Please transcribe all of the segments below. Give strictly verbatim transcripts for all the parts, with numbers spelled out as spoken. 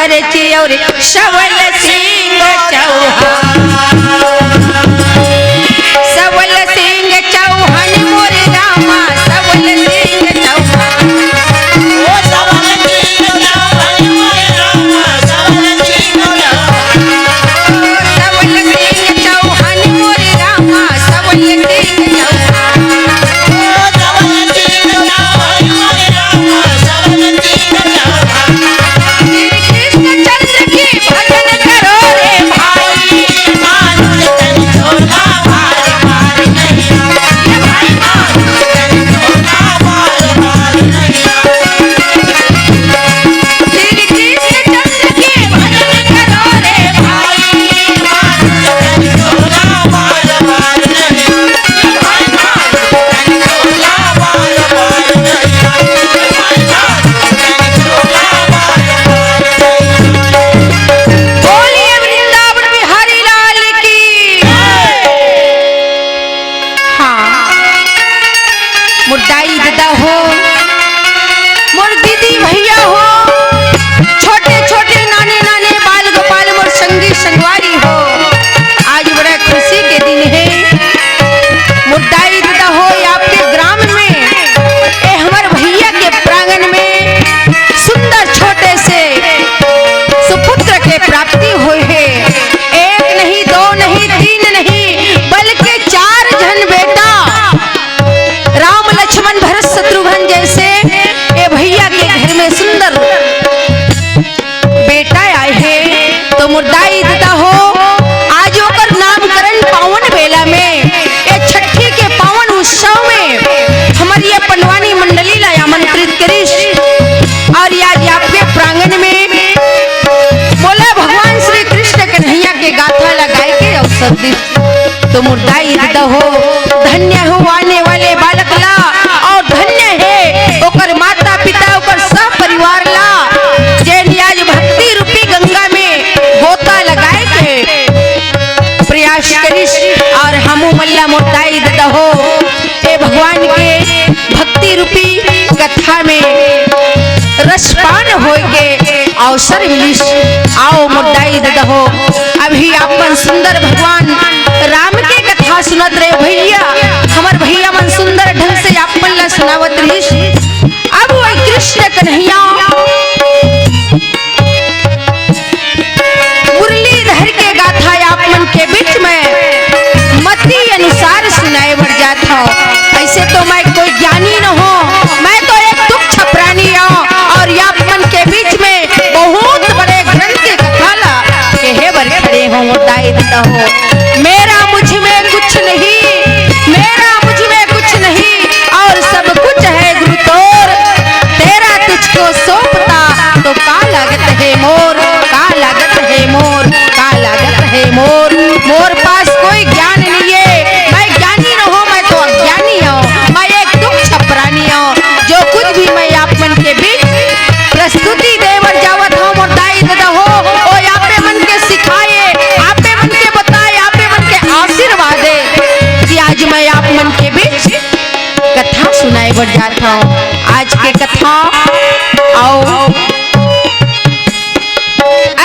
रे चियौरी सवल सिंह चौहान, सवल सिंह चौहान मोरे रामा, सवल सिंह चौहान। ओ सवल सिंह चौहान मोरे रामा, सवल सिंह चौहान। सवल सिंह चौहान मोरे रामा, सवल सिंह चौहान। ओ सवल सिंह चौहान मोरे रामा, सवल सिंह चौहान। कृष्णचंद्र की भजन करो रे भाई। श्री कृष्णचंद्र की भजन करो रे भाई। बोलिए वृंदावन बिहारी लाल की। हाँ, मोर दाई ददा हो, मोर दीदी भैया हो, छोटे छोटे नाने नाने बाल गोपाल, मोर संगी संगवारी हो, आज बड़ा खुशी के दिन हे। मोर दाई ददा हो, ये आपके ग्राम में, ए हमर भैया के प्रांगण में सुंदर छोटे से सुपुत्र के प्राप्ति होय हे। एक नहीं, दो नहीं, तीन नहीं, बल्कि चार झन बेटा, राम लक्ष्मण भरत शत्रुघ्न जैसे ये भैया के घर में सुंदर बेटा आए हे। तो मोर दाई ददा हो, आज ओकर नामकरण पावन बेला में, ये छठी के पावन उत्सव में हमर ये पंडवानी मंडली ला आमंत्रित करिस। और आज आपके प्रांगण में मोला भगवान श्री कृष्ण कन्हैया के गाथा ला गाय के अवसर दिस। तो मोर दाई ददा हो, धन्य हो आने वाले बालक ला, और धन्य हे ओकर माता पिता, ओकर सब परिवार ला, जेन आज भक्ति रूपी गंगा में गोता लगाए के प्रयास करिस। और हमू मन ला मोर दाई ददा हो, ए भगवान के भक्ति रूपी कथा में रसपान होय के अवसर मिलिस। आओ मोर दाई ददा हो, अभी आप मन सुंदर भगवान राम के कथा सुनत रहे भैया, हमर भैया मन सुंदर ढंग से आप मन ला सुनावत रहिस। अब वो कृष्ण कन्हैया मुरलीधर के गाथा आप मन के बीच में मति अनुसार सुनाए बर जात हव। ऐसे तो मैं कोई ज्ञानी न हो, मैं तो एक तुच्छ प्राणी हूँ, और आप मन के बीच में बहुत बड़े ग्रंथ के कथा ला कहे बर खड़े हो, दाई ददा हो। मेरा मुझ में कुछ नहीं, मेरा मुझ में कुछ नहीं, और सब कुछ है गुरु तोर। तेरा तुझको सौंपता तो का लागत है मोर, का लागत है मोर, का लागत है मोर। मोर पास कोई ज्ञान नहीं है, मैं ज्ञानी न हो, मैं तो अज्ञानी हूँ, मैं एक तुच्छ प्राणी हूँ। जो कुछ भी मैं आप मन के बीच प्रस्तुति दे बर जावत हूँ, मोर दाई ददा हो, ओ आपे मन के सिखाए, आपे मन के बताए, आपे मन के आशीर्वाद है कि आज मैं आप मन के बीच कथा सुनाए बर जात हूँ। आज के कथा अउ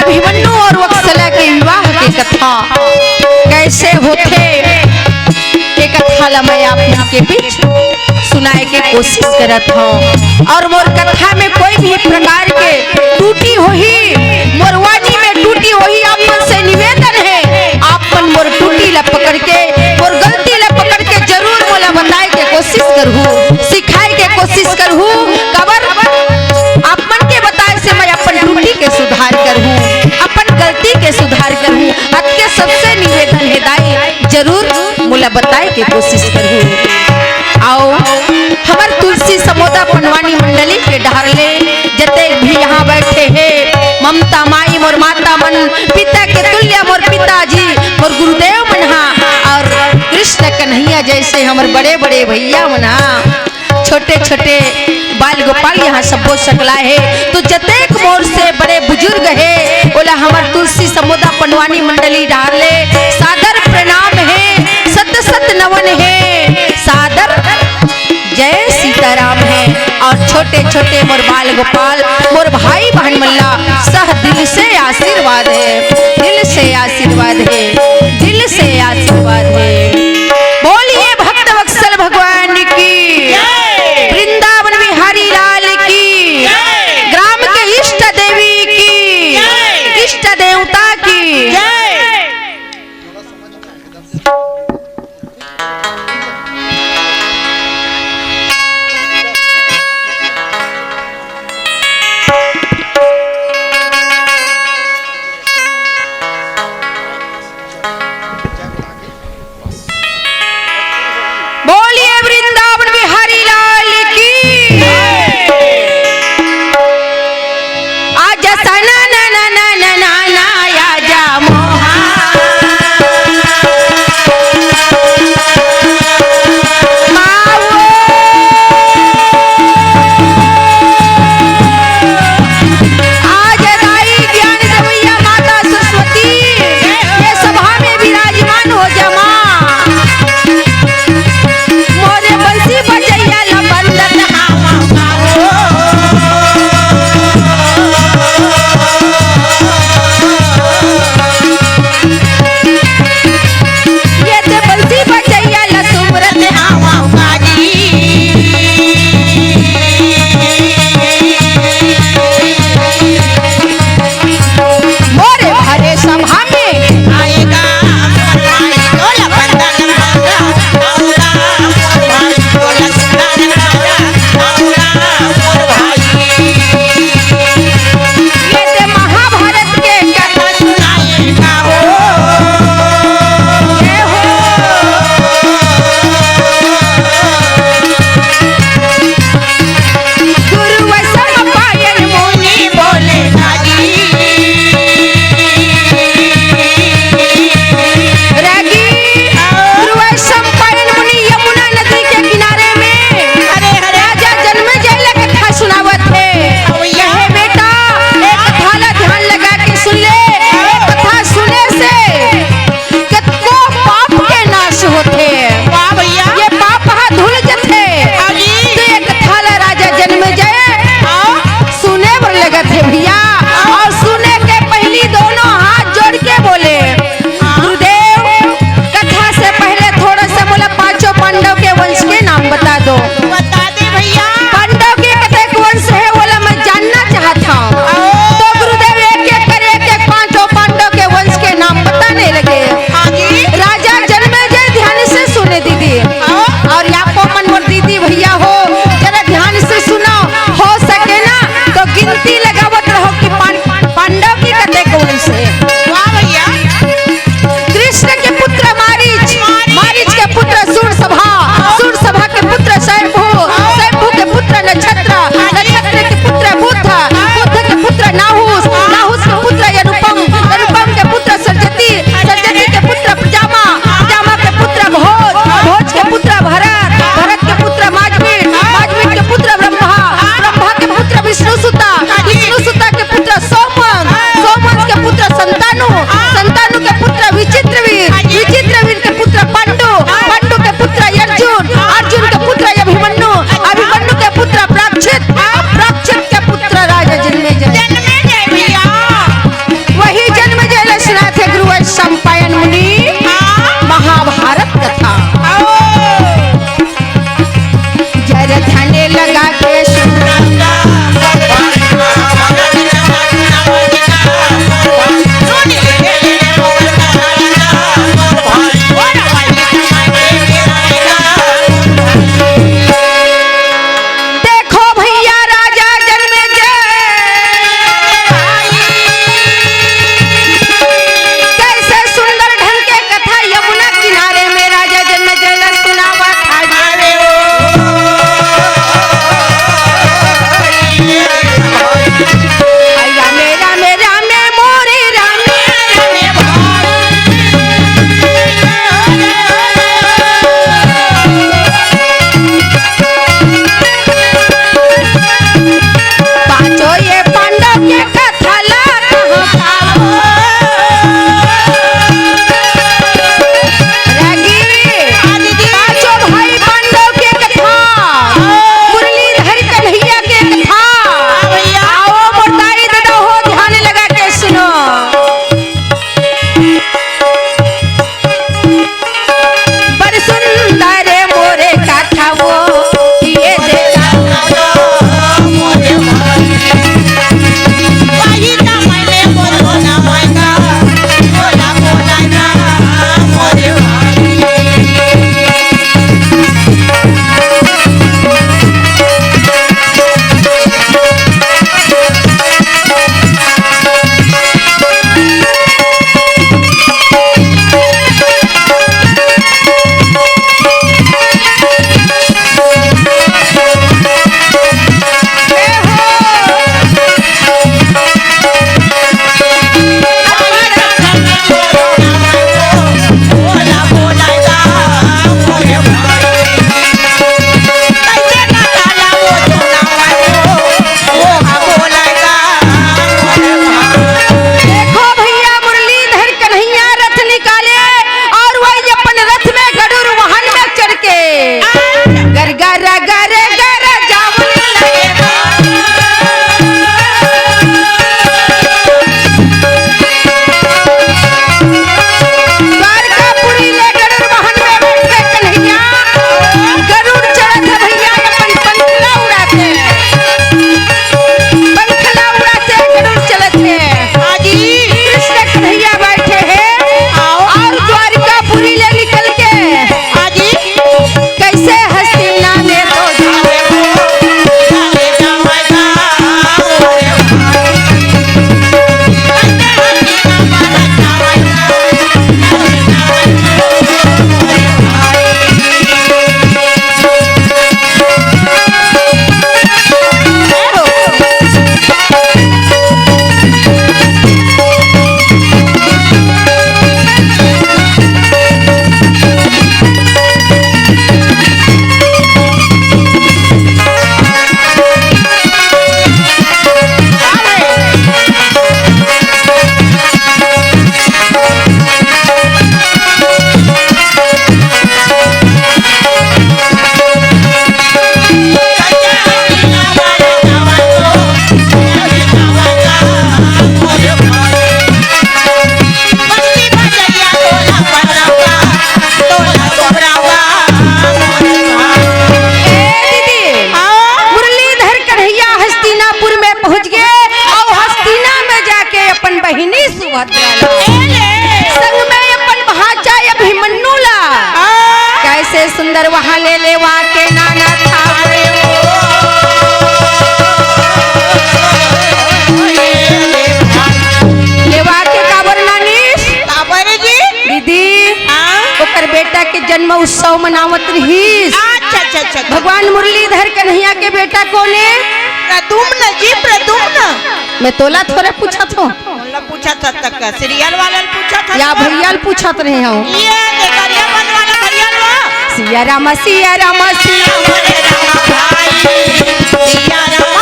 अभिमन्यु और वत्सला के विवाह के कथा कैसे होथे, ये कथा ला मैं आप मन के बीच सुनाए के कोशिश करत हूँ। और मोर कथा में कोई भी प्रकार के त्रुटि होही, मोर वाणी में त्रुटि होही, आप मन से निवेदन है, आप मन मोर त्रुटि ला पकड़ के, मोर गलती ला पकड़ के जरूर मोला बताए के कोशिश करहू, सिखाए के कोशिश करहू। काबर आप मन के बताए से मैं अपन त्रुटि के सुधार करहूँ, अपन गलती के सुधार करहूँ। अतके सबसे निवेदन है दाई, जरूर मोला बताए के कोशिश करहू। अउ हमर तुलसी समोदा पंडवानी मंडली के डहर ले जतेक भी यहाँ बैठे हे, ममता माई मोर माता मन, पिता के तुल्य मोर पिताजी, मोर गुरुदेव मन हा, और कृष्ण कन्हैया जैसे हमर बड़े बड़े भैया मन हा, छोटे छोटे बाल गोपाल यहाँ सब्बो सकला हे। तो जतेक मोर से बड़े बुजुर्ग हे, ओला हमर तुलसी समोदा पंडवानी मंडली डहर ले सादर प्रणाम हे, सत सत नमन हे, सादर जय सीताराम हे। अउ छोटे छोटे मोर बाल गोपाल, मोर भाई बहन मन ला सह दिल से आशीर्वाद हे, दिल से आशीर्वाद हे, दिल से आशीर्वाद हे। बोलिए भक्त वत्सल भगवान की, जय। वृंदावन बिहारी लाल की, जय। ग्राम के इष्ट देवी की, जय। इष्ट देवता की। जय। बोलिए वृंदावन बिहारी लाल की। आजा सना ना ना ना ना ना ना, आजा मोहा। मावो। आज दाई ज्ञान देवैया माता सरस्वती ये सभा में विराजमान हो जा माँ। मोरे बंसी बजैया ला बंदत हावा मावो। ये ते बंसी बजैया ला सुमरत हावा काजी। मोरे भरे सभा में आएगा मोर भाई, ढोल बंदन भागा, आऊंगा मोर भाई, ढोल बंदन भागा, आऊंगा मोर भाई। ये ते महाभारत के कथा सुनाएगा हो। जय हो। गुरु वैष्णव पायन मुनि बोले रागी। रागी, गुरु वैष्णव पायन मुनि यमुना नदी के किनारे में अरे, अरे। राजा जन्मेजय ला कथा सुनावत हे। हाँ भैया। कहे, "बेटा, एक कथा ला ध्यान लगा के सुन ले। एक कथा सुने से कतको पाप के नाश होथे।" वाह भैया। ये पाप ह धुल जथे। हाँ जी। तो ये कथा ला राजा जन्मेजय हाँ। सुने बर लगत हे भैया। हाँ। अउ सुने के पहिली दोनों हाथ जोड़ के बोले, हाँ। गुरुदेव, कथा से पहले थोड़ा सा मोला पांचों पांडव के वंश के नाम बता दो। बता दे भैया। पांडव के कतेक वंश हे, ओला मैं जानना चाहत हूँ। हाँ। तो गुरुदेव एक एक कर एक एक पांचों पांडव के वंश के नाम बताने लगे। हाँ जी। राजा जन्मेजय ध्यान से सुने दीदी। हाँ। अउ आपको मन मोर दीदी भैया हो, जरा ध्यान से सुनो, हो सके ना तो गिनती लगावत रहो कि पां-, पांडव के कतेक वंश हे। वाह भैया। कृष्ण के पुत्र मारीच, मारीच के पुत्र सूरसभा, सूरसभा के पुत्र शंभु, शंभु के पुत्र नक्षत्र, नक्षत्र के पुत्र बुध, बुध के पुत्र नाहुस, नाहुस के पुत्र अनुपम, अनुपम के पुत्र सरजती, सरजती के पुत्र जामा, जामा के पुत्र भोज, भोज के पुत्र भरत, भरत के पुत्र माजमी, माजमी के पुत्र ब्रह्मा, ब्रह्मा के पुत्र विष्णु सुता, विष्णु सुता के पुत्र सोमवंश, सोमवंश के पुत्र संतानु, संतानु के पुत्र विचित्रवीर, विचित्रवीर के पुत्र पांडु, पांडु के पुत्र अर्जुन, अर्जुन के पुत्र अभिमन्यु, अभिमन्यु के पुत्र प्राक्षित, प्राक्षित के पुत्र राजा जन्मेजय। जन्मेजय भैया। वही जन्मेजय ला सुनाथे गुरु वैशंपायन मुनि। हाँ। महाभारत कथा। आओ। जर ध्यान लगा के सुन। सुन ले। बहिनी सुभद्रा ला, ए ले। संग में अपन भांचा अभिमन्यु ला। हाँ। कैसे सुंदर वहां ले लेवा के नाना था। लेवा के काबर नानिस? काबर जी? दीदी, हाँ? ओकर बेटा के जन्म उत्सव मनावत रहिस। अच्छा, अच्छा, अच्छा, अच्छा। भगवान मुरलीधर कन्हैया के बेटा कोने? प्रद्युम्न जी, प्रद्युम्न। मैं तोला थोड़े पूछत हूँ। मोला पूछत हस तक का? सीरियल वाला ल पूछत हस या का? भैया ल पूछत रहे हूँ। ये देखा, ये बन वाला भैया लो। सिया रामा, सिया रामा, सिया रामा। सिया रामा।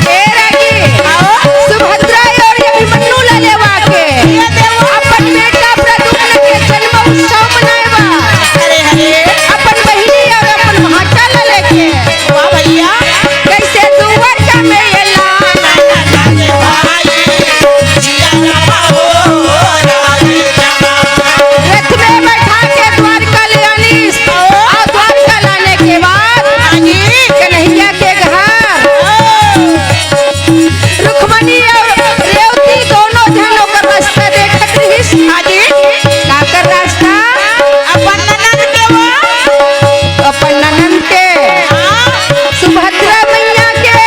ए रागी, सुभद्रा और अभिमन्यु ला लेवा के अपन बेटा प्रद्युम्न के जन्म उत्सव मनाए बर अपन बहिनी और अपन भांचा ला लेके वाह भैया। कैसे दुआर का में ये ला रथ में बैठा के द्वारका ले आनिस। और द्वारका लाने के बाद कन्हैया के घर रुक्मणी और रेवती दोनों झन ओकर रास्ता देखत रहिस। काकर रास्ता? अपन ननद के वो। अपन ननद के। हाँ। सुभद्रा मैया के,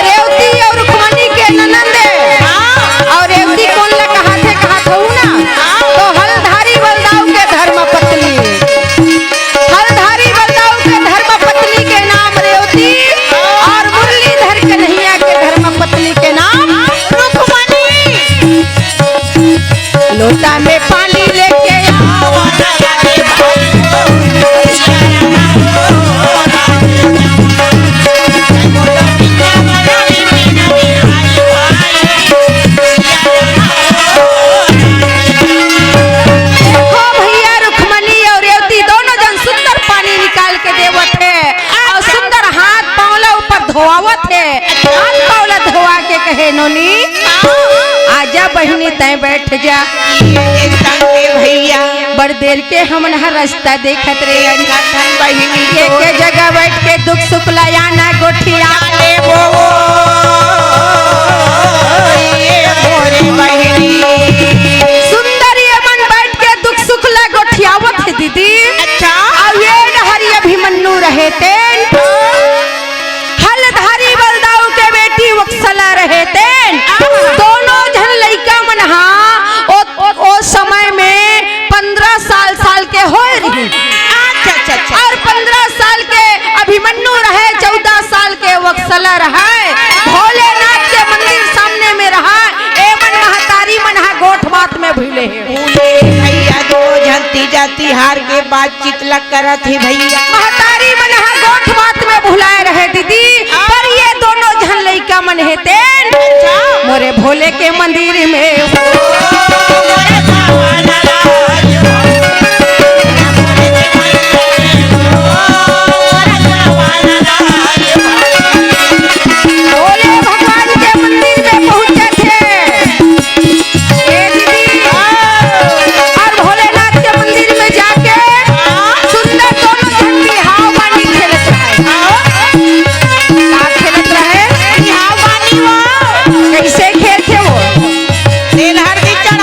रेवती और रुक्मणी के ननद। हाँ। और रेवती कोन ला कहाथे, कहात हूँ ना? हाँ। तो हलधारी बलदाऊ के धर्म पत्नी। हलधारी बलदाऊ के धर्म पत्नी के नाम रेवती और मुरलीधर कन्हैया के धर्म पत्नी के नाम रुक्मणी। लोटा में पानी लेके आओ। देखो भैया, रुक्मणी और रेवती दोनों जन सुंदर पानी निकाल के देवत हे और सुंदर हाथ पाँव ला ऊपर धोआवत हे। हाथ पाँव ला धोआ के कहे, नोनी, आजा बहिनी, तैं बैठ जा। ये संगे भैया। बड़ देर के हमन ह रास्ता देखत रेहेन। बहिनी एक जगह बैठ के दुख सुख ला आना गोठिया। ले वो, ये मोरे बहिनी। सुंदर ये मन बैठ के दुख सुख ला गोठियावत हे दीदी। अच्छा। अउ ये डहर अभिमन्यु रहे तेन। हलधारी बलदाऊ के बेटी वत्सला रहे तेन। दोनों झन लइका मन हा ओ, ओ समय में पन्द्रह साल, साल के होए रहिन। अच्छा, अच्छा, अच्छा। और पन्द्रह साल के अभिमन्यु रहे, चौदह साल के वत्सला रहे। भोलेनाथ के मंदिर सामने में रहा। ए मन महतारी मन हा गोठ बात में भूले हे। भूले भैया, दो झन तीजा तिहार के बाद चितला करत हे भैया। महतारी मन ह गोठ बात में भुलाए रहे दीदी, पर ये दोनों झन लइका मन हे तेन। अच्छा। मोरे भोले के मंदिर में हो। भोले भगवान के मंदिर में पहुंचत हे। ए दीदी, और भोलेनाथ के मंदिर में जाके सुंदर दोनों झन बिहाव बानी खेलत रहे। का खेलत रहे? बिहाव बानी वो। कैसे खेलथे वो? तेलहर की चढ़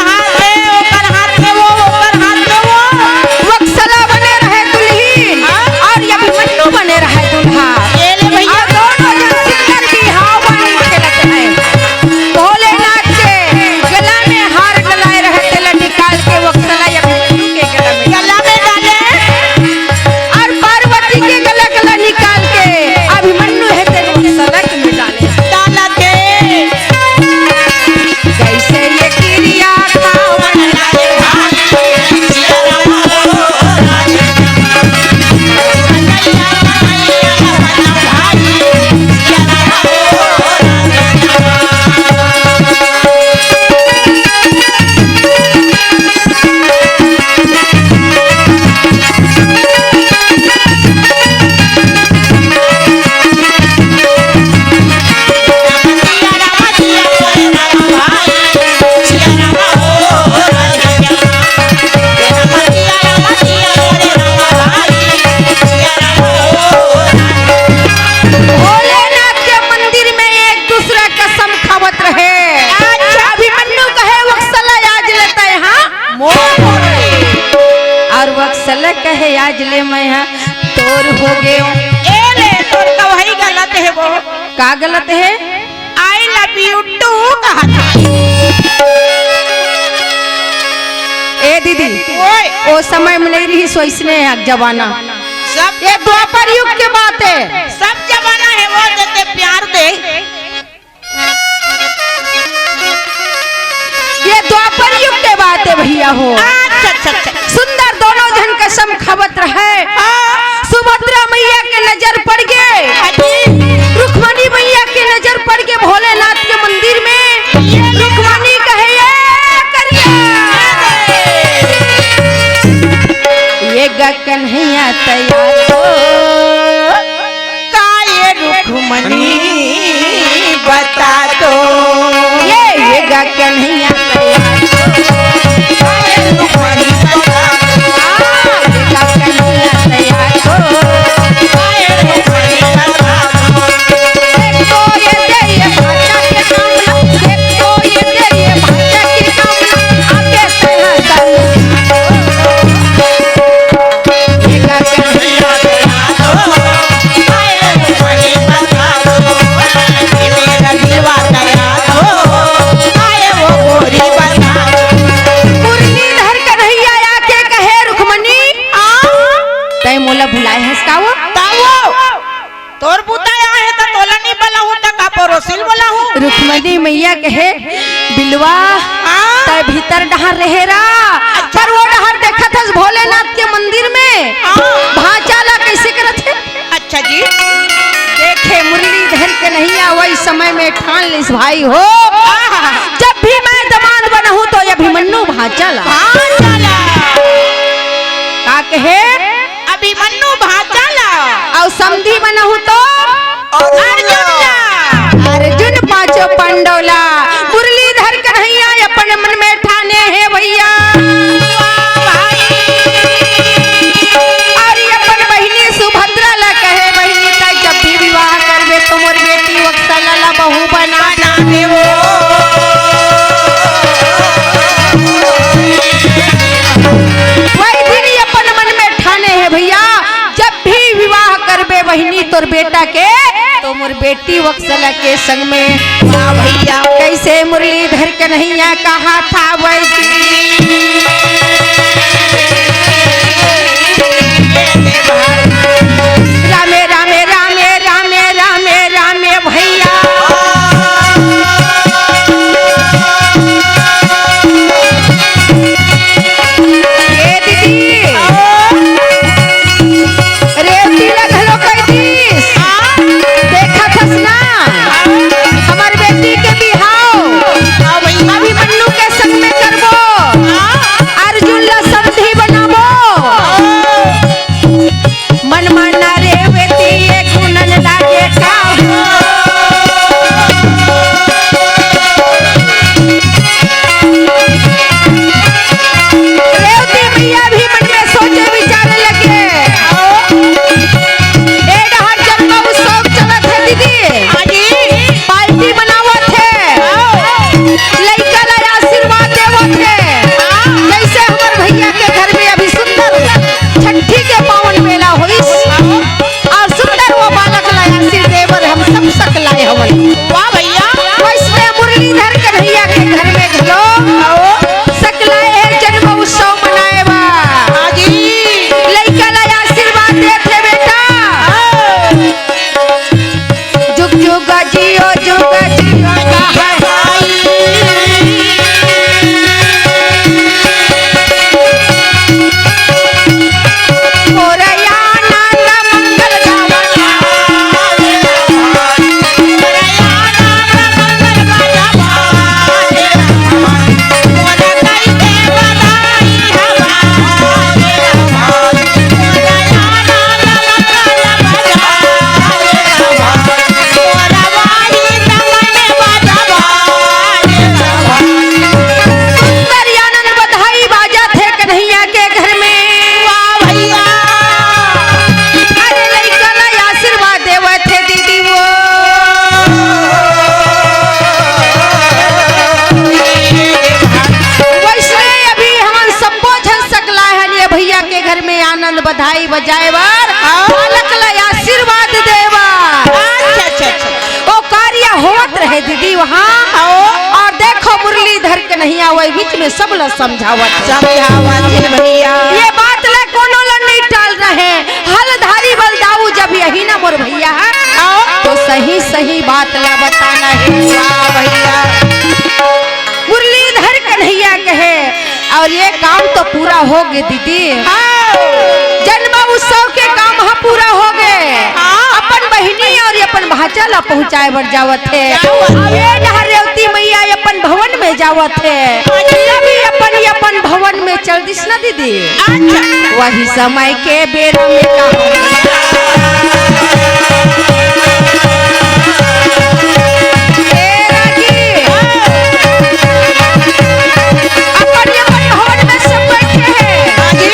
कहे आज ले मैं हा तोर हो गयो। ए ले, तोर कवही गलत हे वो। का गलत हे? I love you too कहा था। ए दीदी, ओए। ओ समय में नहीं रही सो इसने जमाना। सब ये द्वापर युग के बात हे। सब जमाना हे वो देते प्यार दे। ये द्वापर युग के बात हे भैया हो। अच्छा, अच्छा, अच्छा। सुंदर दोनों झन कसम खावत रहे। हाँ। सुभद्रा मैया के नजर पड़ गे। अजी। रुक्मणी मैया के नजर पड़ गे भोलेनाथ के मंदिर में। ये ले। रुक्मणी कहे, "ए करिया।" ये गा कन्हैया तैयार हो। का ये रुक्मणी बता दो। ये, ये गा कन्हैया तैयार हो। का ये रुक्मणी बता दो। हाँ, ये गा कन्हैया तैयार हो। का ये रुक्मणी बता दो। देख तो ये दे ये भाषा के काम ला, देख तो ये दे ये भाषा के काम ला, आके सहा सहा। मुरलीधर कन्हैया आके कहे, "रुक्मणी, आ, तैं मोला बुलाए हस का वो?" तोर बुता आए हे त तोला नहीं बलाहूं त का परोसिल बलाहूं? रुक्मणी मैया कहे, "बिलवा, हाँ। तैं भीतर डहर रहे रा, अच्छा। पर वो डहर देखत हस भोलेनाथ के मंदिर में, हाँ। भांचा ला कैसे करत हे?" अच्छा जी। देखे मुरलीधर कन्हैया वही समय में ठान लिस भाई हो, हाँ। जब भी मैं दमांद बनहूं तो ये अभिमन्यु भांचा ला। भांचा ला। का कहे? अभिमन्यु भांचा ला। अउ समधी बनहूं तो? अर्जुन ला। अर्जुन पांचों पांडव ला। मुरलीधर कन्हैया अपन मन में ठाने हे भैया। अरे अपन बहिनी सुभद्रा ला कहे, "बहिनी, तैं जब भी विवाह करबे तो मोर बेटी वत्सला ला बहू बना देबो।" वही दिन ही अपन मन में ठाने हे भैया, जब भी विवाह करबे बहिनी तोर बेटा के, तो मोर बेटी वत्सला के संग में। वाह भैया। कैसे मुरलीधर कन्हैया कहा था वही। रामे, रामे, रामे, रामे, रामे, रामे भैया। ए दीदी, रेवती ला घलो कहि दिस। देखत हस ना, हमर बेटी के बिहाव अभिमन्यु के संग में करबो। अर्जुन ल में आनंद बधाई बजाए बर, हाँ। बालक ला आशीर्वाद दे बर। अच्छा, अच्छा, अच्छा। वो कार्य होवत रहे दीदी वहाँ। हाँ। और देखो मुरलीधर कन्हैया वही बीच में सब ला समझावत हे। समझावत हे भैया। ये बात ला कोनो ला नहीं टाल रहे। हलधारी बलदाऊ जब यही ना मोर भैया हे। हाँ। तो सही सही बात ला बताना हे। वाह भैया। मुरलीधर कन्हैया कहे, और ये काम तो पूरा हो गे दीदी। हाँ। जन्म उत्सव के काम ह पूरा हो गे। हाँ। अपन बहिनी और अपन भांचा ला पहुंचाए बर जावत हे। जावत हे। अब ये डहर रेवती मैया अपन भवन में जावत हे। अच्छा। तभी अपन, अपन भवन में चल दिस ना दीदी। अच्छा। वही समय के बेरा में का ए रागी। अपन अपन भवन में सब बैठे हैं। हाँ जी।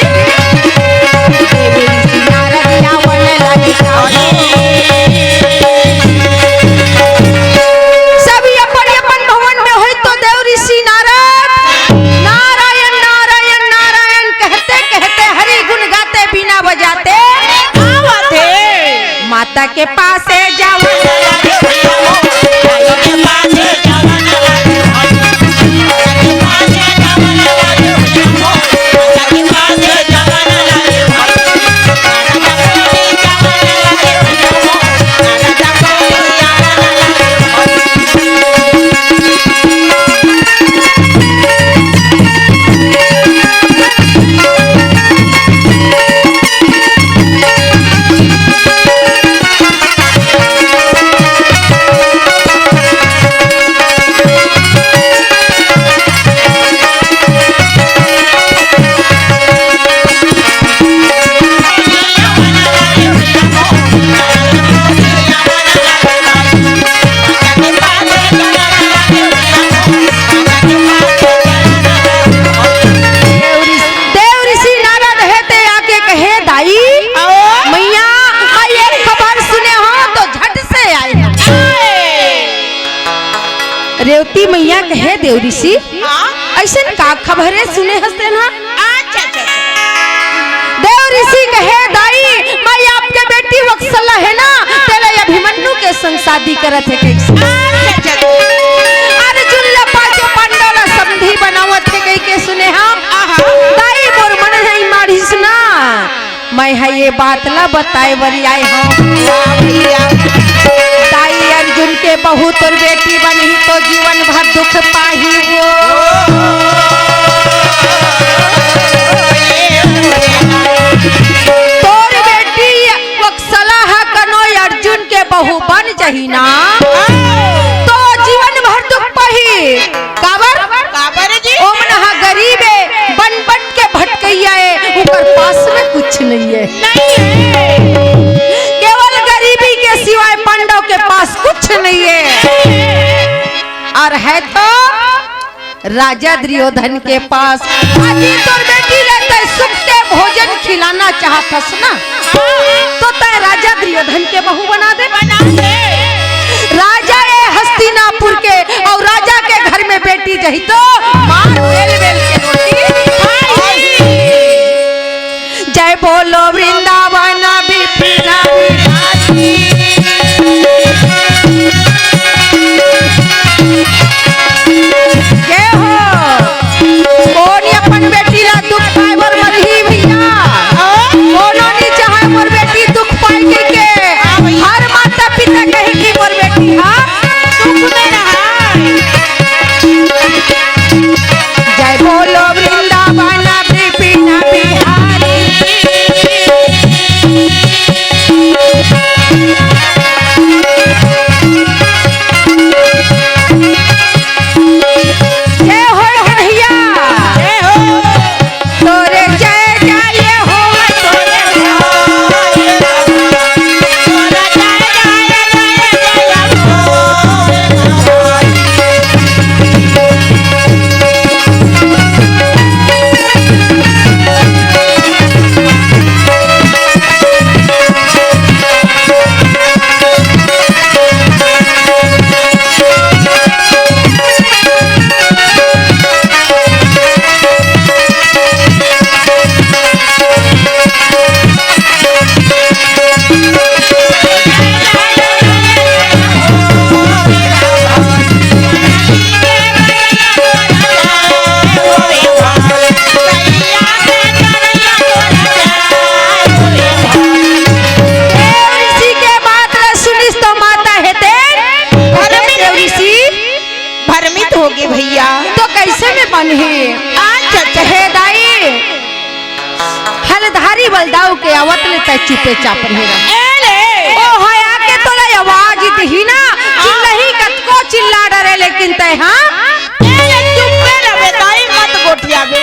देव ऋषि नारद आवन लगे। हाँ जी। सभी अपन अपन भवन में होई तो देव ऋषि नारद नारायण नारायण नारायण कहते कहते हरि गुण गाते बीना बजाते आवत हे। माता के पासे जावन लागे भैया हो, माता के पासे जावन लागे भैया हो, माता के पासे जावन लागे भैया हो, माता के पासे जावन लागे भैया हो, माता के पासे जावन लागे भैया हो, माता के पासे जावन लागे भैया हो। देव ऋषि नारद हे ते आके कहे, "दाई, आओ। मैया, मैं एक खबर सुने हो तो झट से आए।" रेवती मैया कहे, "देव ऋषि, हाँ? अइसन का खबरे सुने हस तेन हा?" अच्छा, अच्छा, अच्छा। देव ऋषि कहे, "दाई, मैं आपके बेटी वत्सला हे ना, तेला अभिमन्यु के संग शादी करत हे कइसे?" अच्छा, अच्छा, अच्छा। अर्जुन ला पाके पांडव ला समधी बनावत हे कहिके सुने हंव। आहा। दाई मोर मन नहीं माढ़िस ना, मैं ह ये बात ला बताए बर आए हंव। वाह भैया। दाई अर्जुन के बहू तोर बेटी बनही तो जीवन भर दुख पाही वो। तोर बेटी वत्सला ह कनो अर्जुन के बहू बन जही ना, तो जीवन भर दुख पाही। काबर? काबर जी? ओमन ह गरीब ए, बन बट के भटकइया ए, उकर पास में कुछ नहीं है। नहीं है। केवल गरीबी के सिवाय पांडव के पास कुछ नहीं है। नहीं है। और है तो राजा दुर्योधन के पास। अजी तोर बेटी ला तैं सुख के भोजन खिलाना चाहत हस ना, तो तैं राजा दुर्योधन के बहू बना दे। बना दे। राजा ए हस्तिनापुर के, अउ राजा के घर में बेटी जही तो मार बेल बेल के रोटी खाई। जय बोलो वृंदावन बिपिन बिहारी। जय हो। कोन अपन बेटी ला दुख पाए बर मरही भैया? कोनो नी चाहे मोर बेटी दुख पाए कहिके। हर माता पिता कही कि मोर बेटी हा सुख में रहा। जय बोलो वृंदावन बिपिन बिहारी। नहीं। अच्छा, अच्छा। हे दाई, हलधारी बलदाऊ के आवत ले तैं चुपे चाप रहे रह। ए ले। ओ हया के तोला आवाज दिही ना, चिल्लही कतको चिल्ला डरे, लेकिन तैं, हाँ? ए ले, चुपे रह बे दाई, मत गोठिया बे।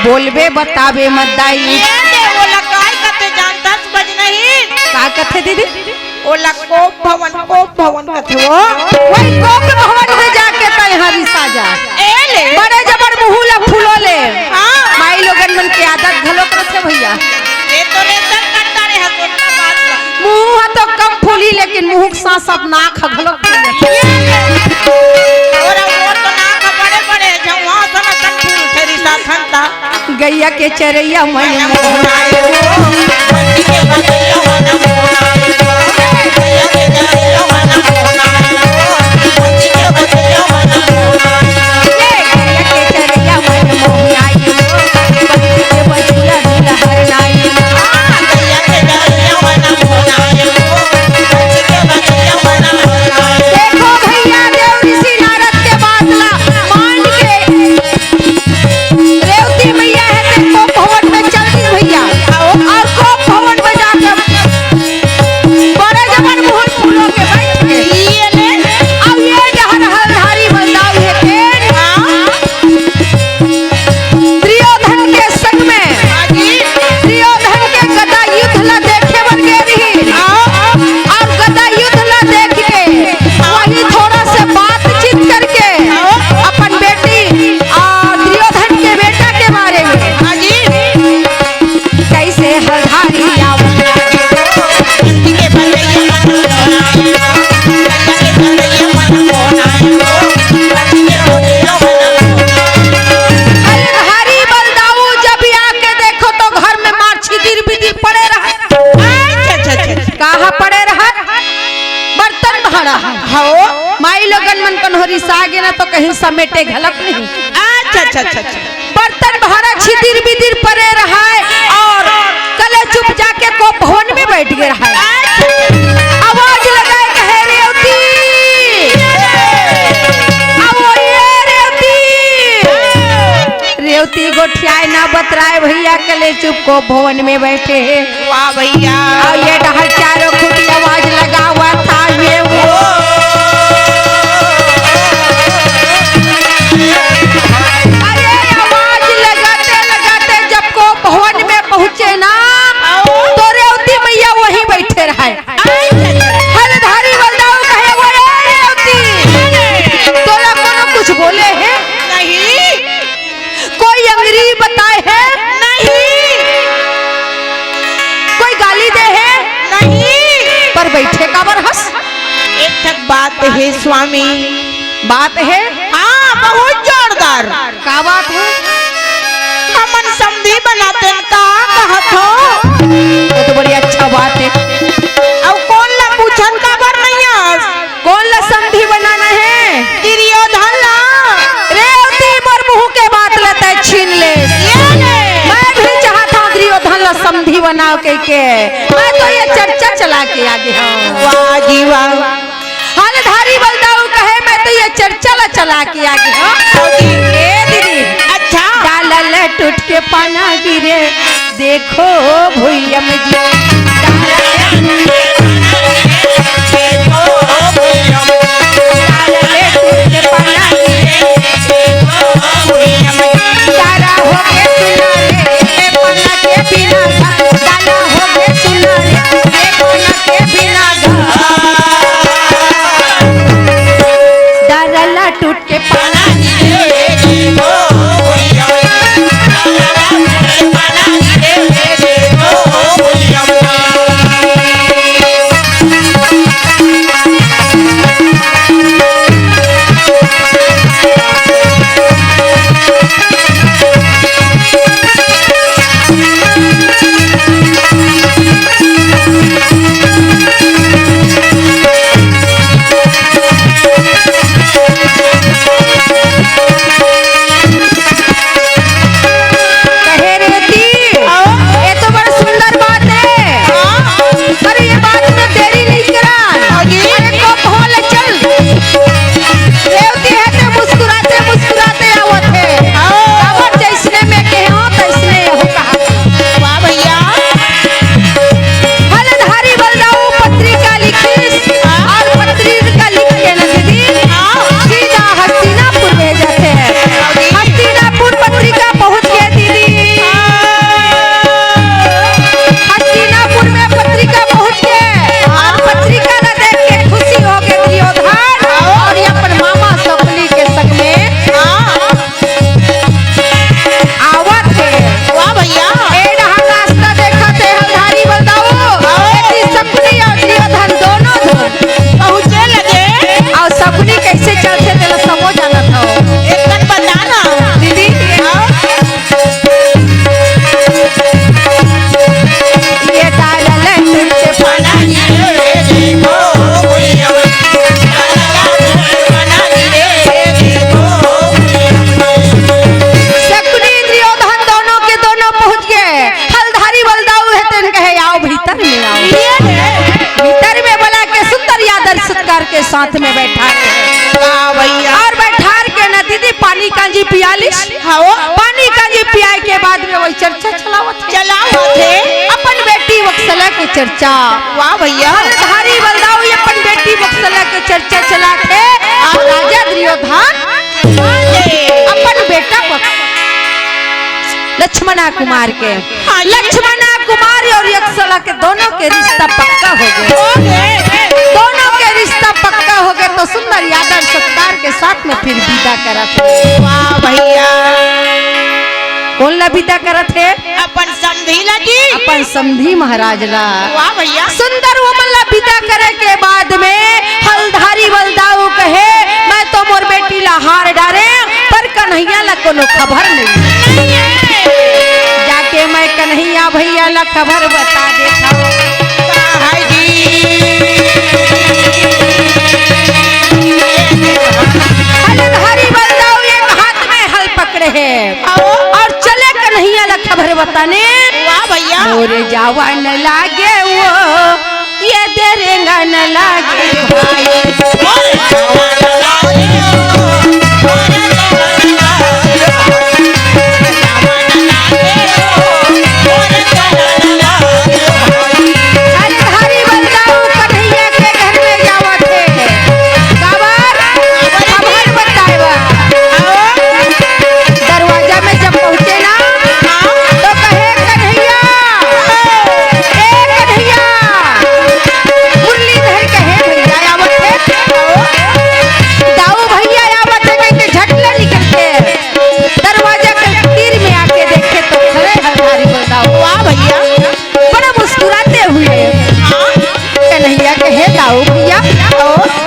बोलबे बताबे मत दाई। ए ले, ओला काय कथे जानथस बजनही? का कथे दीदी? ओला कोप भवन, कोप भवन कथे वो। वही कोप भवन में जाके तैं हरी साजा। ए ले। बड़े जबर मुंह ला फूलो ले। हाँ। माई लोगन मन के आदत घलोक रथे भैया। ए तो रे सर करता रे हसोन का बात ला। मुंह तो कम फूली, लेकिन मुंह के साथ साथ नाक ह घलोक फूले। ए ले। ओरा वो तो नाक बड़े बड़े, जब वहाँ से ना तन फूल फेरी साथ हंता। गैया के चरैया मन मोहनाए हो। देखो भैया, देव ऋषि नारद के बात ला मान के रेवती मैया हे ते कोप भवन में चल दिस भैया। अउ कोप भवन में जाके बड़े जबर मुंह फूलो के बैठ के। ये ले। अब ये डहर हलधारी बलदाऊ हे ते। हाँ। दुर्योधन के संग में। हाँ जी। दुर्योधन के गदा युद्ध ला देखे बर गे रही। हाँ। अउ गदा युद्ध ला देख के वही थोड़ा से बातचीत करके अपन बेटी अउ दुर्योधन के बेटा के बारे में। हाँ जी। कैसे हलधारी आवत। हलधारी बलदाऊ जब आके देखो तो घर में मार छिदिर बिदिर पड़े रहा। अच्छा, अच्छा, अच्छा। कहाँ पड़े रहा? बर्तन भाड़ा। हो। माई लोगन मन कन्होरी सागे ना तो कहीं समेटे घलक नहीं। अच्छा, अच्छा, अच्छा, अच्छा। बर्तन भाड़ा छिदिर बिदिर पड़े रहा अउ कले चुप जाके कोप भवन में बैठ गे रहा। आवाज लगाए कहे, "रेवती, आवो ये रेवती।" रेवती गोठियाए ना बतराए भैया, कले चुप कोप भवन में बैठे हे। वाह भैया। अउ ये डहर चारों खूंटी आवाज लगावत हावे वो। अरे आवाज लगाते लगाते जब कोप भवन में पहुंचे ना, तो रेवती मैया वहीं बैठे रहे। हलधारी बलदाऊ कहे, "वो रे रेवती, तोला कोनो कुछ बोले हे?" नहीं। कोई अंगरी बताए हे? नहीं। कोई गाली दे हे? नहीं। पर बैठे काबर हस? एक ठक बात हे स्वामी। बात हे? हाँ, बहुत जोरदार। का बात हे? हमन समधी बनातेन का कहत हो? वो तो बड़ी अच्छा बात हे। अउ कोन ला पूछन काबर नहीं हस? कोन ला समधी बनाना हे? दुर्योधन ला। रेवती मोर मुंह के बात ला तैं छीन ले। ये ले। मैं भी चाहत हंव दुर्योधन ला समधी बनाव कहिके। मैं तो ये चर्चा चला के आगे हंव। वाह जी वाह। हलधारी बलदाऊ कहे मैं तो ये चर्चा ला चला के आगे हंव। ए दीदी। अच्छा। डाला ला टूट के पाना गिरे। देखो भुइया में जी। तारा हो के सुना रे, ए पन्ना के बिना गा। तारा हो के सुना रे, ए पन्ना के बिना गा। डाला ला टूट के पाना गिरे। साथ में बैठारे हे। वाह भैया। अउ बैठार के ना दीदी पानी कांजी पियालिस। हाँ। पानी कांजी पियाय के बाद में वही चर्चा चलावत हे। चलावत हे। अपन बेटी वत्सला के चर्चा। वाह भैया। हलधारी बलदाऊ ये अपन बेटी वत्सला के चर्चा चलात हे। अउ राजा दुर्योधन अपन बेटा वत्स-, लक्ष्मणा कुमार के हाँ, ये लक्ष्मणा कुमारी अउ यक्षला के दोनों के रिश्ता पक्का हो गे। हो गे। दोनों के रिश्ता पक्का हो गे, तो सुंदर आदर सत्कार के साथ में फिर विदा करत हे। वाह भैया। कोन ला विदा करत हे? अपन समधी ला जी। अपन समधी महाराज ला। वाह भैया। सुंदर ओमन ला विदा करे के बाद में हलधारी बलदाऊ कहे, मैं तो मोर बेटी ला हार डारेंव, पर कन्हैया ला कोनो खबर नहीं। जाके मैं कन्हैया भैया ला खबर बता देथंव। हलधारी बलदाऊ एक हाथ में हल पकड़े हे अउ चले कन्हैया ला खबर बताने। वाह भैया। मोरे जावा न लागे वो, ये दे रेंगा न लागे भाई। हलधारी बलदाऊ कन्हैया के घर में जावत हे। काबर? खबर बताए बर। दरवाजा में जब पहुंचे ना, तो कहे, "कन्हैया, ए कन्हैया।" मुरलीधर कहे, "भैया आवत हे, दाऊ भैया आवत हे," कहिके झट ले निकल के दरवाजा के तीर में आके देखे तो खड़े हलधारी बलदाऊ। वाह भैया। बड़ा मुस्कुराते हुए कन्हैया कहे, "दाऊ भैया।"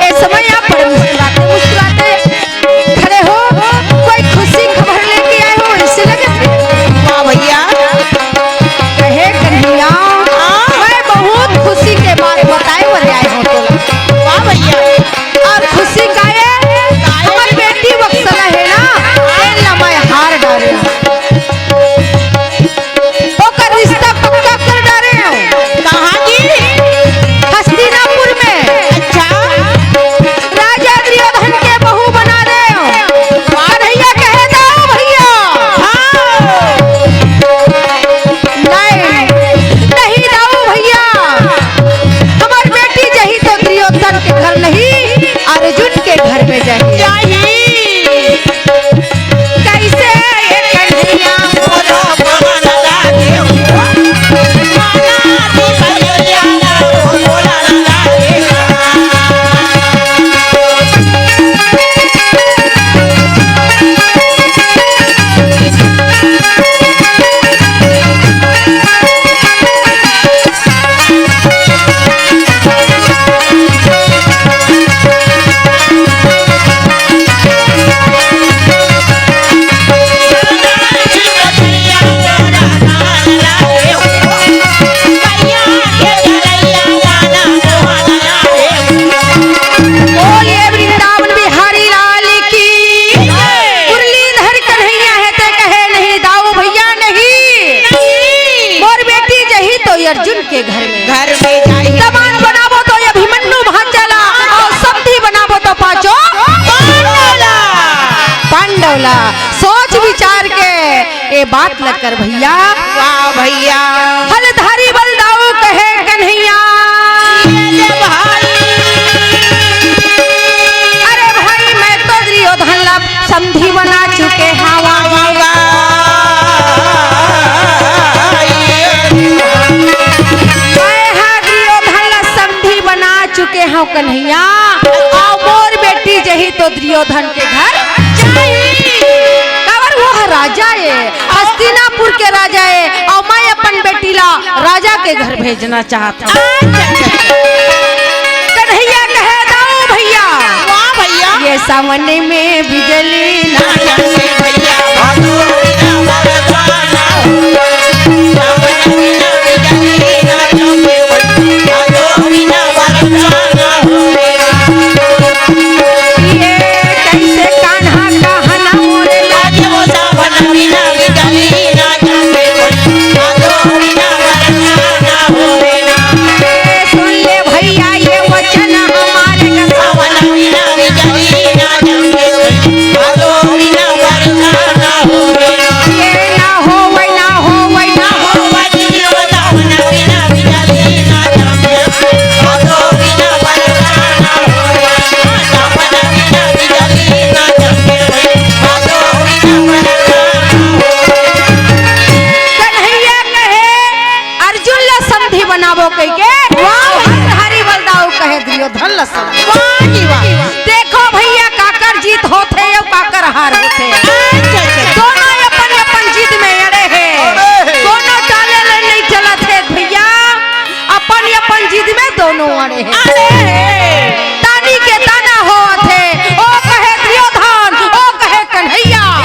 ए समय आप बड़े मुस्कुराते मुस्कुराते खड़े हो, कोई खुशी खबर लेके आए हो, ऐसे लगे थे। वाह भैया। कहे, "कन्हैया, हाँ। मैं बहुत खुशी के बात बताए बर आए हंव तोला।" वाह भैया। अउ खुशी का ये, हमर बेटी वत्सला हे ना, तेन ला मैं हार डारेंव। ओकर रिश्ता पक्का कर डारेंव। कहाँ जी? हस्तिनापुर में। अच्छा। राजा दुर्योधन के बहू बना देंव। कन्हैया कहे, "दाऊ भैया।" हाँ। नहीं, नहीं दाऊ भैया। हमर बेटी जाही तो दुर्योधन के घर नहीं, अर्जुन के घर में जाही। जाही। कैसे ये कन्हैया मोरो बहन लागे हो, माना दी बलिया ना हो, मोरा लागे। बोलिए वृंदावन बिहारी लाल की। मुरलीधर कन्हैया हे ते कहे नहीं दाऊ भैया नहीं। मोर बेटी जही तो अर्जुन के घर में। घर में जाही। दमान बनाबो तो अभिमन्यु भांजा ला, अउ समधी बनाबो तो पांचो पांडव ला। पांडव ला। सोच विचार के ए बात ल कर भैया। वाह भैया। हलधारी बलदाऊ कहे कन्हैया। ये ले भाई। अरे भाई, मैं तो दुर्योधन ला समधी बना चुके हंव। वाह, वाह, वाह। मैं हा दुर्योधन ला समधी बना चुके हंव कन्हैया। अउ मोर बेटी जही तो दुर्योधन के घर जाही। काबर वो ह राजा ए, हस्तिनापुर के राजा ए, अउ मैं अपन बेटी ला राजा के घर भेजना चाहत हंव। अच्छा, अच्छा, अच्छा। कन्हैया कहे, "दाऊ भैया।" वाह भैया। ये सावन में बिजली ना चमके भैया, भादो बिना बरसाना हो। सावन बिना बिजली ना चमके भैया, भादो बिना बरसाना हो। ये कैसे कान्हा कहना मोरे लागे वो सावन बिना बिजली ना चमके भैया, भादो बिना बरसाना हो। सुन ले भैया ये वचन हमारे का सावन बनाबो कहिके, वाह। हल धारी बल दाऊ कहे दुर्योधन ल सब। वाह जी वाह। देखो भइया, काकर जीत होथे अउ काकर हार होथे। अच्छा, अच्छा। दोनों अपन अपन जिद में अड़े हे। अड़े हे। कोनो चाले ले नइ चलत हे भइया, अपन अपन जिद में दोनों अड़े हे। अड़े हे। तानी के ताना होवत हे, ओ कहे दुर्योधन, ओ कहे कन्हैया।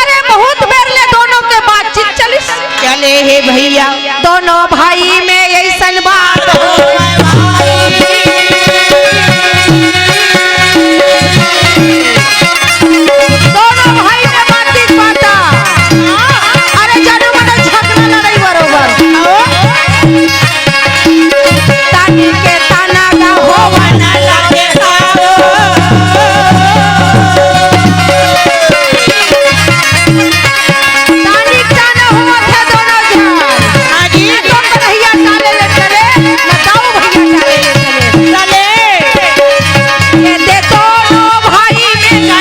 अरे बहुत बेर ले दोनों के बातचीत चलिस। चले हे भइया। दोनों भाई में अइसन बात हो। दोनों भाई में बातचीत बात। अरे जानू मने झगड़ा लड़ाई बरोबर। तानी के ताना गा हो। तानी के ताना होवत हे दोनों झन। हाँ जी। न तो कन्हैया चाले ले चले, न दाऊ भइया चाले ले चले। चले। ये दे दोनों भाई में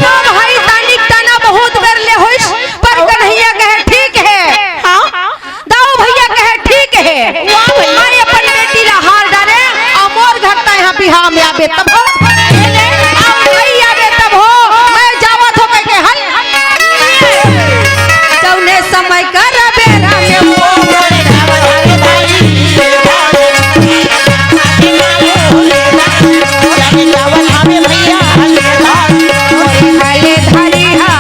दोनों भाई तानी के ताना बहुत बेर ले होइस, पर कन्हैया कहे, "ठीक हे।" हाँ। दाऊ भइया कहे, "ठीक हे।" वाह भइया। मैं अपन बेटी ला हार डारे, अउ मोर घर तैं हा बिहाव में आबे तब हो। अउ नइ आबे तब हो, मैं जावत हो कहिके हल। जउने समय कर बेरा में वो हले धारी हा,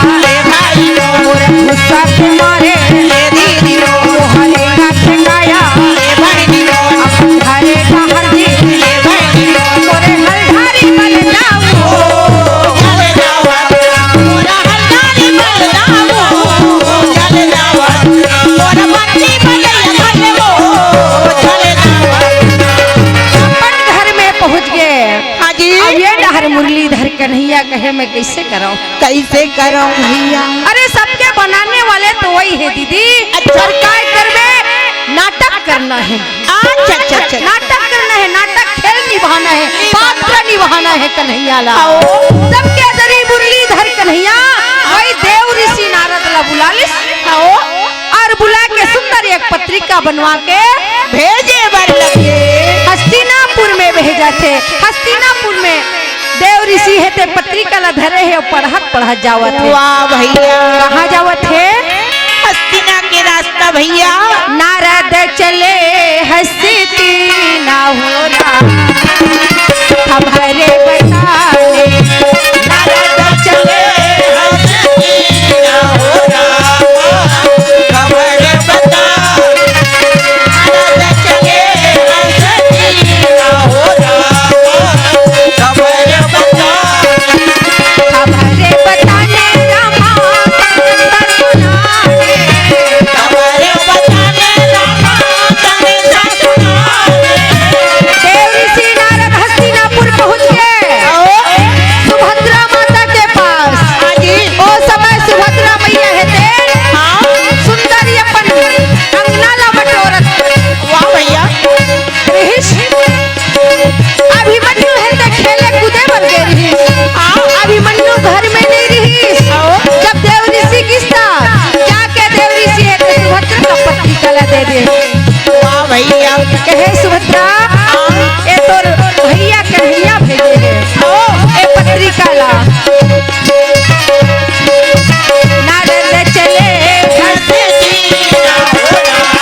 मोर गुस्सा के मारे, मोहरे ना ठेकाया, अपन घरे बाहर जी, मोरे हल धारी बन जाऊ। अपन घर में पहुँच गे। हाँ जी। अब ये डहर मुरलीधर कन्हैया कहे, "मैं कइसे करँव?" कइसे करँव भइया? अरे, सबके बनाने वाले तो वही हे दीदी। अच्छा। पर काय करबे, नाटक करना हे। अच्छा, अच्छा, अच्छा। नाटक करना हे, नाटक खेल निभाना हे, पात्र निभाना हे कन्हैया ला। आओ। सबके दरी मुरलीधर कन्हैया, वही देव ऋषि नारद ला बुला लिस। आओ। अउ बुला के सुंदर एक पत्रिका बनवा के भेजे बर लगे। हस्तिनापुर में भेजत हे। हस्तिनापुर में देव ऋषि हे ते पत्रिका ला धरे हे अउ पढ़त पढ़त जावत हे। वाह भइया। कहाँ जावत हे? हस्तिना के रास्ता भइया। नारद चले हस्तिना हो राम, हमरे बताए। नारद चले हस्तिना हो राम, हमरे बताए। देव ऋषि नारद हस्तिनापुर पहुँच गे। सुभद्रा माता के पास। हाँ जी। ओ समय सुभद्रा मैया हे ते। हाँ। सुंदर अपन अंगना ला बटोरत। वाह भइया। रिहिस। अभिमन्यु हे ते खेले कूदे बर गे रिहिस। हाँ। अभिमन्यु घर में नइ रिहिस। हाँ। जब देव ऋषि गिस त, जाके देव ऋषि हे ते सुभद्रा ला पत्रिका ला दे दे। वाह भइया। कहे सुभद्रा, हाँ। ए तोर भइया कन्हैया भेजे हे। हाँ। ए पत्रिका ला। नारद चले हस्तिना हो राम।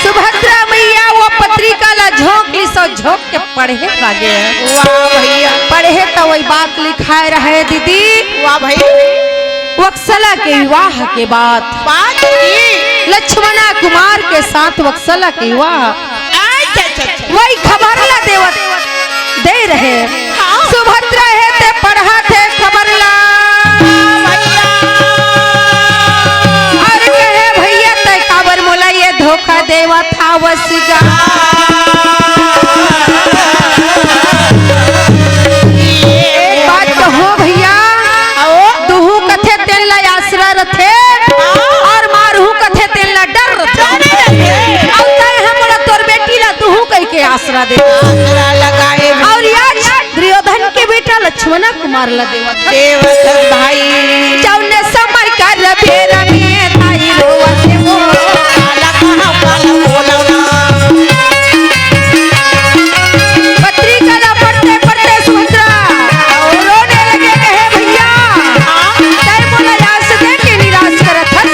सुभद्रा मैया वो पत्रिका ला झोंक लिस अउ झोंक के पढ़े लागे। वाह भइया। पढ़े त वही बात लिखाय रहे दीदी। वाह भइया। वत्सला के विवाह के बाद बात की। लक्ष्मणा कुमार के साथ वत्सला के विवाह। अच्छा, अच्छा, अच्छा। वही खबर ला देवत दे रहे। हाँ। सुभद्रा हे ते पढ़त हे खबर ला। भइया। अउ कहे, "भइया तैं काबर मोला ये धोखा देवत हा?" आवस गा। एक बात कहो भैया, आओ। दुहू कथे तेन ला आसरा रथे, हाँ। अउ मारहू कथे तेन ला डर रथे। डर रथे। अउ तैं ह मोला तोर बेटी ला दुहू कहिके आसरा दे। आसरा लगाए भी। अउ आज दुर्योधन के बेटा लक्ष्मण कुमार ला देवत हे। देवत हे भाई। जौने समय कर बेरा में ताई रोवत हे वो। काला कहाँ काला बोला ना। पत्रिका ला पढ़ते पढ़ते सुभद्रा रोने लगे, कहे, "भैया, तैं मोला आस दे के निराश करत हस।"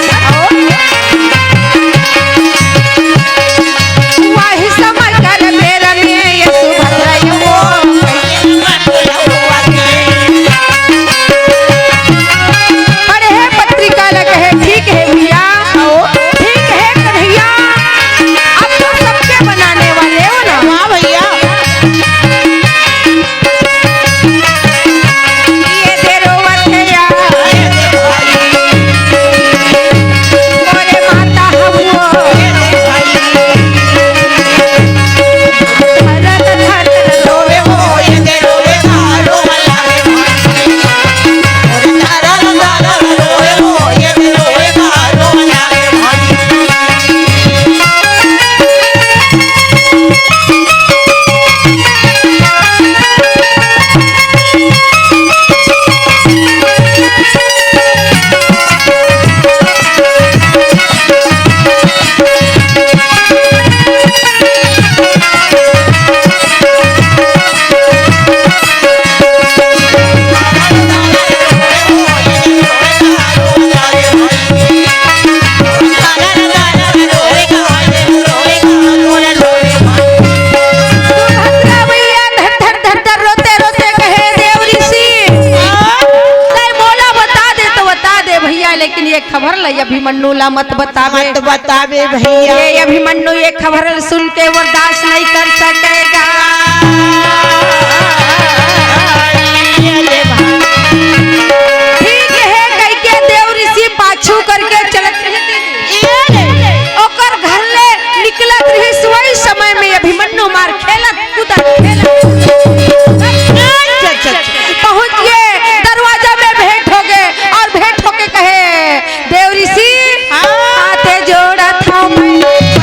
वाही समय कर बेरा में ये सुभद्रा ये वो। पढ़े हे पत्रिका ला कहे, "ठीक हे भैया, ठीक हे कन्हैया, आप तो सबके बनाने वाले हो ना।" हाँ भैया। ये दे रोवत हे यार। मोरे माता हवो। धरत धरत रोवे हो, ये दे रोवे का रोवा लागे भाई। अरे धरत धरत रोवे हो, ये दे रोवे का रोवा लागे भाई। सुभद्रा भैया धर धर धर धर रोते रोते कहे, "देव ऋषि, तैं मोला बता दे तो बता दे भैया, लेकिन ये खबर ला अभिमन्यु ला मत बताबे।" मत बताबे भैया। ये अभिमन्यु ये खबर ला सुन के बर्दाश्त नहीं कर सकेगा। ठीक हे, कहिके देव ऋषि पाछू करके चलत रहिस। ओकर घर ले निकलत रहिस, वही समय में अभिमन्यु मार खेलत कूदत खेलत पहुंच गे, दरवाजा में भेंट हो गे अउ भेंट होके कहे, "देव ऋषि, हाथ जोड़त हंव मैं।"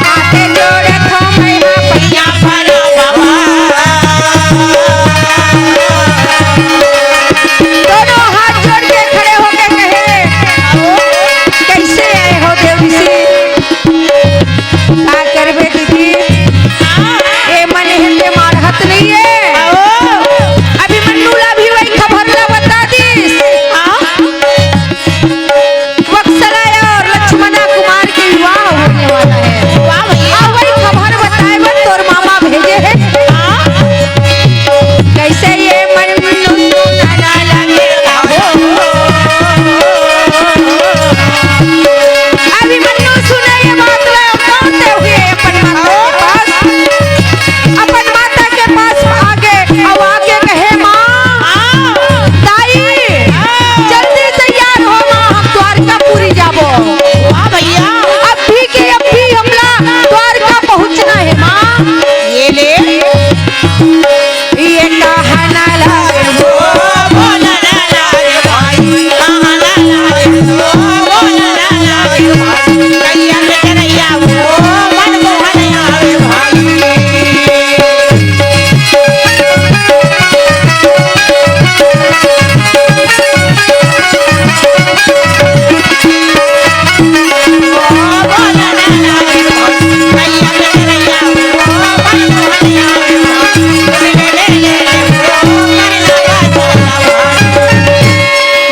हाथ जोड़त हंव मैं, हाथ दोनों हाथ जोड़ के खड़े होके कहे, "कइसे आए हो देव ऋषि?" का करबे दीदी, ए मन हे ते मारहत नइ हे। अभिमन्यु ला भी वही खबर ला बता दिस। वत्सला अउ लक्ष्मणा कुमार के विवाह होने वाला हे। वाह भैया। अउ वही खबर बताए बर तोर मामा भेजे हे। हाँ। कइसे ये मन अभिमन्यु सुने ये बात ला, दौड़ते हुए अपन माता के पास, अपन माता के पास आगे, अउ आगे कहे, "माँ, दाई, जल्दी तैयार हो माँ, हम द्वारकापुरी जाबो।" वाह भैया। अभी के अभी हमला द्वारका पहुँचना हे माँ। ये ले। ये कहना लागे हो, बोलना लागे भाई, कहना लागे हो, बोलना लागे भाई, कैया के करैया हो, मन मोहन आवे भाई।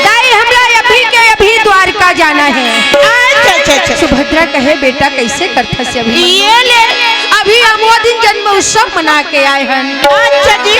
दाई, हमला अभी के अभी द्वारका जाना हे। अच्छा, अच्छा, अच्छा। सुभद्रा कहे, "बेटा, कइसे करथस अभी?" ये ले। अभी अमवा दिन जन्म उत्सव मना के आए हन। अच्छा जी।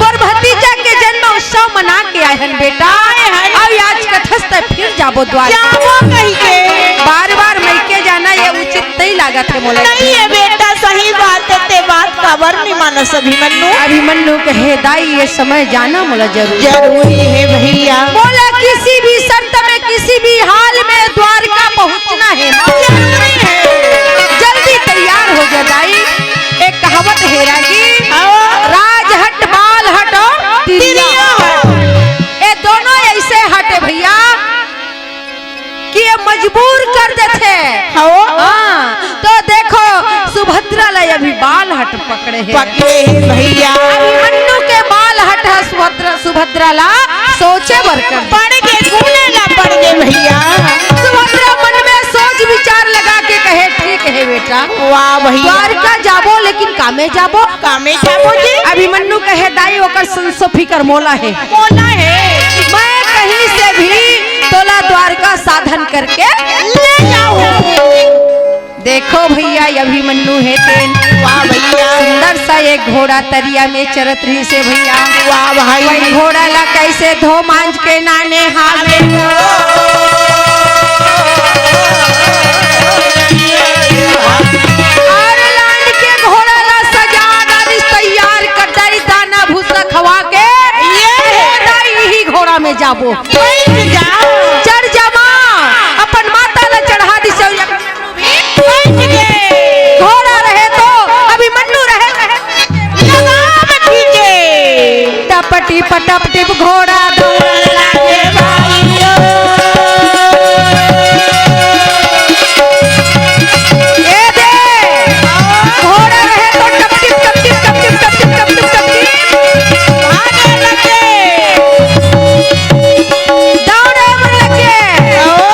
तोर भतीजा के जन्म उत्सव मना के आए हन बेटा। आए हन। अउ आज कथस त फिर जाबो द्वारका। जाबो कहि के। बार-बार मइके जाना, ये उचित नइ लागत हे मोला। नहीं हे बेटा, सही बात हे, ते बात काबर नइ मानस अभिमन्यु? अभिमन्यु कहे, दाई, ये समय जाना मोला जरूरी जरूरी हे भैया। मोला किसी भी शर्त में, किसी भी हाल में द्वारका पहुंचना हे। जरूरी हे। जल्दी तैयार हो जा दाई। एक कहावत हे रागी, हाँ। राजहट, बालहट अउ तिरिया तिरिया हट। हट। ये दोनों ऐसे हट हे भैया कि ये मजबूर कर देथे। हाँ। हाँ, तो देखो, सुभद्रा ला अभी बालहट पकड़े हे। पकड़े हे भैया। अभिमन्यु के बालहट ह सुभद्रा, सुभद्रा ला सोचे बर कर। पड़ गे, गुने ला पड़ गे भैया। सुभद्रा मन में सोच विचार लगा के कहे, "ठीक हे बेटा, वाह भैया। द्वारका जाबो, लेकिन कामे जाबो?" कामे जाबो जी। अभिमन्यु कहे, "दाई, ओकर संसो फिकर मोला हे।" मोला हे। मैं कहीं से भी तोला द्वारका साधन करके ले जाहूं। देखो भैया, ये अभिमन्यु हे तेन। वाह भैया। सुंदर सा एक घोड़ा तरिया में चरत रहिसे भैया। वाह भाई। वही घोड़ा ला कैसे धो मांज के नाने हावे। अउ लान के घोड़ा ला सजा डारिस, तैयार कर डारिस, दाना भूसा खवा के। ये। ए दाई, इही घोड़ा में जाबो। बैठ जा। चढ़ जा माँ, अपन माता ला चढ़ा दिस। बैठ गे। घोड़ा रहे तो अभिमन्यु रहे, लगाम खींचे। टप टिप टप टिप घोड़ा दौड़न लागे भाइयो। ए दे, घोड़ा रहे तो टप टिप, टप टिप, टप टिप, टप टिप, टप टिप, टप टिप। भागे लगे। दौड़े बर लगे।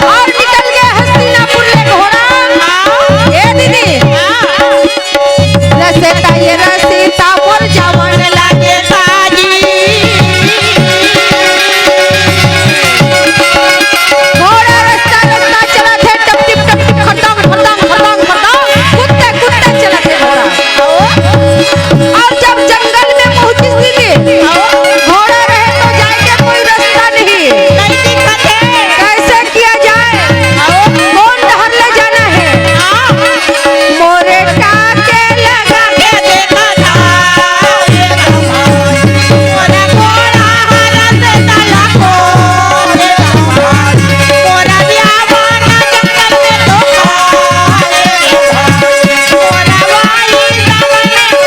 अउ निकल गे हस्तिनापुर ले घोड़ा। हाँ। ए दीदी। हाँ। रसता ये रसता मोर जवान लागे साजी। घोड़ा रसता रसता चलत हे, टप टिप टप टिप, खरदंग खरदंग खरदंग खरदंग, कुत्ते कुत्ते चलत हे घोड़ा। अउ जब जंगल में पहुंचिस दीदी, घोड़ा रहे तो जाए के कोई रसता नहीं। नहीं दिखत हे। कैसे किया जाए? कौन डहर ले जाना हे? हाँ। मोरे टाके लगा के देखा था। मोरा घोड़ा हरस तला को। मोरा ब्याह वाला जंगल में तो। मोरा भाई सामने को।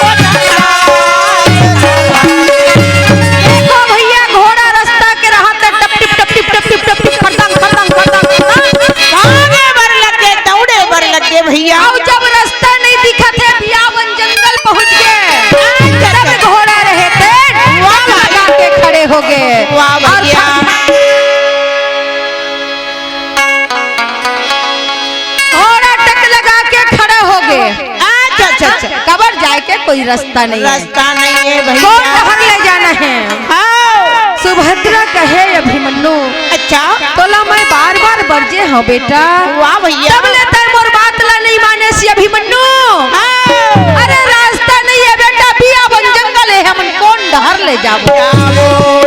देखो भैया, घोड़ा रसता के रहा त टप टिप, टप टिप, टप टिप, टप टिप, खरदंग, खरदंग, खरदंग, खरदंग। भागे बर लगे, दौड़े बर लगे भैया। अउ जब रसता नहीं दिखत हे, बियावन जंगल पहुंच गे। अच्छा, तब अच्छा। घोड़ा रहे ते वाह, वाह। लगा के खड़े हो गे। वाह अउ भैया। घोड़ा टक लगा के खड़ा हो गे। अच्छा, अच्छा, अच्छा। काबर जाए के कोई रसता नहीं हे। रसता नहीं हे भैया। कौन डहर ले जाना हे? हाँ। सुभद्रा कहे अभिमन्यु, अच्छा। तोला मैं बार बार बरजे हंव बेटा। वाह भैया। तब ले तैं मोर बात ला नहीं मानेस अभिमन्यु। हाँ। अरे रसता नहीं हे बेटा, बियावन जंगल हे, हमन कौन डहर ले जाबो? जाबो।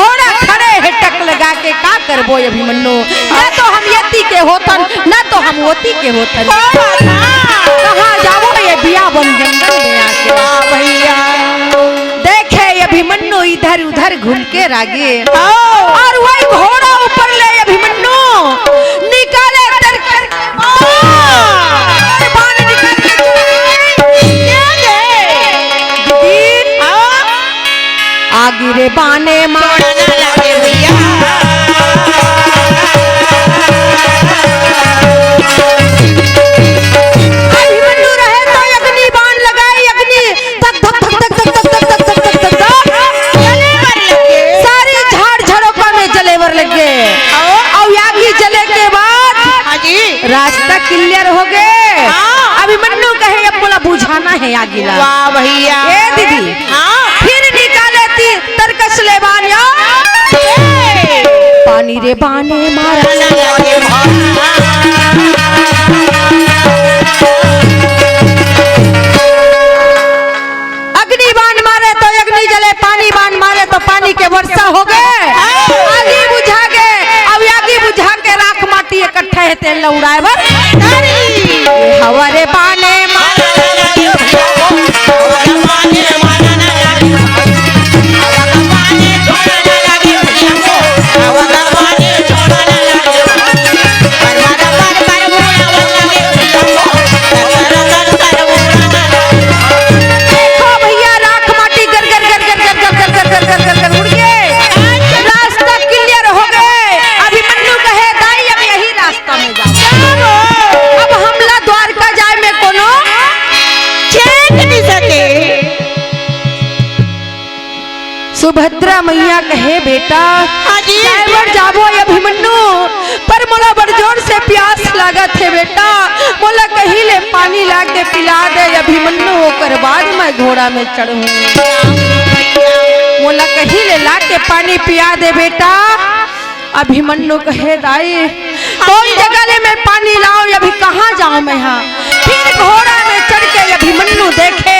घोड़ा खड़े हे टक लगा के, का करबो अभिमन्यु? ना तो हम एती के होथन, ना तो हम ओती के होथन। कहाँ जाबो ये बियावन जंगल में आके? वाह भैया। देखे अभिमन्यु इधर उधर घूम के रागे। हाँ। अउ वही घोड़ा ऊपर ले अभिमन्यु निकाले तर बाण निकाल के चला। दीदी। हाँ। आगी रे बाने मार। लगे भैया। अभिमन्यु रहे तो अग्नि बाण लगाई, अग्नि धक धक धक धक धक धक धक धक धक धक धक धक। जले बर लगे। सारी झाड़ झरोखा में जले बर लगे। अउ? अउ आगी जले के बाद हाँ जी। रास्ता clear हो गे। हाँ। अभिमन्यु कहे, "अब मोला बुझाना हे आगी ला।" वाह भैया। ए दीदी। हाँ। फिर निकाले ती तरकस ले बाण या। ए। पानी रे बाने मारा। अग्नि बाण मारे तो अग्नि जले, पानी बाण मारे तो पानी के वर्षा हो गे। आगी बुझा गे, अब आगी बुझा के राख माटी इकट्ठा हे, तेल ला उड़ाए बर। बेटा, हाँ जी। जाए बर जाबो अभिमन्यु, पर मोला बड़ जोर से प्यास लागत हे बेटा, मोला कहीं ले पानी ला के पिला दे अभिमन्यु, ओकर बाद मैं घोड़ा में चढ़ूं। मोला कहीं ले ला के पानी पिया दे बेटा। अभिमन्यु कहे, दाई, कोन जगह ले मैं पानी लाऊं, अभी कहाँ जाऊं मैं? हाँ, फिर घोड़ा में चढ़ के अभिमन्यु देखे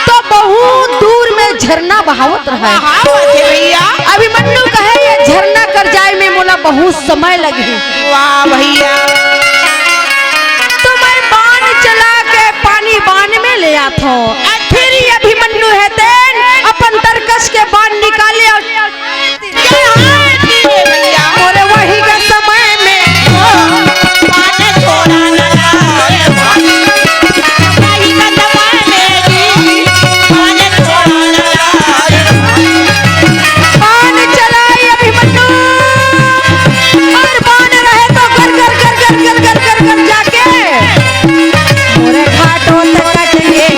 तो बहुत दूर में झरना बहावत रहे। हाँ, हाँ, बात है भैया। अभिमन्यु कहे, ये झरना कर जाए में मोला बहुत समय लगही। वाह भैया। तो मैं बाण चला के पानी बाण में ले आथों। अच्छा। फिर ये अभिमन्यु हे तेन अपन तरकस के बाण निकाले और जय हो भैया। मोरे वही के समय में बाण चलाई अभिमन्यु, और बाण रहे तो कर, कर, कर जाके मोरे घाटों तक कट गए।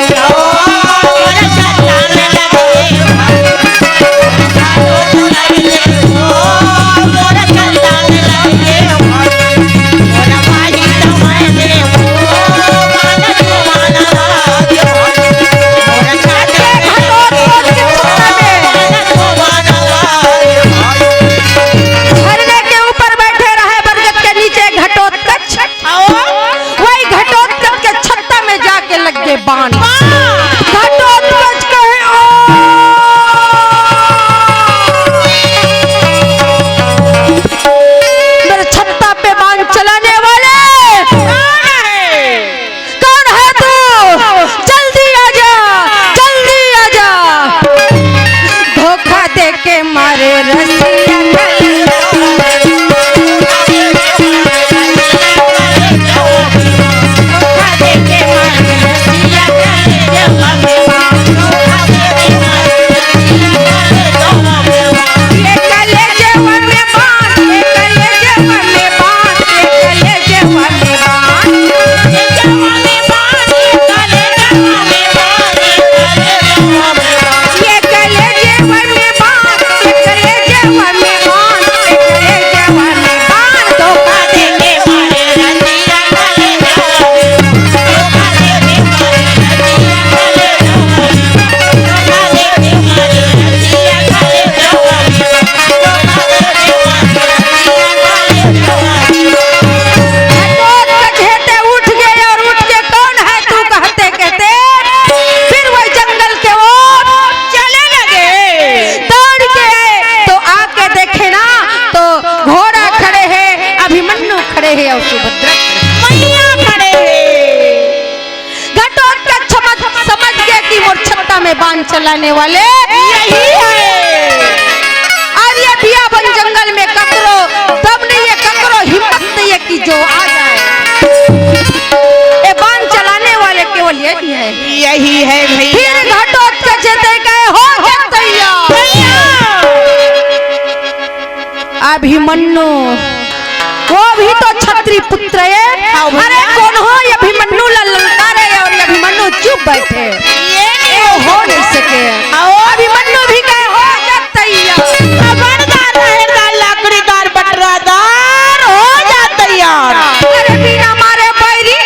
झरने के ऊपर बैठे रहे बरगद के नीचे घटोत्कच। वही घटोत्कच के छत्ता में जाके लग गए बाण। घटोत्कच कहे, ओ, मेरे छत्ता पे बाण चलाने वाले कौन है? कौन है तू? जल्दी आजा, जल्दी आजा। धोखा दे के मारे रसिया। घटोत्कच हे ते उठ गए और उठ के कौन है तू कहते कहते फिर वही जंगल के ओर चले लगे। दौड़ के आए तो आके देखे ना तो घोड़ा खड़े हे, अभिमन्यु खड़े हे और सुभद्रा खड़े हे। मैया खड़े हे। घटोत्कच समझ, समझ गए कि मोर छत्ता में बाण चलाने वाले यही है। और ये बियाबन जंगल में ककरो दम नहीं है, ककरो हिम्मत नहीं है कि जो आ जाए। ये बाण चलाने वाले केवल यही है। यही है भैया। फिर घटोत्कच हे ते कहे, हो जा तैयार। भैया। अभिमन्यु, वो भी तो क्षत्रिय पुत्र है। हाँ, भैया। अरे, कौन हो ये अभिमन्यु ला ललकारे और ये अभिमन्यु चुप बैठे। ये नहीं हो नहीं सके। हाँ। अभिमन्यु भी कहे, हो जा तैयार। खबरदार, लहरदार, लाकड़ीदार, बटरादार, हो जा तैयार। अरे, बिना मारे बैरी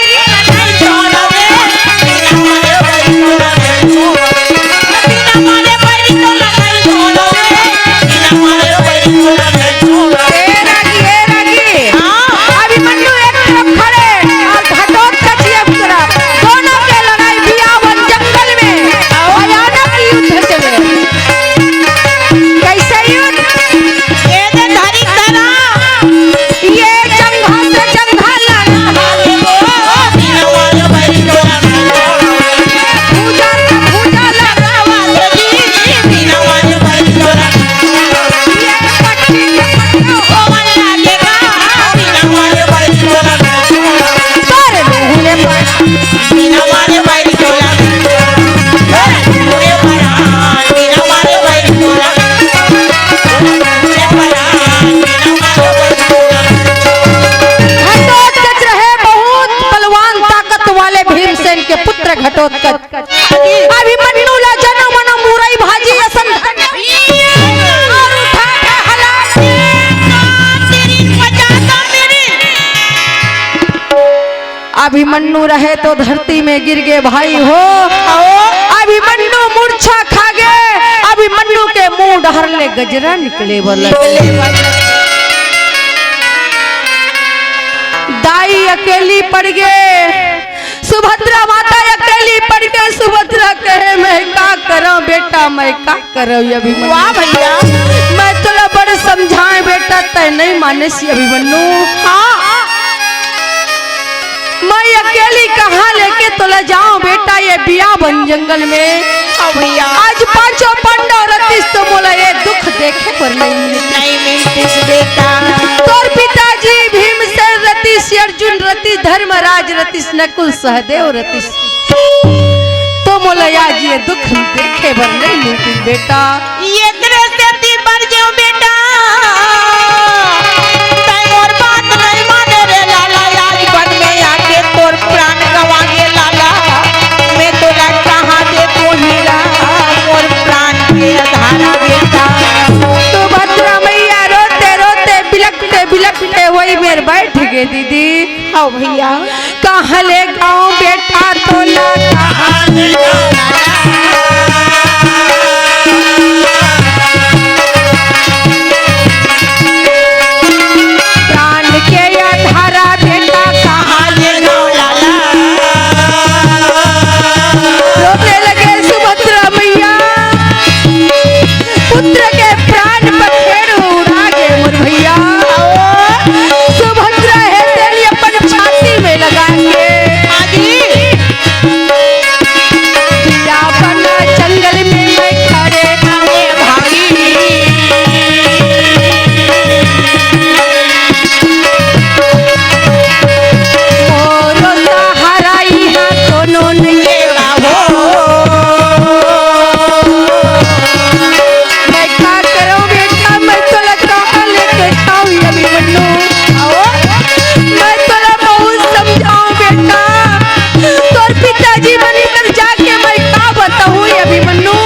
ए रागी, ए रागी। हाँ। अभिमन्यु एक तरफ खड़े और घटोत्कच एक तरफ। दोनों के लड़ाई बियाबन जंगल में भयानक युद्ध चले। कैसे युद्ध? ये दे धरी धरा। ये जंघा से जंघा लड़ा। भुजा से भुजा लड़ा। घटोत्कच रहे बहुत बलवान ताकत वाले भीमसेन के पुत्र घटोत्कच। अभिमन्यु ला जनो मनो मुरई भाजी असन धन। और उठा के अभिमन्यु रहे तो धरती में गिर गे भाई हो। अभिमन्यु मूर्छा खा गे। अभिमन्यु के मुंह डहर ले गजरा निकले बर लगे। दाई अकेली पड़ गे। सुभद्रा माता अकेली पड़ गे। सुभद्रा कहे, मैं का करंव बेटा, मैं का करंव ये अभिमन्यु? वाह भैया। मैं तोला बड़ समझाएं बेटा, तैं नहीं मानेस ये अभिमन्यु। हाँ। मैं अकेली कहाँ लेके तोला जाऊं बेटा, ये बियाबन जंगल में? हाँ भैया। आज पांचों पांडव रतिस तो मोला ये दुख देखे बर नहीं मिलतिस। नहीं मिलतिस बेटा। तोर पिताजी भीमसेन रतिस, अर्जुन रतिस, धर्मराज रतिस, नकुल सहदेव रतिस, तो मोला आज ये दुख देखे बर नहीं मिलतिस बेटा। एकरे सेती बर गेंव बेटा, तैं मोर बात नहीं माने रे लाला। आज बन में आके तोर प्राण गंवा गे लाला। मैं तोला कहाँ देबो हीरा, मोर प्राण के आधारा बेटा। सुभद्रा मैया रोते रोते बिलखते बिलखते वही मेर बैठ गे दीदी। हाँ भैया। कहाँ ले जाऊं बेटा तोला, कहाँ ले जाऊं? प्राण के आधारा बेटा, कहाँ ले जाऊं लाला? रोने लगे सुभद्रा मैया। पुत्र के प्राण पखेरु उड़ा गे मोर भैया। सुभद्रा हे तेली अपन छाती में लगा के। हाँ जी। बियाबन जंगल में मैं खड़े खड़े भागी। मोरो सहारा इहाँ कोनो नइये हो। मैं का करंव बेटा, मैं तोला कहाँ लेके जाऊं ये अभिमन्यु? मैं तोला बहुत समझाऊं बेटा, तोर पिताजी मन कर जाके मैं का बताऊं ये अभिमन्यु?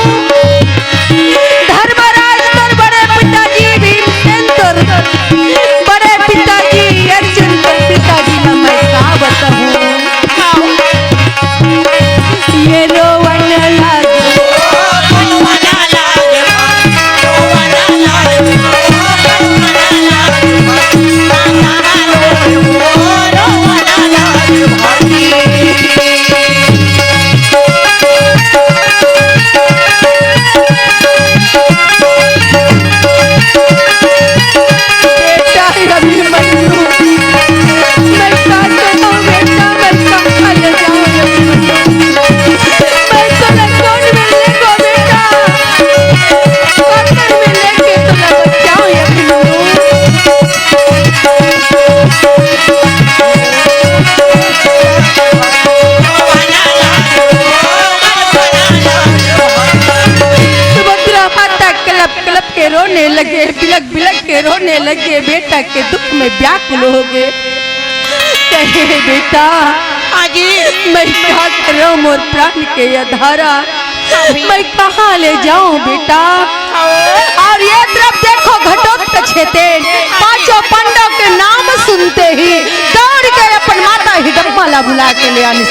धर्मराज तोर बड़े पिताजी, भीमसेन तोर बड़े पिताजी, अर्जुन तोर पिताजी ला मैं का बताहूँ? ये रोवन लागे। बेटा, अभिमन्यु, मैं का करूं बेटा, मैं कहां ले जाऊं अभिमन्यु? मैं तोला कोन में लेगो बेटा, पत्थर में लेके तोला बचाऊं अभिमन्यु। सुभद्रा माता कलप कलप के रोने लगे, बिलख बिलख के रोने लगे, बेटा के दुख में व्याकुल हो गे। कहे, बेटा, हाँ जी। मैं का करंव मोर प्राण के आधारा, मैं कहाँ ले जाऊं बेटा? और ये तरफ देखो घटोत्कच हे तेन, पांचों पांडव के नाम सुनते ही दौड़ के अपन माता हिडम्बा ला बुला के ले आनिस।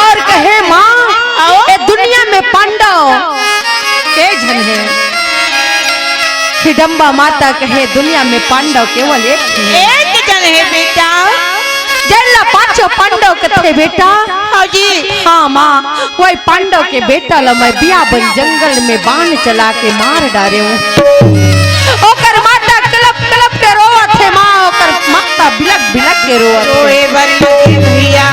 और कहे, माँ, ये दुनिया में पांडव के झन हे? हिडम्बा माता कहे, दुनिया में पांडव केवल एक हे। एक झन हे बेटा। जेन ला पांचों पांडव कथे बेटा। हाँ जी। हाँ माँ, वही पांडव के बेटा ला मैं बियाबन जंगल में बाण चला के मार डारेंव। ओकर माता कलप कलप के रोवत हे माँ, ओकर माता बिलख बिलख के रोवत हे। रोए बर लगे भैया।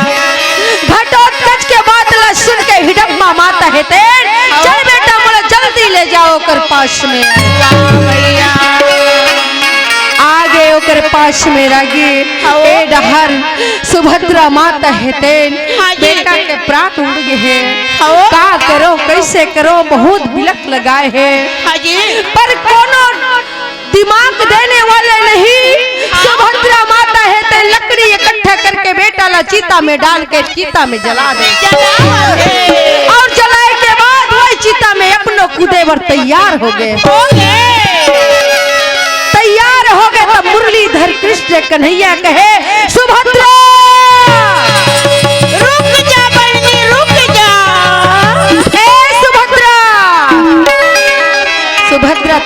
घटोत्कच के बात ला सुन के हिडम्बा माता हे तेन, चल बेटा, मोला जल्दी ले जाओ ओकर पास में। वाह भैया। आगे ओकर पास में रागी, ए डहर सुभद्रा माता हे तेन, हाँ जी। बेटा के प्राण उड़ गे हे। हाँ। का करंव, कैसे करंव, बहुत बिलख लगाए हे। हाँ जी। पर कोनो दिमाग देने वाले नहीं। सुभद्रा माता हे तेन लकड़ी इकट्ठा करके बेटा ला चिता में डाल के चिता में जला दे। जला दे। और जलाए के बाद वही चिता में अपनो कूदे बर तैयार हो गे। हो गे। तैयार हो गे तब मुरलीधर कृष्ण कन्हैया कहे, सुभद्रा,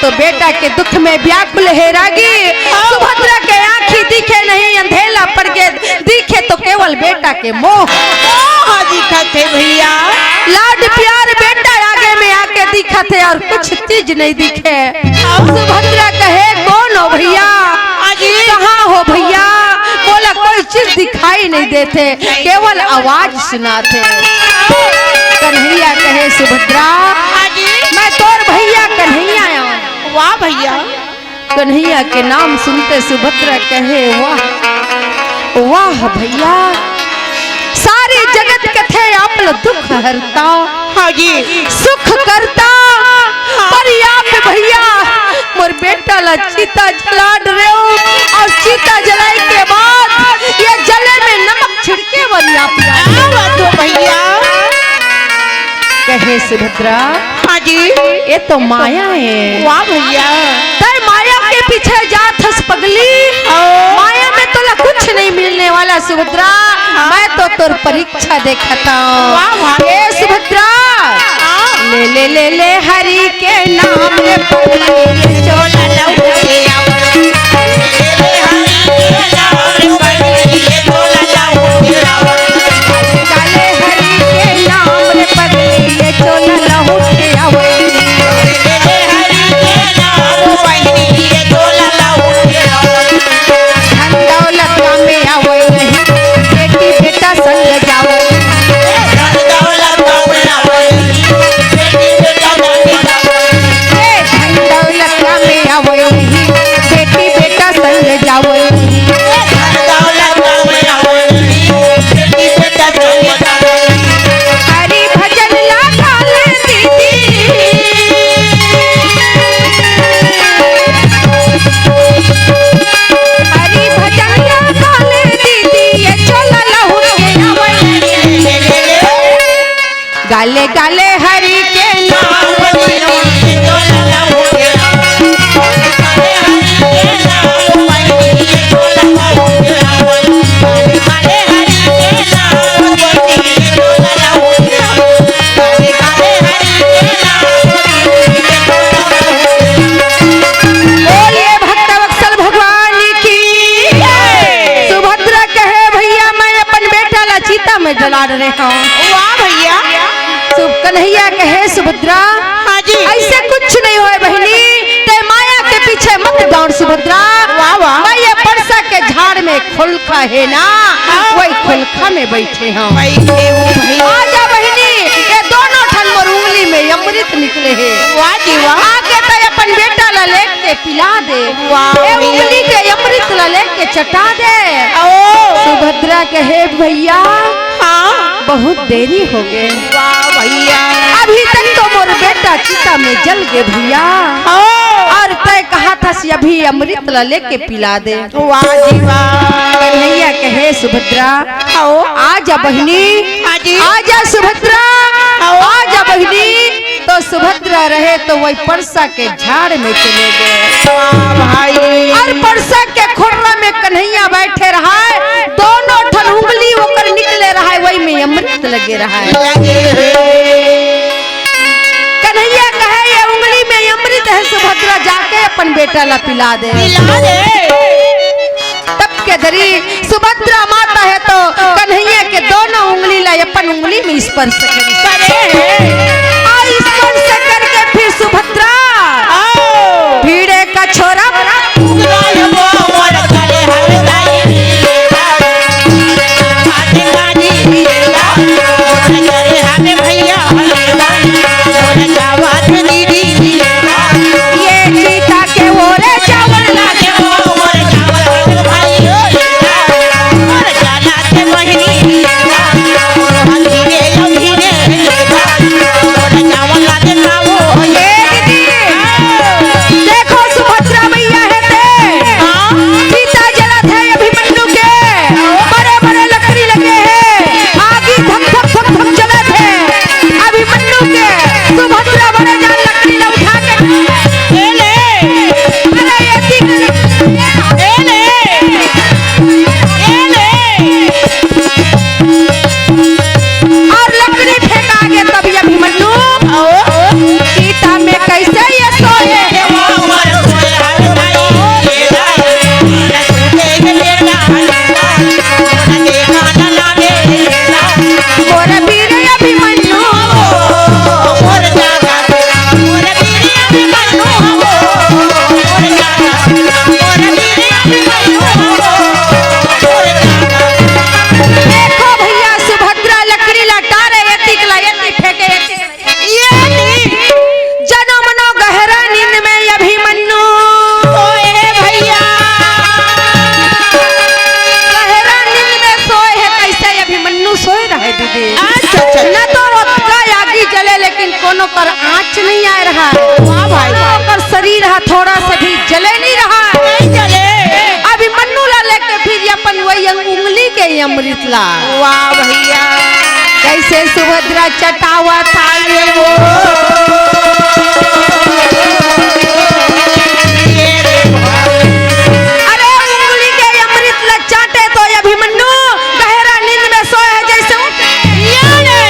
तो बेटा के दुख में व्याकुल हे रागी। सुभद्रा के आँखी दिखे नहीं, अंधेला पड़ गे, दिखे तो केवल बेटा के मोह। मोह दिखत हे भैया। लाड प्यार बेटा आगे में आके दिखत हे और कुछ चीज नहीं दिखे। सुभद्रा कहे, "कौन हो भैया? हाँ जी। कहाँ हो भैया? मोला कोई चीज दिखाई नहीं देत हे, केवल आवाज सुनात हे।" कन्हैया कहे, "सुभद्रा, हाँ जी। मैं तोर भैया कन्हैया आंव।" वाह भैया। कन्हैया के नाम सुनते सुभद्रा कहे, "वाह, वाह भैया, सारे जगत कथे आप ल दुख हरता, हाँ जी। सुख करता, हाँ। पर आप भैया मोर बेटा ला चिता जला डरेव और चिता जलाए के बाद ये जले में नमक छिड़के वाली आप।" क्या बात हो भैया। कहे सुभद्रा, हाँ जी। ये तो माया हे। वाह भैया। तै माया के पीछे जात हस पगली। ओ। माया में तोला कुछ नहीं मिलने वाला सुभद्रा। हाँ। मैं तो तोर परीक्षा देखत हंव। वाह, वाह। ए सुभद्रा। हाँ। ले, ले, ले, ले हरि के नाम रे पगली, ये चोला लहुटिया। काले हरि के नाम रे पगली, ये चोला लहुटिया। धन दौलत काम में आवै नहीं, बेटी बेटा संग जावै। ए, धन दौलत काम में आवै नहीं, बेटी बेटा संग जावै। हरि भजन ला काले दीदी। हरि भजन ला काले दीदी, ये चोला लहुट के आवै। गाले गाले हरि के नाम। बोलिए भक्तवत्सल भगवान की। सुभद्रा कहे, "भैया, मैं अपन बेटा ला चिता में जला डरे हंव।" वाह भैया। सु-, कन्हैया कहे, "सुभद्रा, हाँ जी। ऐसे कुछ नहीं होय बहिनी, तै माया के पीछे मत दौड़ सुभद्रा।" वाह, वाह। मैं ये परसा के झाड़ में खोलखा हे ना, हाँ। वही खोलखा में बैठे हंव। बैठे हंव भैया। आजा बहिनी, ये दोनों ठन मोर उंगली में अमृत निकले हे। वाह जी वाह। आके तै अपन बेटा ला लेके पिला दे। वाह ए भैया। उंगली के अमृत ला लेके चटा दे। ओ। सुभद्रा कहे, "भैया, हाँ। बहुत देरी हो गे। वाह भैया। अभी तक तो मोर बेटा चिता में जल गे भैया। ओ। और तै कहत हस अभी अमृत ला लेके पिला दे।" वाह जी वाह। कन्हैया कहे, "सुभद्रा, आओ। आजा बहिनी, हाँ जी। आजा सुभद्रा, आओ। आजा बहिनी।" तो सुभद्रा रहे तो वही परसा के झाड़ में चले गे। वाह भाई। और परसा के खोर्रा में कन्हैया बैठे रहय, दोनों ठन उंगली ओकर निकले रहय, वही में अमृत लगे रहय। लगे हे। कन्हैया कहे, "ये उंगली में अमृत हे, सुभद्रा जाके अपन बेटा ला पिला दे।" पिला दे। तब के दरी सुभद्रा माता हे तो कन्हैया के दोनों उंगली ला अपन उंगली में स्पर्श करे। करे हे। आ स्पर्श करके फिर सुभद्रा आओ। भिड़े का छोरा। भैया। ये चिता के ओरे चावल लागे। थोड़ा सा भी जले नहीं रहा। नहीं जले। अभिमन्यु ला लेके फिर अपन वही अंग-, उंगली के अमृत ला। वाह भैया। कैसे सुभद्रा चटावा था ये वो। अरे उंगली के अमृत ला चाटे तो ये अभिमन्यु गहरा नींद में सोए है जैसे उठे। ये रे।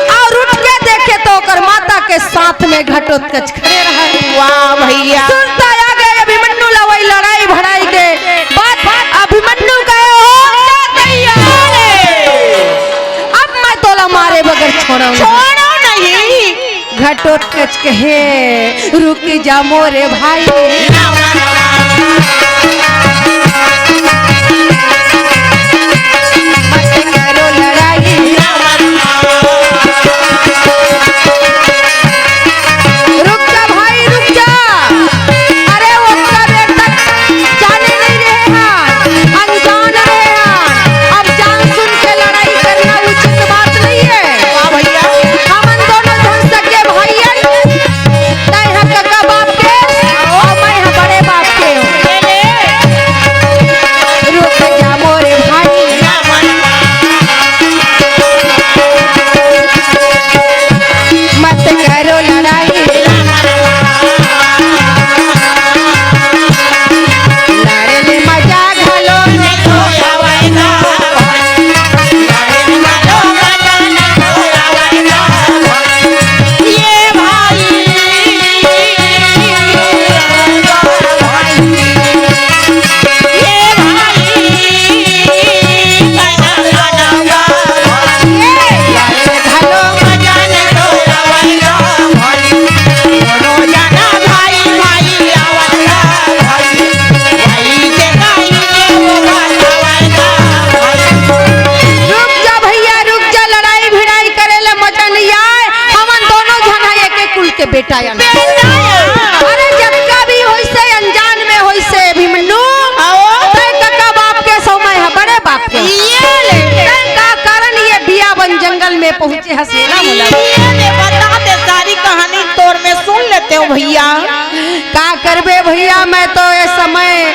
और उठ के देखे तो ओकर माता के साथ में घटोत्कच खड़े रहे। वाह भैया। सुनता आ गए अभिमन्यु ला वही लड़ाई भड़ाई के बाद। अभिमन्यु कहे, "हो भैया, अब मैं तोला मारे बगैर छोड़ो नहीं।" छोड़ो नहीं। घटोत्कच कहे, "रुक जा मोरे भाई, मत करो लड़ाई।" रुक जा भाई, रुक जा। अरे, ओतना देर तक जाने नहीं रहे हैं, अनजान रहे हैं। अब जान सुन के लड़ाई करना उचित बात नहीं है। वाह भैया। हमन दोनों झन सगे भाई हन, तैं ह कका बाप के अउ मैं ह बड़े बाप के। रुक जा मोरे भाई, मत करो लड़ाई। लड़े ले मजा घलो नहीं तो आवे ना। ये भाई, ये भाई, ये भाई, घलो मजा नहीं तो आवे ना। रुक जा भैया, रुक जा, लड़ाई भिड़ाई करे ले मजा नहीं आए। हमन दोनों झन ह एके कुल के बेटा अन। अरे जतका भी होइसे अनजान में होइसे अभिमन्यु, आओ। तैं कका बाप के अउ मैं ह बड़े बाप के। ये ले। तैं का कारण ये बियावन जंगल में पहुँचे हस ना मोला? ये ले, बता दे सारी कहानी तोर में सुन लेते हो भैया। का करबे भैया, मैं तो ये समय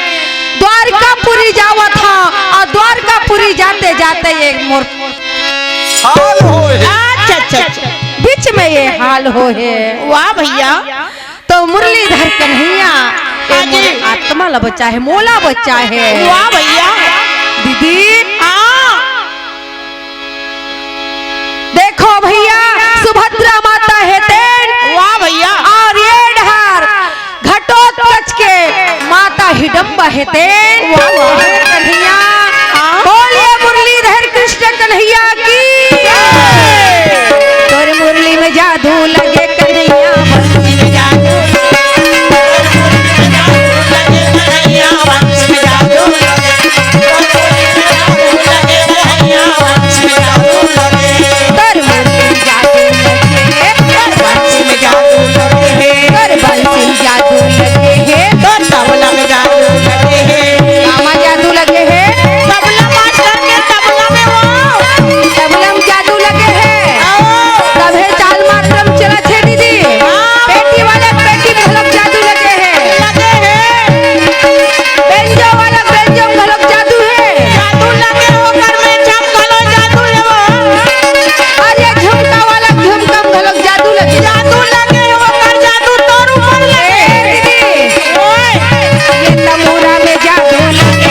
द्वारकापुरी जावत हँव अउ द्वारकापुरी जाते जाते ये मोर हाल होए। अच्छा, अच्छा, अच्छा। बीच में ये हाल होए। वाह भैया। तो मुरलीधर कन्हैया, ये हाँ जी। मोर आत्मा ला बचाए हे, मोला बचाए हे। वाह भैया। दीदी। हाँ। देखो भैया, सुभद्रा माता हे तेन। वाह भैया। अउ ये डहर घटोत्कच के माता हिडम्बा हे तेन। वाह, वाह। कन्हैया, हाँ। बोलिए मुरलीधर कृष्ण कन्हैया की। तोर मुरली में जादू लगे कन्हैया, बंसी में जादू लगे। तोर मुरली में जादू लगे, तोर बंसी में जादू लगे हे, तोर बंसी में जादू लगे हे, तोर तबला में जादू लगे हे। कामा जादू लगे हे? तबला मास्टर के तबला में वो। तबला में जादू लगे हे। आओ। तभे चाल मात्र में चलत हे दीदी। हाँ। पेटी वाले पेटी में घलोक जादू लगे हे। लगे हे। बेंजो वाला बेंजो में घलोक जादू हे। जादू लगे हे, ओकर में झम घलो जादू हे वो। अरे झुमका वाला झुमका में घलोक जादू लगे। जादू लगे हे, ओकर जादू तोर ऊपर लगे हे। ए दीदी। ओए। ये तमूरा में जादू लगे।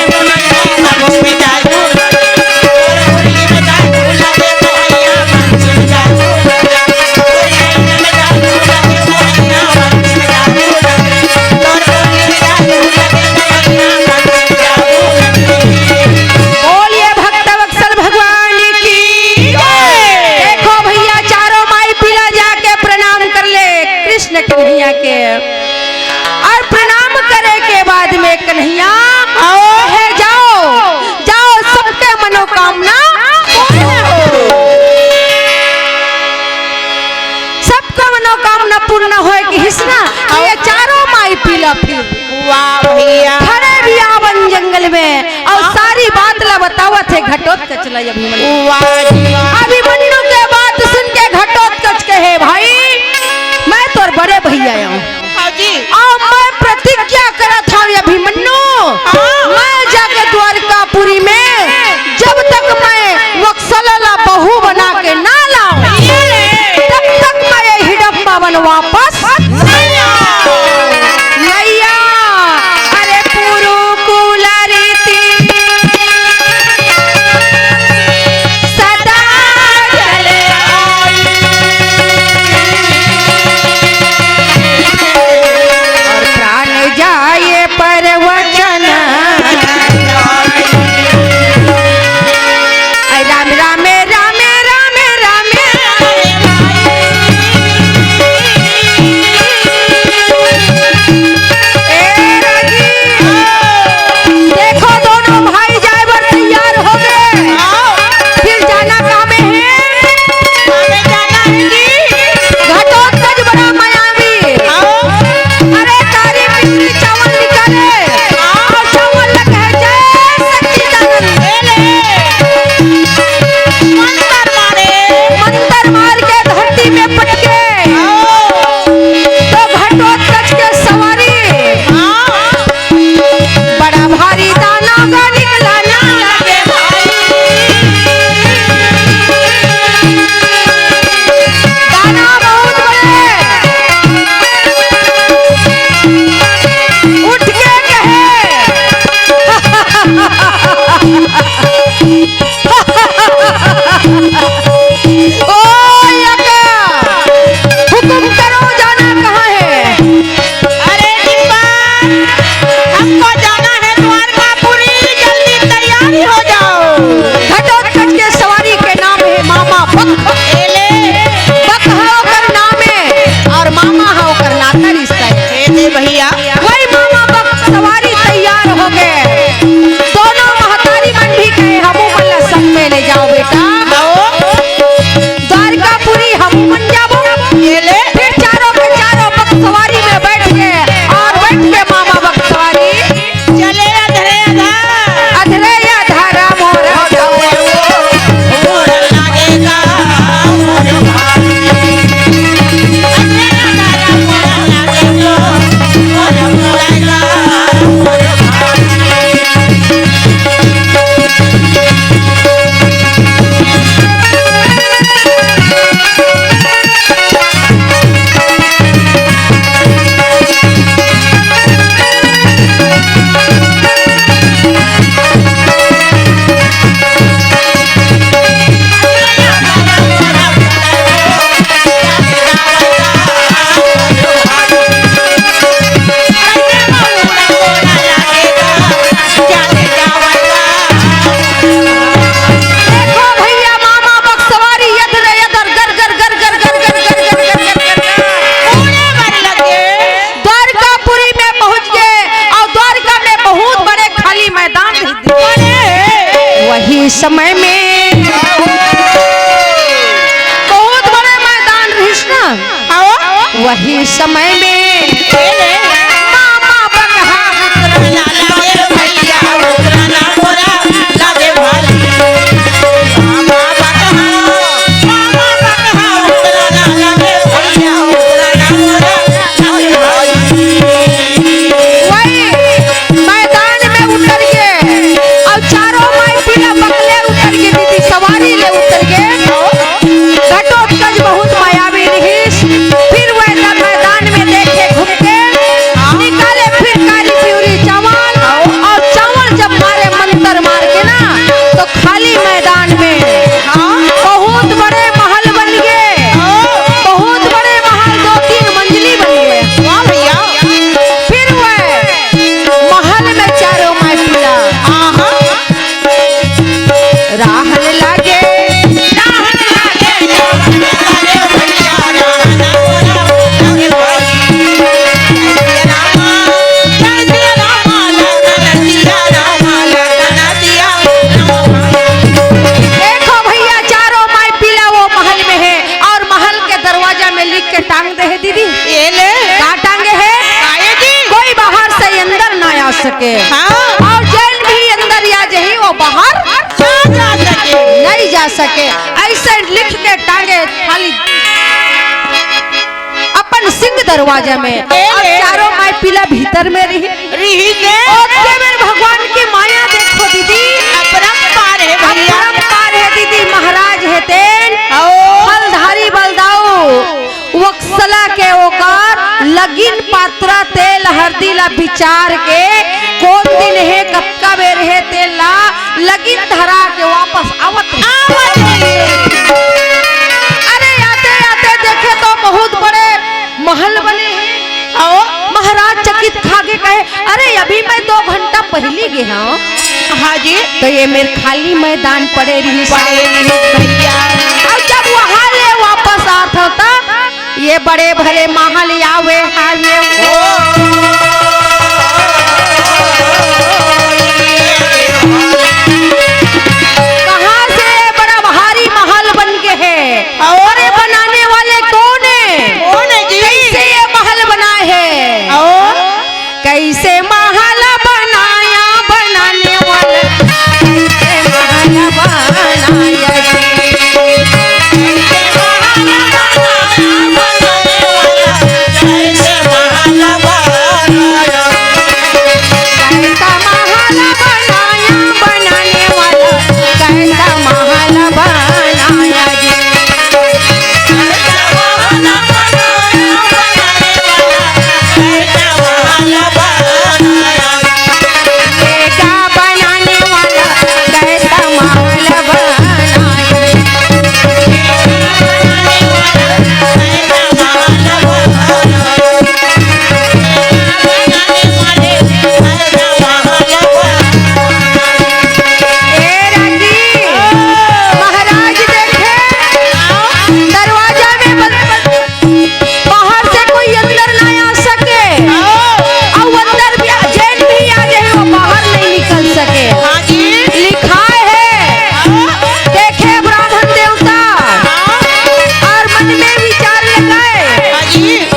बोलिए भक्त वत्सल भगवान की। देखो भैया, चारों माई पीला जाके प्रणाम कर ले कृष्ण कन्हैया के। अउ प्रणाम करे के बाद में कन्हैया, आओ। हे जाओ, जाओ, सबके मनोकामना पूर्ण हो। सबका मनोकामना पूर्ण होए के हिसना, ये चारों माई पीला फिर। वाह भैया। खड़े बियावन जंगल में अउ सारी बात ला बतावत हे घटोत्कच ला अभिमन्यु। वाह जी। अभिमन्यु के बात सुन के घटोत्कच कहे, "भाई, मैं तोर बड़े भैया हँव।" हाँ जी। अउ मैं प्रतिज्ञा करत हंव अभिमन्यु, हाँ। मैं जाके द्वारकापुरी में जब तक मैं वत्सला ला बहू बना के ना लाऊं, तब तक मैं ये हिडम्बा वन वापस नइ आऊं। अरे पुरुकुल रीति सदा चले आई। अउ प्राण जाए पर वचन। राम राम राम राम राम। ए रागी, देखो दोनों भाई जाए बर तैयार हो गए। फिर जाना कहाँ में है? घटोत्कच बड़ा मायावी। अरे तारी पितरी चावल निकाले। अउ चावल लग है जय सच्चिदानंद। मंतर मारे। मंतर मार के धरती में पटके। तो घटोत्कच के सवारी। बड़ा भारी दाना का निकला ना लगे भाई। दाना बहुत बड़े। उठ के कहे। ओ यका, हुकुम करो, जाना कहाँ है? अरे डिम्बा, हमको जाना है द्वारकापुरी, जल्दी तैयारी हो जाओ। घटोत्कच के सवारी के नाम है मामा बक। एले। बक है ओकर नाम है अउ मामा है ओकर नाता रिश्ता है। ए दे भैया। वही मामा बक सवारी तैयार हो गए। दोनों महतारी मन भी कहे, "हमू मन ला संग में ले जाओ बेटा।" आओ। द्वारकापुरी हमू मन जाबो। ये ले। फिर चारों के चारों बक सवारी में बैठ गए अउ बैठ के मामा बक सवारी चले अधरे अधा। अधरे अधा राम हो राम। देखो भैया, मामा बक सवारी यदर यदर गर गर गर गर गर गर गर गर गर गर गर गर उड़े बर लगे। द्वारकापुरी में पहुंच गए अउ द्वारका में बहुत बड़े खाली मैदान रहिस। वही समय में बहुत बड़े मैदान रहिस ना। वही समय में मामा बकहा उतरना लागे भैया, उतरना मोरा लागे भाई। मामा बकहा, मामा बकहा उतरना लागे भैया, उतरना मोरा लागे भाई। वही मैदान में उतर के अउ चारों माई पीला बकले उतर के दीदी सवारी ले उतर के। घटोत्कच बहुत मायावी रहिस। फिर वह मैदान में देखे घूम के निकाले फिर कारी पिउरी चावल अउ चावल जब मारे मंतर मार के ना तो खाली मैदान में बहुत बड़े महल बन गए। बहुत बड़े महल दो तीन मंजिली बन गए। वाह भैया। फिर वह महल में चारों माई पीला राहन लागे, राहन लागे, राहन लागे भैया, राहन लागे भाई। जय सिया रामा, जय सिया रामा, लखन सिया रामा, लखन सिया रामा। देखो भैया, चारों माई पीला वो महल में है अउ महल के दरवाजा में लिख के टांग दे हे दीदी। ये ले। का टांगे हे? काहे जी? कोई बाहर से अंदर ना आ सके। हाँ। अउ जउन भी अंदर आ जाही, वो बाहर ना जा सके। नइ जा सके। अइसे लिख के टांगे खाली। अपन सिंह दरवाजा में, ए, और ए। चारों माई पीला भीतर में रही। रही ने। ओके मेरे भगवान की माया देखो दीदी। अपरंपार है भैया। अपरंपार है दीदी, महाराज हे तेन। आओ। फलधारी बलदाऊ, वक्सला के ओकर लगिन पात्रा तेल हरदी ला बिचार के, कोन दिन हे, कतका बेर हे, तेल ला लगिन धरा के वापस आवत हे। आवत हे। अरे आते आते देखे तो बहुत बड़े महल बने हे। आओ। महाराज चकित खागे कहे, "अरे अभी मैं दो घंटा पहिली गे हंव।" हाँ जी। तो ये मेर खाली मैदान पड़े रहिस। पड़े रहिस भैया। अउ जब वहाँ ले वापस आत हंव त ये बड़े भरे महल आवे हावे। कहाँ से ये बड़ा भारी महल बन के हे? और? अरे बनाने वाले कौन हे? कौन हे जी? कैसे ये महल बनाए हे? और? कैसे महल बनाया बनाने वाला, कैसे महल बनाया जी? कैसे महल बनाया बनाने वाला, कैसे महल बनाया? कैसा महल बनाया बनाने वाला, कैसा महल बनाया जी? ए रागी, महाराज देखे, दरवाजा में बंद, बाहर से कोई अंदर ना आ सके। अउ अंदर भी, जेन भी आ जाए, वो बाहर नहीं निकल सके। हाँ जी। लिखाए हे, हाँ। देखे ब्राह्मण देवता, हाँ। अउ मन में विचार लगाए। हाँ जी।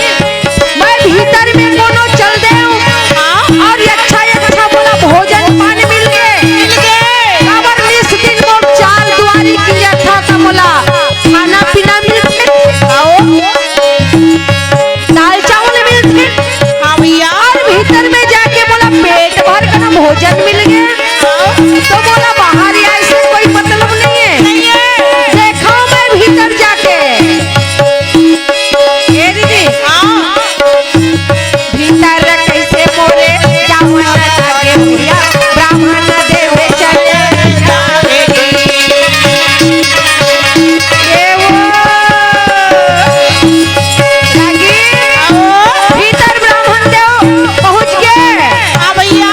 मैं भीतर में कोनो चल देंव, हाँ। अउ अच्छा अच्छा मोला भोजन पान मिल गे। मिल गे। काबर निस दिन मोर चार दुआरी किया था त मोला खाना पीना मिलथे। आओ। दाल चावल मिलथे। हाँ भैया। अउ भीतर में जाके मोला पेट भर के ना भोजन मिल गे, तो मोला बाहर आए से कोई मतलब नहीं हे। नहीं हे। देखो मैं भीतर जाके। ए दीदी। हाँ। भीतर कैसे मोरे जावन लागे भैया, ब्राह्मण देवे चले जावे जी। ए वो रागी, आओ। भीतर ब्राह्मण देव पहुँच गे। हाँ भैया।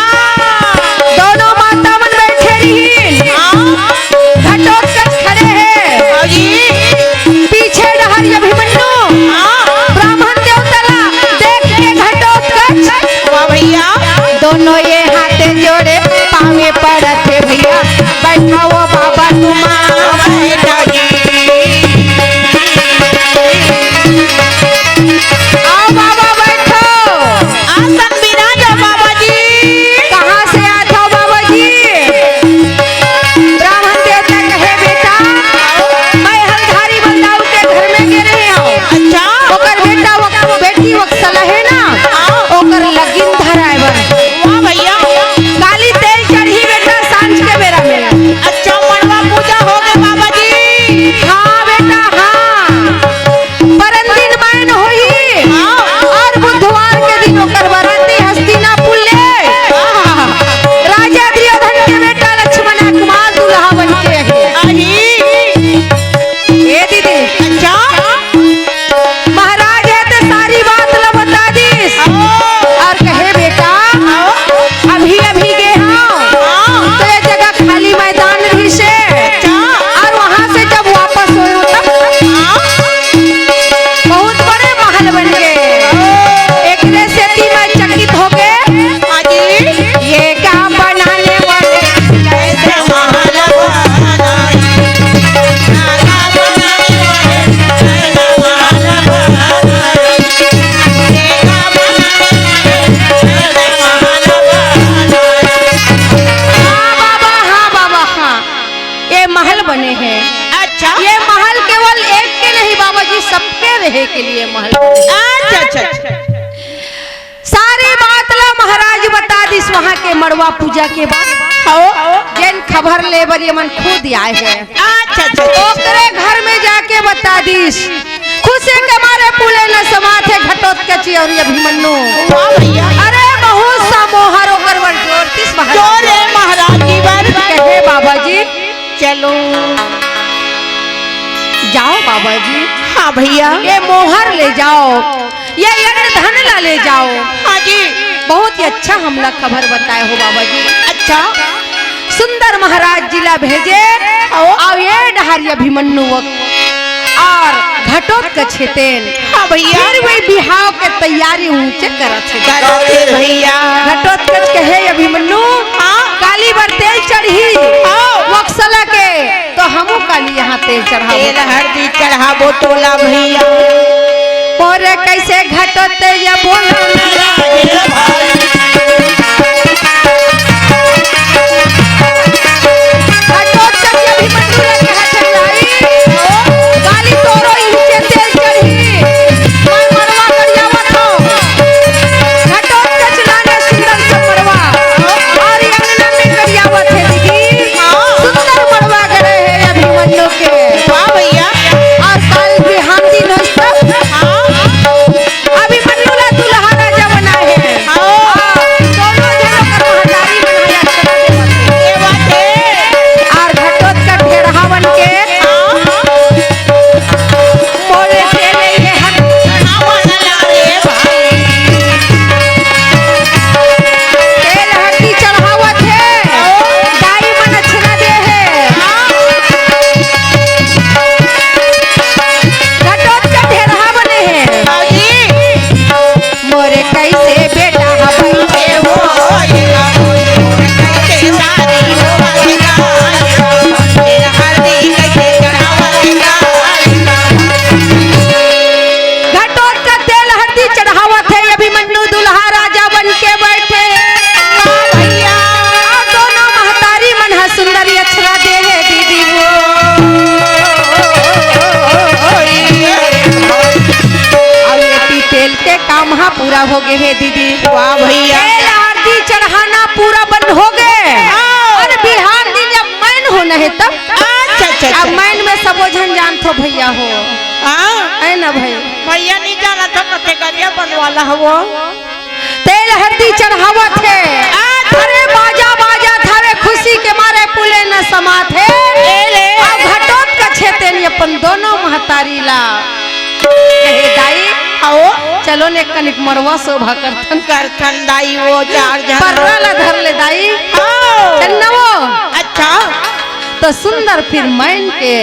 दोनों माता मन बैठे रहिन। हाँ। घटोत्कच खड़े हे। हाँ जी। पीछे डहर अभिमन्यु। हाँ। ब्राह्मण देवता ला देख के घटोत्कच। वाह भैया। दोनों ये हाथ जोड़े पावे पड़त हे भैया। बैठो वो बाबा तुम आओ। बैठो जी। आओ बाबा बैठो। आसन विराजो बाबा जी। कहाँ से आत हव बाबा जी? ब्राह्मण देवता कहे, "बेटा, मैं हलधारी बलदाऊ के घर में गे रहे हंव।" अच्छा। ओकर बेटा, ओकर बेटी वक्सला हे ना, हाँ। ओकर लगिन धराए बर। वाह भैया। काली तेल वहाँ के मड़वा पूजा के बाद हो। जेन खबर ले बर ये मन खुद आए हे। अच्छा, अच्छा, अच्छा। ओकरे घर में जाके बता दिस, खुशी के मारे पुले न समात हे घटोत्कच अउ अभिमन्यु। वाह भैया। अरे बहुत सा मोहर ओकर बर जोर दिस महाराज। जोर हे महाराज जी बर। कहे बाबा जी। चलो। जाओ बाबा जी। हाँ भैया। ये मोहर ले जाओ, ये अन्न धन ला ले जाओ। हाँ जी। बहुत ही अच्छा हमला खबर बताए हो बाबा जी। अच्छा। सुंदर महाराज जी ला भेजे। ओ। अउ ये डहर अभिमन्यु अउ घटोत्कच हे तेन। हाँ भैया। फिर वही बिहाव के तैयारी ऊंचे करत हे। करत हे भैया। घटोत्कच कहे अभिमन्यु, हाँ। काली बर तेल चढ़ही, हाँ। वक्सला के, तो हमू काली यहाँ तेल चढ़ाबो। तेल हरदी चढ़ाबो तोला भैया। मोरे कैसे घटत या बोला ना। घटोत्कच अभिमन्यु ला कहत हे, भाई, काली तोरो इहिचे तेल चढ़ही, मैं मड़वा गरियावत हूँ। घटोत्कच लाने सुंदर सा मड़वा, अउ अंगना में गरियावत हे दीदी। सुंदर मड़वा गढ़े हे अभिमन्यु के। वाह भैया। अउ काल बिहान दिन होइस तब हाँ। अभिमन्यु ला दुल्हा राजा बनाए हे। हाँ। दोनों झन ओकर महतारी मन हे अक्षता देवत हे। ये बात हे। अउ घटोत्कच ढेरहा बन के हाँ। मोरे तेल हे हर चढ़ावा ना रे भाई। तेल हरदी चढ़ावत हे। दाई मन अक्षता दे हे। घटोत्कच ढेरहा बने हे। भाई। मोरे कैसे बेटा हबै के हो। घटोत्कच तेल हरदी चढ़ावत हे, अभिमन्यु दुल्हा राजा बन के बैठे। हाँ भैया। अउ दोनों महतारी मन ह सुंदर अक्षता दे हे दीदी वो। अउ एती तेल के काम ह पूरा हो गे हे दीदी। वाह भैया। तेल हरदी चढ़ाना पूरा बंद हो गे। हाँ। अउ बिहान दिन जब मैन होना हे तब। अच्छा, अच्छा, अच्छा। अब मैन में सबो झन जानथो भैया हो। हाँ। हे ना भाई? भैया नहीं जानथो कथे गरिया बनवाला हवो। तेल हरदी चढ़ावत हे। अरे बाजा बाजत हवे, खुशी के मारे पुले न समात हे। अउ घटोत्कच हे तेन अपन दोनों महतारी ला कहे, दाई, आओ। चलो ने कनिक मड़वा शोभा करथन। करथन दाई वो चार झन। पर्रा ला धर ले दाई। आओ। चल न वो। अच्छा। तो सुंदर फिर मैन के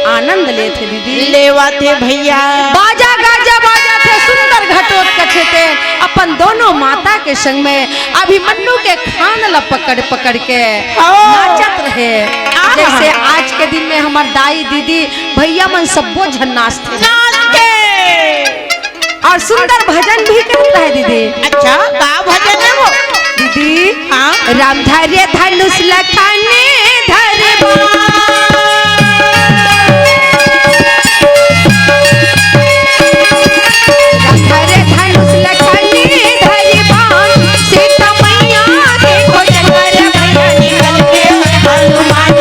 आनंद लेथे दीदी। लेवत हे भैया। बाजा गाजा बाजत हे, सुंदर घटोत्कच हे तेन अपन दोनों माता के संग में अभिमन्यु के खान ला पकड़ पकड़ के आओ। नाचत रहे। आहा। जैसे आज के दिन में हमर दाई दीदी भैया मन सब्बो झन नाचथे। नाचथे। अउ सुंदर भजन भी करत हे दीदी। अच्छा, का भजन हे वो? दीदी, हाँ। राम धरे धनुष लखन धरे बाण। राम धरे धनुष लखन धरे बाण। सीता मैया के खोज कर भैया निकल के हनुमान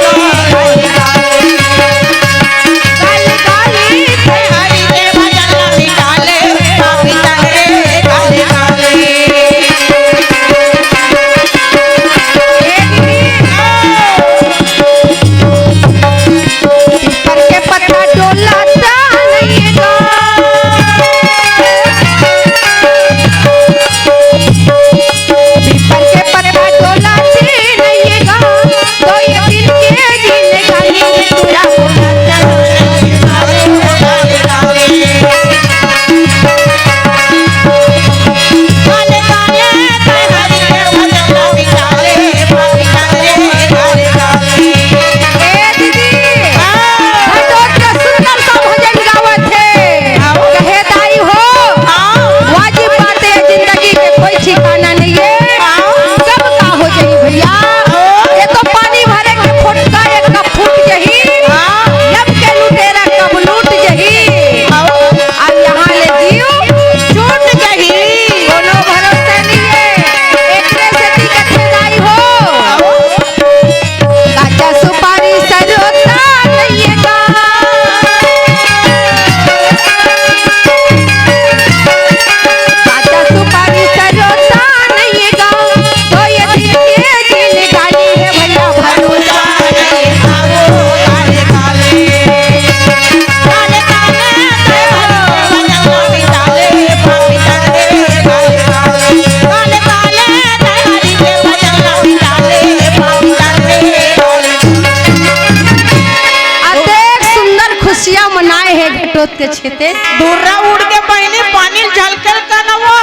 के छेते। दूरा उड़ के बहिनी पानी झलकल का न वो।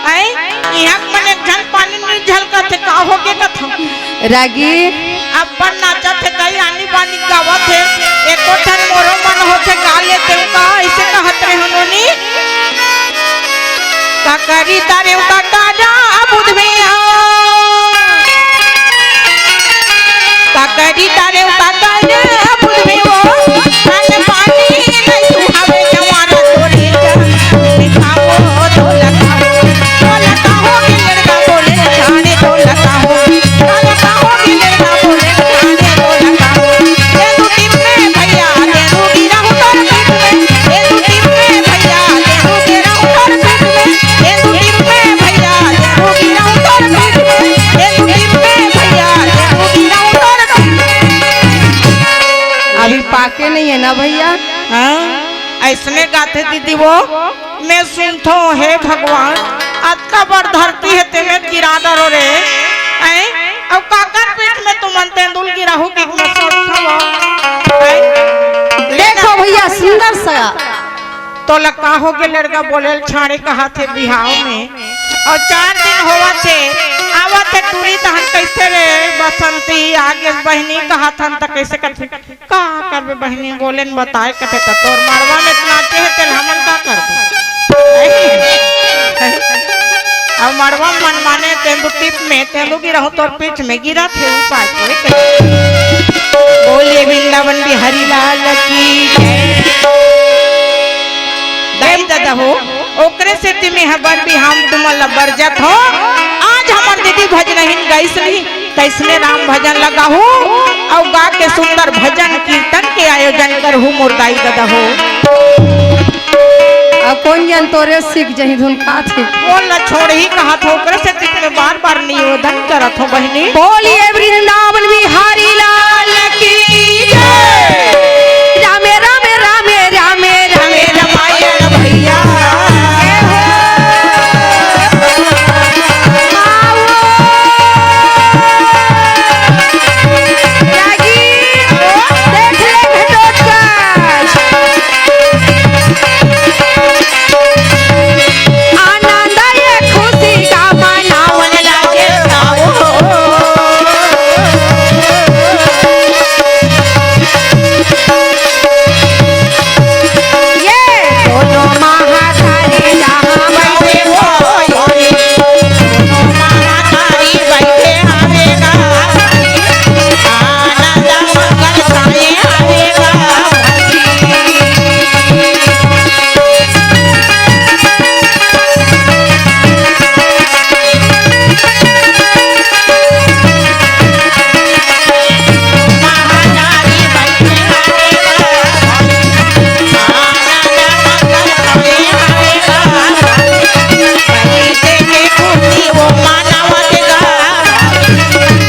ऐ, इहाँ के मन एक झन पानी नहीं झलकत हे, का हो के कथो? रागी। अपन नाचत हे, कई आनी बानी गावत हे। एको ठन मोरो मन होथे गा लेते का, ऐसे कहत रहे हनोनी। का करी तारे का ताजा बुध भैया। का करी तारे का ताजा बुध भैया। खान पानी नहीं सुहावे जवान तोरे जान। दिखाओ ढोलक हो, ढोलक हो के लड़का बोले जाने ढोलक हो, ढोलक हो के लड़का बोले जाने ढोलक हो। ये दू टीम में भैया, ये दू गिरा हूँ तोर पीठ में, ये दू टीम में भैया, ये दू गिरा हूँ तोर पीठ में, ये दू टीम में भैया, ये दू गिरा हूँ तोर पीठ में, ये दू टीम में भैया, ये दू गिरा हूँ तोर पीठ में। अभी पाके नहीं है ना भैया? हाँ, ऐसने गाथे दीदी वो। मैं सुनथो, हे भगवान, अतका बड़ धरती हे, तेमे गिरा डरो रे। ऐ, अउ काकर पीठ में तुमन तेंदुल गिराहू कि मैं सोचथो। ऐ, देखो भैया, सुंदर सा। तोला का हो गे लड़का, बोले ल छाड़े कहाथे बिहाव में। अउ चार दिन होवत हे, आवत हे टूरी तहन कैसे रे बसंती, आगे बहिनी कहाथन त कैसे करथे? का करबे बहिनी, बोले न बताए कथे त तोर मड़वा में इतना के हे, तेल हमन का करबे? अब मड़वा मन माने तेंदू टिप में, तेंदू गिरहूं तोर पीठ में गिरा थे, ऊ पाछे। बोलिए वृंदावन बिहारी लाल की जय। दाई ददा हो, ओकरे सेती में हबर भी हम तुमन ला बरजत हो। आज हमर दीदी भजनहिन गइस नहीं, तइसने राम भजन लगाहू अउ गा के सुंदर भजन कीर्तन के आयोजन करहू मोर दाई ददा हो। अब कोन जन तोरे सीख जही धुन खात हे। बोल न छोड़ ही कहा थो, ओकरे से तुमने बार बार निवेदन करत हो बहिनी। बोलिए वृंदावन बिहारी लाल की जय। रामे रामे रामे रामे रामे रामायण भैया।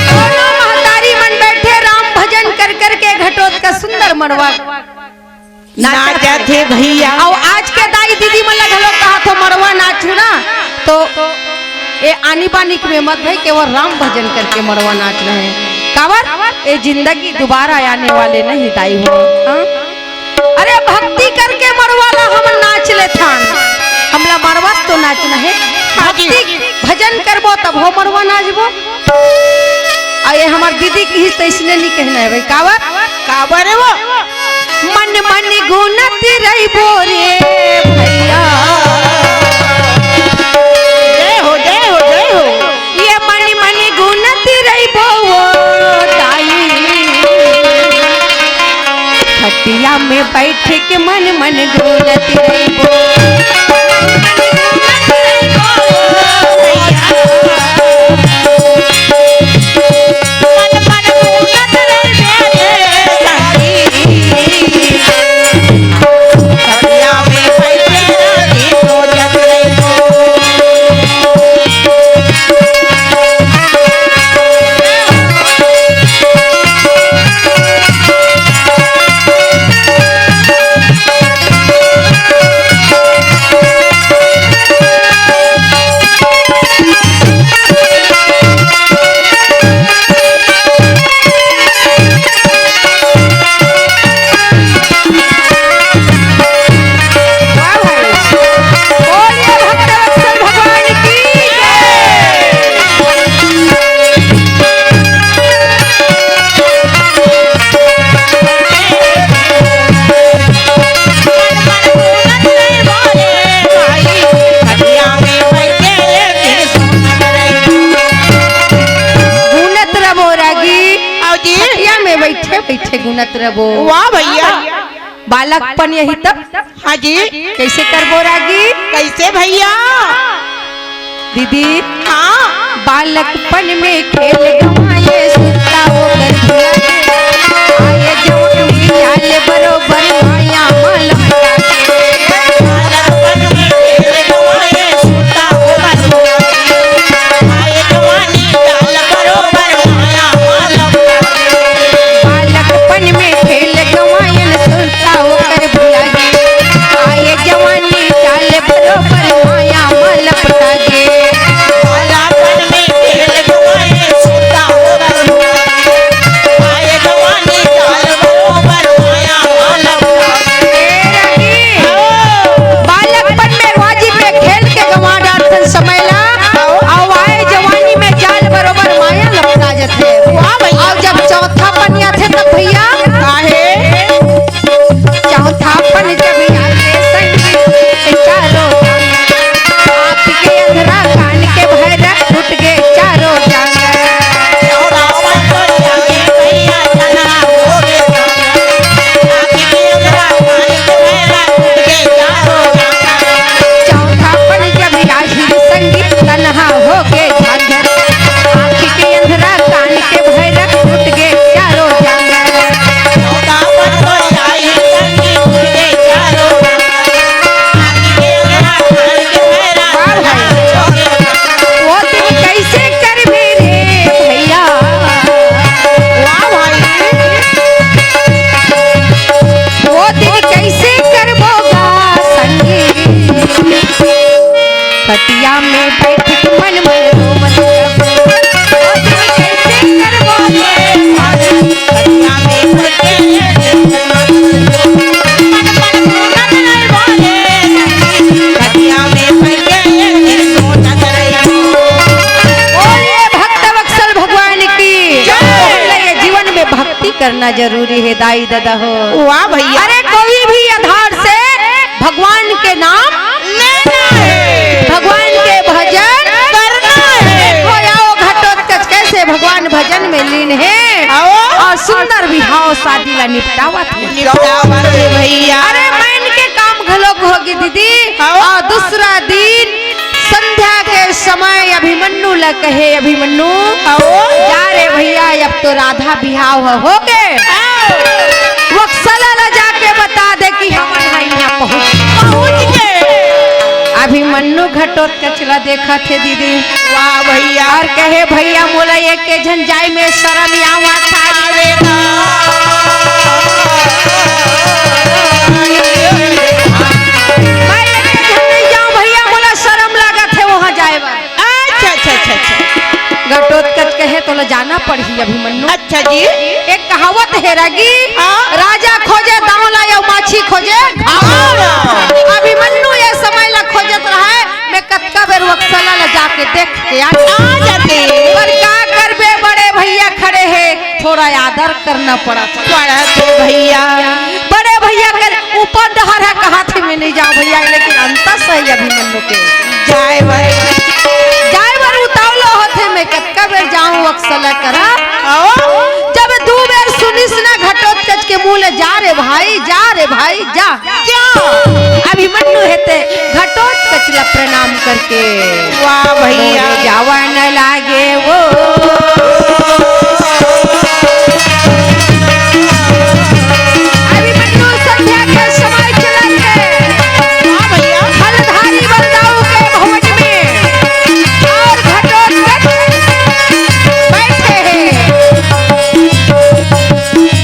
दोनों महतारी मन बैठे राम भजन कर करके घटोत का सुंदर मड़वा नाचत हे भैया। अउ आज के दाई दीदी मन ला घलो कहा थो मड़वा नाचू ना, तो ए आनी बानी के में मत भाई, केवल राम भजन करके मड़वा नाच रहे हैं। काबर? ए जिंदगी दोबारा आने वाले नहीं दाई हो। हाँ? अरे भक्ति करके मड़वा ला हम नाच लेथन, हमला मड़वा तो नाचना है। हाँ जी। भक्ति भजन करबो तब हो मड़वा नाचबो। अउ ये हमर दीदी के ही तइसने नहीं कहना है भाई। काबर? काबर हे वो? मन मन गुनत रहिबो रे भैया। जय हो, जय हो, जय हो। ये मन मन गुनत रहिबो वो दाई। खटिया में बैठ के मन मन गुनत रहिबो। बइठे गुनत रबो। वाह भइया। बालकपन यही तब। हाँ जी। कइसे करबो रागी? कइसे भइया? दीदी। हाँ। बालकपन में खेल गवाए, सुता ओकर भुला गे। आए जवानी चाल बरोबर माया मा लपटा गे। बालकपन में खेल गवाए, सुता ओकर भुला गे। आए जवानी चाल बरोबर माया मा लपटा गे। बालकपन में खेल गवायन, सुरता ओकर भुला गे। आए जवानी चाल बरोबर माया मा लपटा गे। बालकपन में खेल गवायन, सुरता ओकर भुला गे। आए जवानी चाल बरोबर माया मा लपटा गे। ए रागी, बालकपन में बाजी में खेल के गंवा डारथन समय ला, अउ आए जवानी में चाल बरोबर माया लपटा जथे। वाह भइया। अउ जब चौथापन आथे तब भइया, काहे? चौथापन जब आथे संगी, चारों आँख के अंधरा, कान के बहिरा, टूट गे चारों जांगर। चौथापन जब आही रे संगी, तनहा होगे झांझर। आँखी के अंधरा, कान के बहिरा, टूट गे चारों जांगर। वाह भाई। वो दिन कइसे करबे रे भइया। वाह भाई। वो दिन कइसे करबो गा संगी। खटिया में बइठ के मन मन रोवत रबो। वो दिन कइसे करबो गा। खटिया में बइठ के मन मन रोवत रबो। खटिया में बइठ के सोचत रहिबो। बोलिए भक्त वत्सल भगवान की जय। बोलिए, जीवन में भक्ति करना जरूरी हे दाई ददा हो। वाह भइया। अरे कोई भी आधार से भगवान के नाम लेना हे। भगवान के भजन करना हे। देखो आओ घटोत्कच कइसे भगवान भजन में लीन हे। आओ। अउ सुंदर बिहाव शादी ला निपटावत हे। निपटावत हे भइया। अरे मन के काम घलोक होगे दीदी। आओ। अउ दूसरा दिन संध्या के समय अभिमन्यु ला कहे, अभिमन्यु, आओ। जा रे भइया, अब तो राधा बिहाव ह होगे। आओ। वत्सला ला जाके बता दे कि हमन ह इहाँ पहुँच, पहुँच गे। अभिमन्यु घटोत्कच ला देखत हे दीदी। वाह भइया। अउ कहे, भइया मोला एके झन जाय में शरम आवत हे। मैं एके झन नइ जाँव भइया, मोला शरम लागत हे वहाँ जाय बर। अच्छा, अच्छा, अच्छा, अच्छा। घटोत्कच कहे, तोला जाना पड़ही अभिमन्यु। अच्छा जी। एक कहावत हे रागी, हाँ। राजा खोजे दाँव ला, अउ माछी खोजे घाव ला। अभिमन्यु ये समय ला खोजत रहय, मैं कतका बेर वत्सला ला जाके देख के आ, आ जाते। पर का करबे, बड़े भइया खड़े हे, थोड़ा आदर करना पड़ा। पड़त हे भइया। बड़े भइया कर ऊपर डहर ह, कहाथे मैं नइ जाँव भइया, लेकिन अंतस हे अभिमन्यु के। जाय बर। जाय बर उतावला होथे, मैं कतका बेर जाँव वत्सला करा। आओ। जब दू बेर सुनिस ना घटोत्कच के मुँह ले, जा रे भाई, जा रे भाई, जा। जा। अभिमन्यु हे ते घटोत्कच ला प्रणाम करके। वाह भइया। मोरे जावा न लागे वो। अभिमन्यु संध्या के समय चलत हे। वाह भइया। फलधारी बलदाऊ के भवन में अउ घटोत्कच बइठे हे।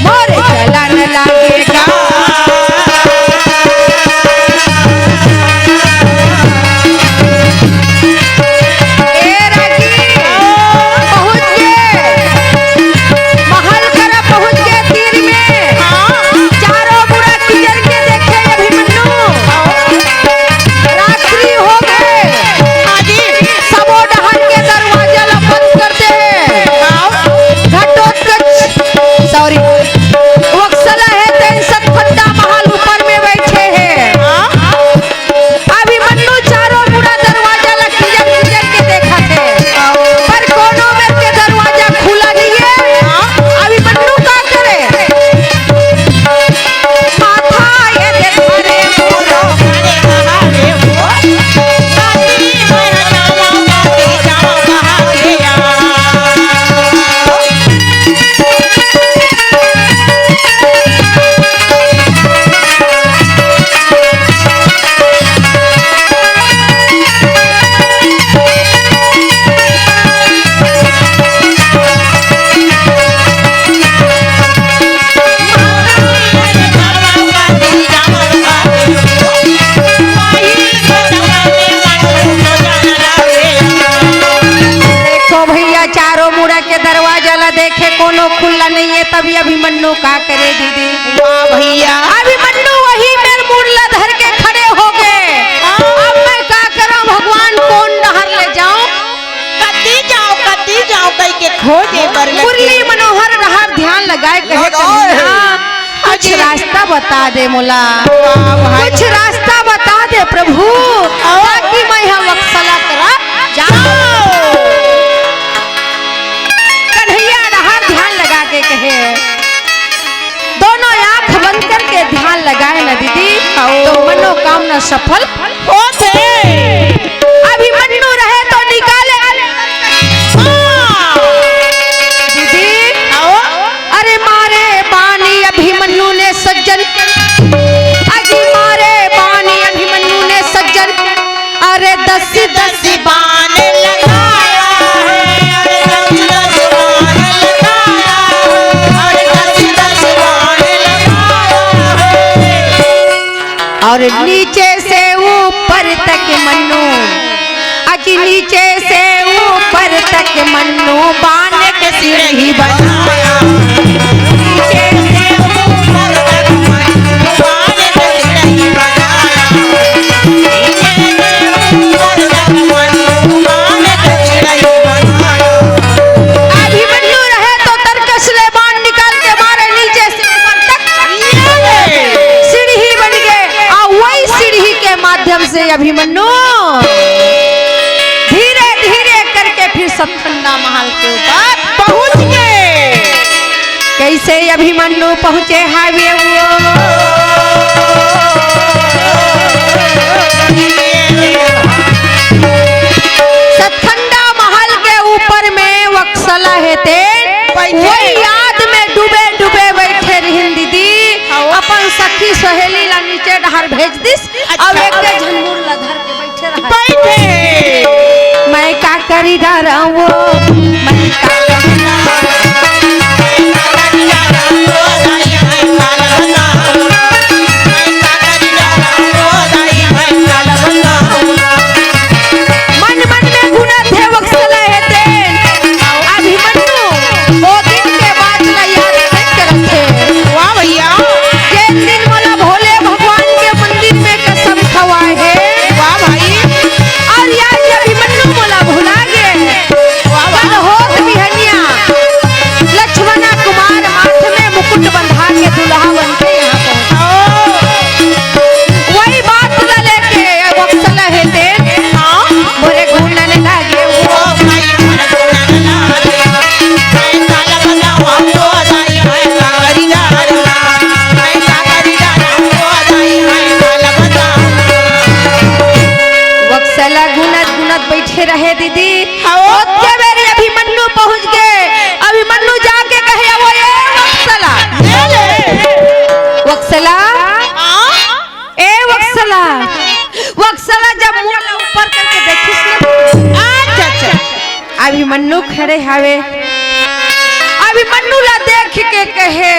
मोर चलन लागेगा। ए रागी, चारों मुड़ा के दरवाजा ला देखे, कोनो खुल्ला नइ हे। तभी अभिमन्यु का करे दीदी? वाह भैया। अभिमन्यु वही मेर मुड़ ला धर के खड़े हो गे। हाँ। अब मैं का करंव भगवान, कोन डहर ले जांव? कती जांव, कती जांव कहिके खोजे बर लगे। मुरली मनोहर डहर ध्यान लगाए कहे, लगाए। कन्हैया, कुछ रास्ता बता दे मोला, वाह भाई। कुछ रास्ता बता दे प्रभु, ताकि मैं यहाँ वत्सला करा जाऊं। कन्हैया डहर ध्यान लगा के कहे, दोनों आंख बंद करके ध्यान लगाए ना दीदी, तो मनोकामना सफल होथे। अभिमन्यु रहे तो निकाले। हाँ। दीदी, आओ। अरे मारे बानी अभिमन्यु ने सज्जन, अजी मारे बानी अभिमन्यु ने सज्जन, अरे दस दस बाण लगाया है, अरे दस दस बाण लगाया है, अरे दस दस बाण लगाया है। और नीचे से ऊपर तक मन्नू, अजी नीचे से ऊपर तक मन्नू बाण के सीढ़ी बनाया। नीचे से ऊपर तक मन्नू बाण के सीढ़ी बनाया। नीचे से ऊपर तक मन्नू बाण के सीढ़ी बनाया। अभिमन्यु रहे तो तरकस ले बाण निकाल के मारे नीचे से ऊपर तक। सीढ़ी बन गए, आ वही सीढ़ी के माध्यम से अभिमन्यु धीरे धीरे करके फिर सतखंडा महल के ऊपर पहुंच गए। कैसे अभिमन्यु पहुंचे हावे वो? सतखंडा महल के ऊपर में वत्सला हे ते बैठे। वही याद में डूबे डूबे बैठे रहिन दीदी। हाँ। अपन सखी सहेली ला नीचे डहर भेज दिस। अच्छा। अब एक झन मुड़ ला धर के बैठे रहा। बैठे। मैं का करी डहर वो, मैं का करी डहर वो। मन मन में गुनत हे वत्सला हे ते। अभिमन्यु ओ दिन के बात ला याद नइ करत हे। वाह भैया। जेन दिन मोला भोले भगवान के मंदिर में कसम खवाए हे। वाह भाई। अउ आज अभिमन्यु मोला भुला गे। वाह, वाह। कल होत बिहनिया लक्ष्मणा कुमार माथ में मुकुट बंधा के दुल्हा बन के यहाँ पहुँचा। वही बात ला लेके वत्सला हे ते। हाँ। मोरे गुनन लागे वो। वत्सला गुनत गुनत बैठे रहे दीदी। हाँ। ओतके बेरी अभिमन्यु पहुँच गे। अभिमन्यु जाके कहे, "वो ए वत्सला।" ले ले। वत्सला। हाँ। ए वत्सला, वत्सला जब मुड़ ला ऊपर करके देखिस ना, अच्छा, अच्छा। अभिमन्यु खड़े हावे। अभिमन्यु ला देख के कहे,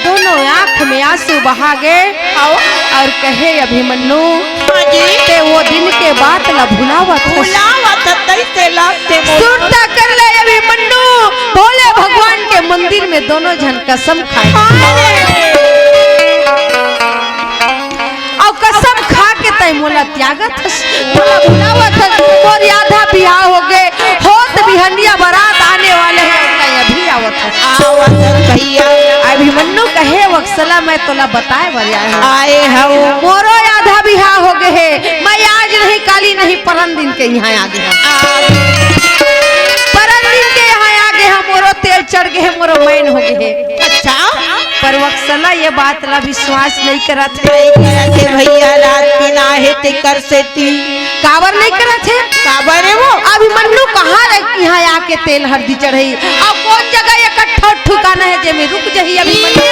दोनों आंख में आंसू बहा गे। आओ। अउ कहे, "अभिमन्यु, हाँ जी। ते वो दिन के बात ला भुलावत हस।" भुलावत हस, तइसे लागथे मोर। सुरता कर ले अभिमन्यु, भोले भगवान के मंदिर में दोनों झन कसम खाए। हाँ रे। अउ कसम खा के तैं मोला त्यागत हस, मोला भुलावत हस। मोर आधा बिहाव हो गे, होत बिहनिया बरात आने वाले हे, तैं अभी आवत हस। आवत हस भैया। अभिमन्यु कहे, "वत्सला, मैं तोला बताए बर आए हंव। आए हंव। मोरो आधा बिहाव हो गे हे, मैं आज नहीं, काली नहीं, परन दिन के यहाँ आ गे हंव। आ गे। परन दिन के यहाँ आ गे हंव, मोरो तेल चढ़ गे हे, मोरो मैन हो गे हे।" अच्छा। पर वत्सला ये बात ला विश्वास नइ करत हे। नइ करत हे भैया, रात बिना हे तेकर सेती। काबर नइ करत हे? काबर हे वो? अभिमन्यु कहाँ रह, यहाँ आके तेल हरदी चढ़ही? अउ कोन जगह एकट्ठा ठिकाना हे जेमे रुक जही अभिमन्यु?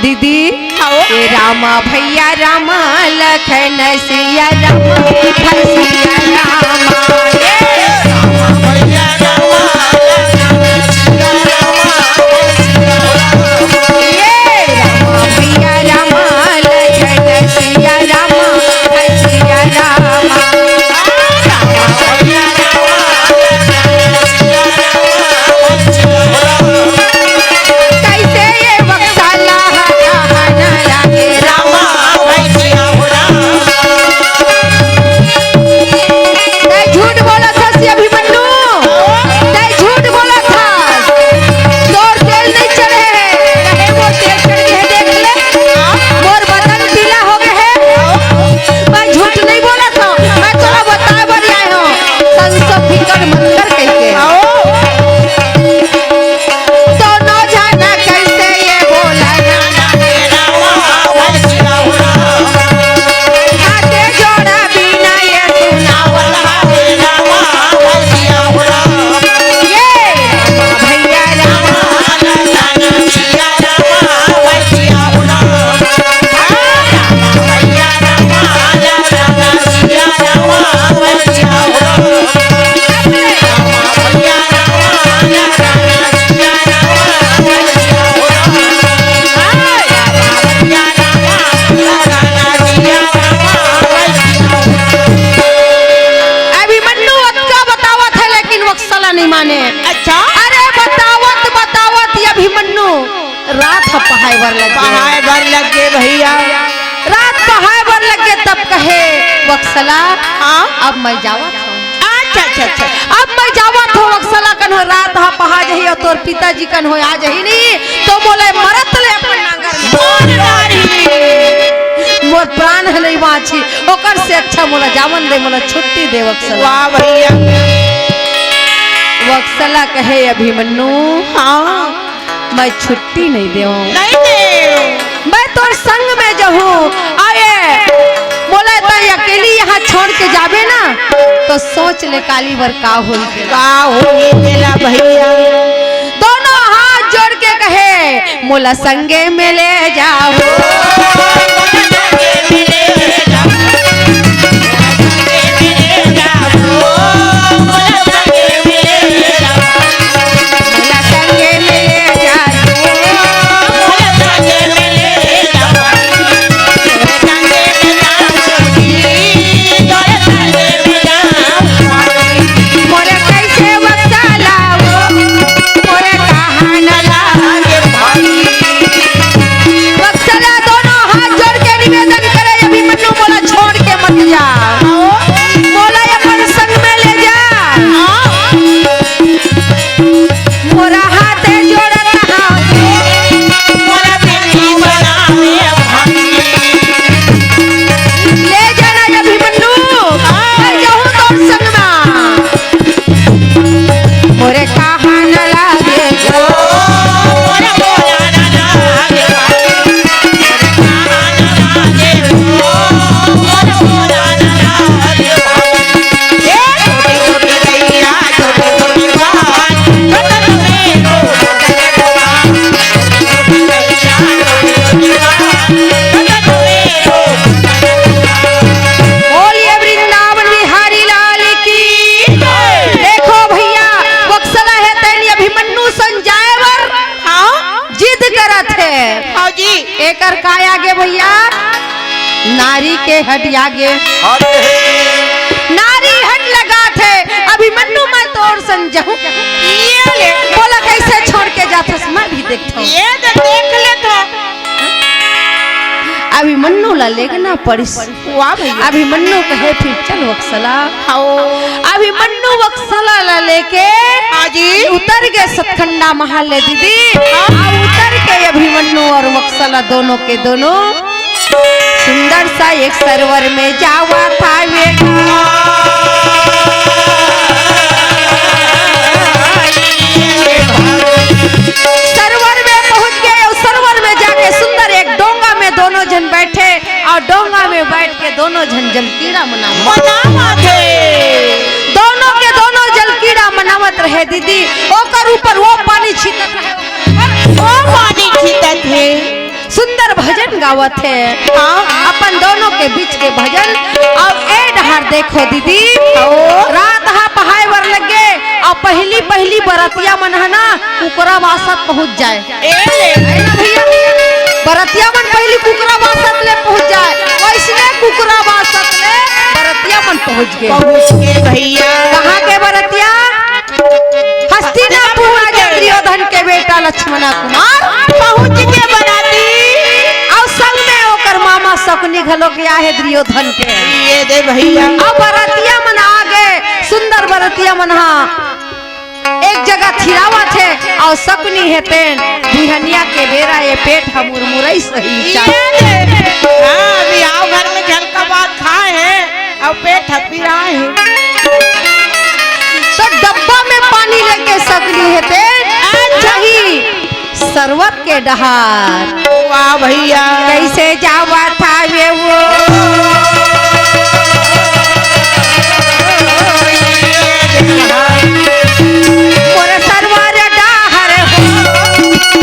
दीदी, आओ। ए रामा भैया रामा लखन सिया रामा, सिया रामा। ए रामा भैया रामा लखन सिया रामा, ए रामा भैया रामा लखन सिया रामा, सिया रामा। नहीं माने। अच्छा। अरे बतावत बतावत ये अभिमन्यु रात ह पहाय बर लग गे। पहाय बर लग गे भैया। रात पहाय बर लग गे, तब कहे, "वत्सला, हाँ? अब मैं जावत हूँ।" अच्छा, अच्छा, अच्छा। "अब मैं जावत हूँ वत्सला, कन हो रात ह पहा जही अउ तोर पिताजी कन हो आ जही नहीं, तो मोला मरत ले अपन नांगर में मोर प्राण ह नहीं बाँची, ओकर से अच्छा मोला जावन दे, मोला छुट्टी दे वत्सला।" वाह भैया। वत्सला कहे, "अभिमन्यु, हाँ। मैं छुट्टी नहीं देवँव। नहीं देवँव। मैं तोर संग में जहूँ। अउ ये मोला तैं अकेली यहाँ छोड़ के जाबे ना, तो सोच ले काली बर का होही।" का होही तेला भैया? दोनों हाथ जोड़ के कहे, "मोला संगे में ले जाहू।" मोरे कइसे वत्सला वो, मोरे कहाँ न लागे भाई। वत्सला दोनों हाथ जोड़ के निवेदन करे, अभिमन्यु मोला छोड़ के मत जा, मोला अपन संग में ले जा। मोरा हाथ जोड़त हँव, मोरा बेटी बनावे भाई। ले जाना अभिमन्यु, मैं जाहूँ तोर संग मा। मोरे कहाँ न लागे। बोलिए वृंदावन बिहारी लाल की। देखो भैया, वत्सला हे तेन अभिमन्यु संग जाए बर, हाँ? जिद करत हे। हाँ जी। एकर काय आगे भैया? नारी के हट आगे। अरे। नारी हट लगाथे, अभिमन्यु मैं तोर संग जाहूँ। ये ले। बोला कइसे छोड़ के जाथस, मैं भी देखथँव। ये दे, देख ले तो। अभिमन्यु ला लेगना पड़िस। वाह भैया। अभिमन्यु कहे, "फिर चल वत्सला।" हाँ। अभिमन्यु वत्सला ला लेके हाँ जी। उतर गे सतखंडा महल ले दीदी। हाँ। अउ उतर के अभिमन्यु अउ वत्सला दोनों के दोनों सुंदर सा एक सरोवर में जावत हावे। सरोवर में पहुँच गे अउ सरोवर में जाके सुंदर एक डोंगा में दोनों झन बैठे अउ डोंगा में बैठ के दोनों झन जलकीड़ा मनावत। मनावत हे। दोनों के दोनों जलकीड़ा मनावत रहे दीदी, ओकर ऊपर वो पानी छींटत रहे, वो पानी छींटत हे। सुंदर भजन गावत हे। हाँ। अपन दोनों के बीच के भजन। अउ ए डहर देखो दीदी, हाँ। रात ह पहाय बर लग गे, अउ पहली पहली बरतिया मन ह ना कुकरा बासत पहुँच जाए। ए ले। है ना भैया? बरतिया मन पहली कुकरा बासत ले पहुँच जाए, वइसने कुकरा बासत ले बरतिया मन पहुँच गे। पहुँच गे भैया। कहाँ के बरतिया? हस्तिनापुर राजा दुर्योधन के बेटा लक्ष्मणा कुमार। पहुँच गे बराती। अउ संग में ओकर मामा शकुनि घलो गे हे दुर्योधन के। ये दे भैया। अउ बरतिया मन आ गे, सुंदर बरतिया मन ह एक जगह थिरावत हे, अउ शकुनि हे तेन बिहनिया के बेरा ये पेट ह मुरमुरई सही चाल। ये दे। हाँ, अभी आओ घर में झलका बात खाए हे। अउ पेट ह पिराए हे। तो डब्बा में पानी लेके शकुनि हे तेन अच्छा। जाही सरोवर के डहार। वाह भैया। कइसे जावत हावे वो? मोर सरोवर डहार हो।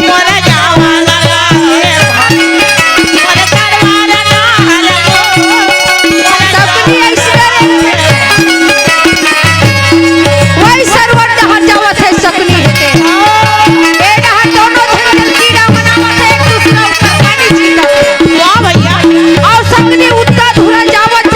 मोर जावा लगा हे भाई। मोर सरोवर डहार हो। शकुनि अइसने रहिथे। वही सरोवर डहर जावत हे शकुनि हे तेन। ए डहर दोनों झन जलकीड़ा मनावत हे, एक दूसरा ऊपर पानी छींटत हे। वाह भैया। अउ शकुनि उत्ता धुरा जावत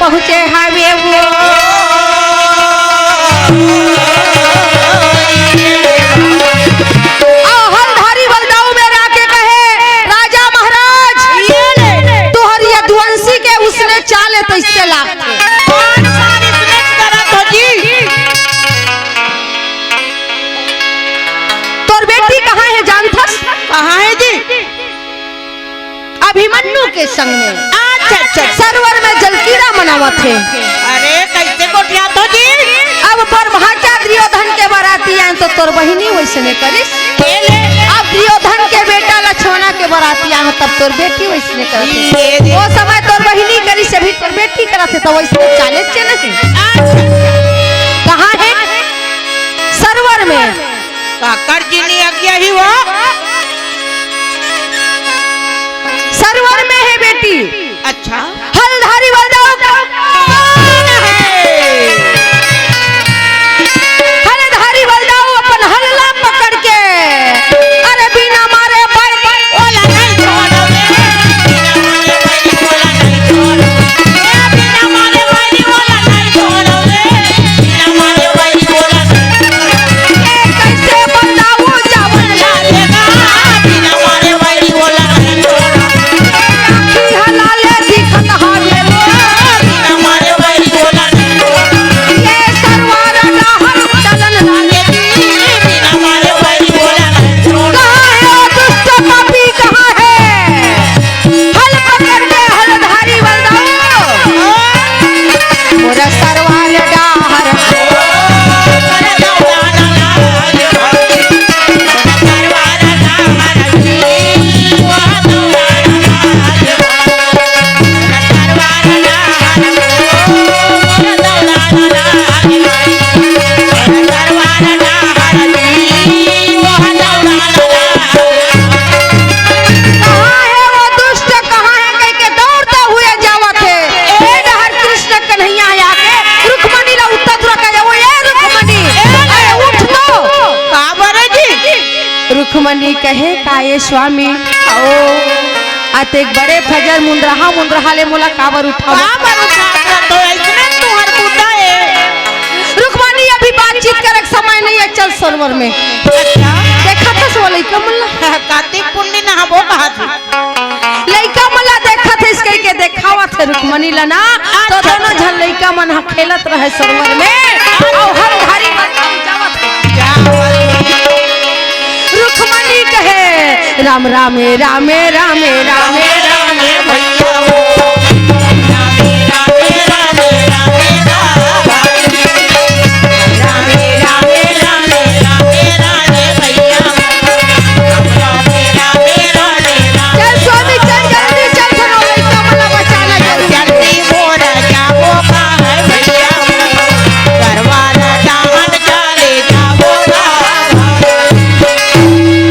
पहुँचे हावे वो। अउ हलधारी बलदाऊ बेरा के कहे, "राजा महाराज, तोहर यदुवंशी के उसने चाले तइसे लागथे।" कौन सा इसने करत हो जी? तोर बेटी कहाँ हे जानथस? कहाँ हे जी? अभिमन्यु के संग में अच्छा, अच्छा। सरोवर में जलकीड़ा मनावत हे। अरे, कइसे गोठियात हो जी? अब बरभाचा दुर्योधन के बराती आए तो तोर बहिनी वइसने करिस। के ले? अब दुर्योधन के बेटा लक्ष्मणा के बराती आए तब तोर बेटी वइसने करत हे। ये रे। ओ समय तोर बहिनी करिस, अभी तोर बेटी करत हे, त वइसने चाले च नहीं। अच्छा। कहाँ हे? सरोवर में। काकर जी ने आज्ञा ही वो? सरोवर में हे बेटी। अच्छा। हलधारी बलदाऊ कौन हे? हलधारी बलदाऊ अपन हल ला पकड़ के, अरे बिना मारे भाई, ओला नहीं छोड़ो रे। बिना मारे भाई, ओला नहीं छोड़ो रे। बिना मारे भाई, ओला नहीं छोड़ो रे। बिना मारे भाई, ओला नहीं छोड़ो रे। ए, कइसे बलदाऊ जावन लागेगा? बिना मारे भाई, ओला नहीं छोड़ो रे। आँखी हलाले दिखत हावे रे। बिना मारे भाई, ओला नहीं छोड़ो रे। ये सरवार डहर चलन लागे। बिना मारे भाई, ओला नहीं छोड़ो रे। कहाँ हे वो दुष्ट पापी, कहाँ हे? हल पकड़ के हलधारी बलदाऊ। मोरा सरवार डाहर। कहाँ हे वो दुष्ट, कहाँ हे कहिके दौड़ते हुए जावत हे। ए डहर कृष्ण कन्हैया आके रुक्मणी ला उत्तर दुरा कहे, "ओ ए रुक्मणी, अरे उठ तो।" का बरे जी? रुक्मणी कहे, "का ए स्वामी, आओ, अतेक बड़े फजर मुंदरहा मुंदरहा ले मोला काबर उठावत?" काबर उठावत? तो अइसने तुँहर बूता हे। रुक्मणी अभी बातचीत करे के समय नहीं हे, चल सरोवर में। अच्छा। देखत हस वो लइका मन ला? कातिक पुन्नी नहाबो कहत हे। लइका मन ला देखत हे, इस कहिके देखावत हे रुक्मणी ला ना, तो अच्छा। दोनों झन लइका मन ह खेलत रहे सरोवर में, अउ हलधारी बलदाऊ जावत हे। रुक्मणी कहे, "राम रामे, रामे, रामे, रामे, रामे भैया हो।" चल स्वामी, चल जल्दी चल, चलो लइका मन ला बचाना जरूरी हे। जल्दी मोर जाबो बाहर भैया, करवाना चाहत चले जाबो बाहर।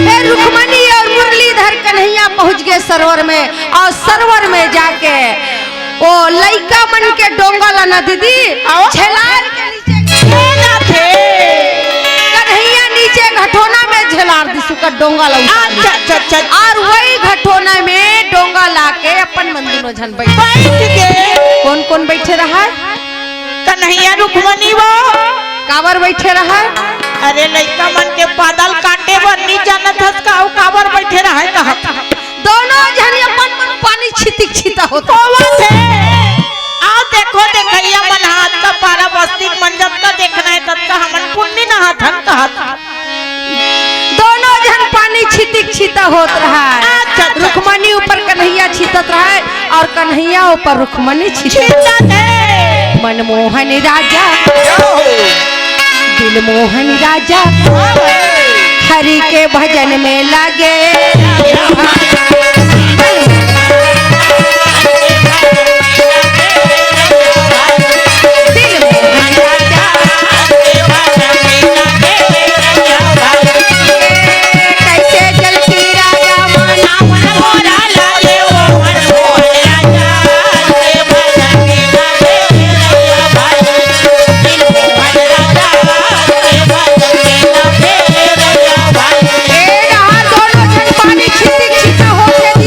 फिर रुक्मणी अउ मुरलीधर कन्हैया पहुँच गे सरोवर में, अउ सरोवर में जाके ओ लइका मन के डोंगा ला ना दीदी, आओ। झेलार के नीचे झेलार थे। कन्हैया नीचे घटोना में झेलार दिस ओकर डोंगा ला उतार अच्छा, अच्छा, अच्छा। अउ वही घटोना में डोंगा लाके अपन मन दुनों झन बइठ बैठ गे। कौन कौन बइठे रहा? कन्हैया रुक्मणी वो। काबर बइठे रहा? अरे लइका मन के बादल काटे बर नी जानत हस का, अउ काबर बइठे रहा कहा? दोनों झन अपन मन पानी छितिक छिता होत होवत हे। आओ देखो, देखइया मन हाथ का पारा बस्ती मन जतका देखना हे, ततका हमन पुन्नी नहाथन कहत। दोनों झन पानी छितिक छिता होत रहा। अच्छा, अच्छा। रुक्मणी ऊपर कन्हैया छितत रहा अउ कन्हैया ऊपर रुक्मणी छितत। छितत हे। मनमोहन राजा, जय हो। दिलमोहन राजा, हरि के भजन में लागे। दिलमोहन राजा, कैसे जलती राजा माना मन मोरा लागे ओ मनमोहन राजा। ए, यहाँ दोनों झन पानी छितिक छिता होत हे,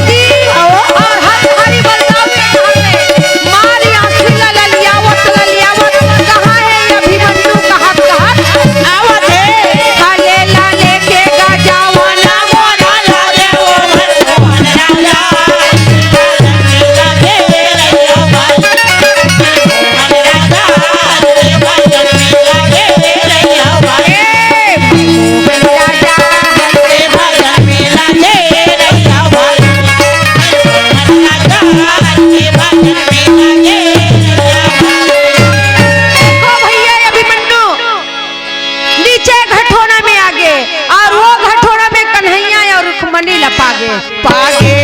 पागे।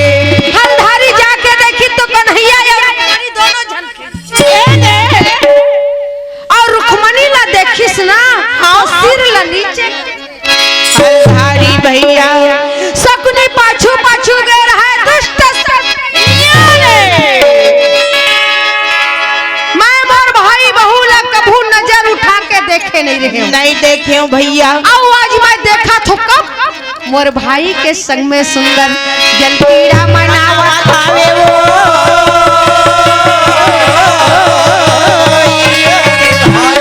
हलधारी जाके देखी तो कन्हैया या रुक्मणी दोनों झन के। ए दे। अउ रुक्मणी ला देखिस ना, हाँ, तो हाँ। सिर ला नीचे। हलधारी भैया। शकुनी पाछू पाछू गे रहय, दुष्ट शकुनी। मैं मोर भाई बहू ला कभू नजर उठा के देखे नइ रहेंव। नइ देखेंव भैया। अउ आज मैं देखत हंव कब मोर भाई के संग में सुंदर जलकीड़ा मनावत हावे वो। मोर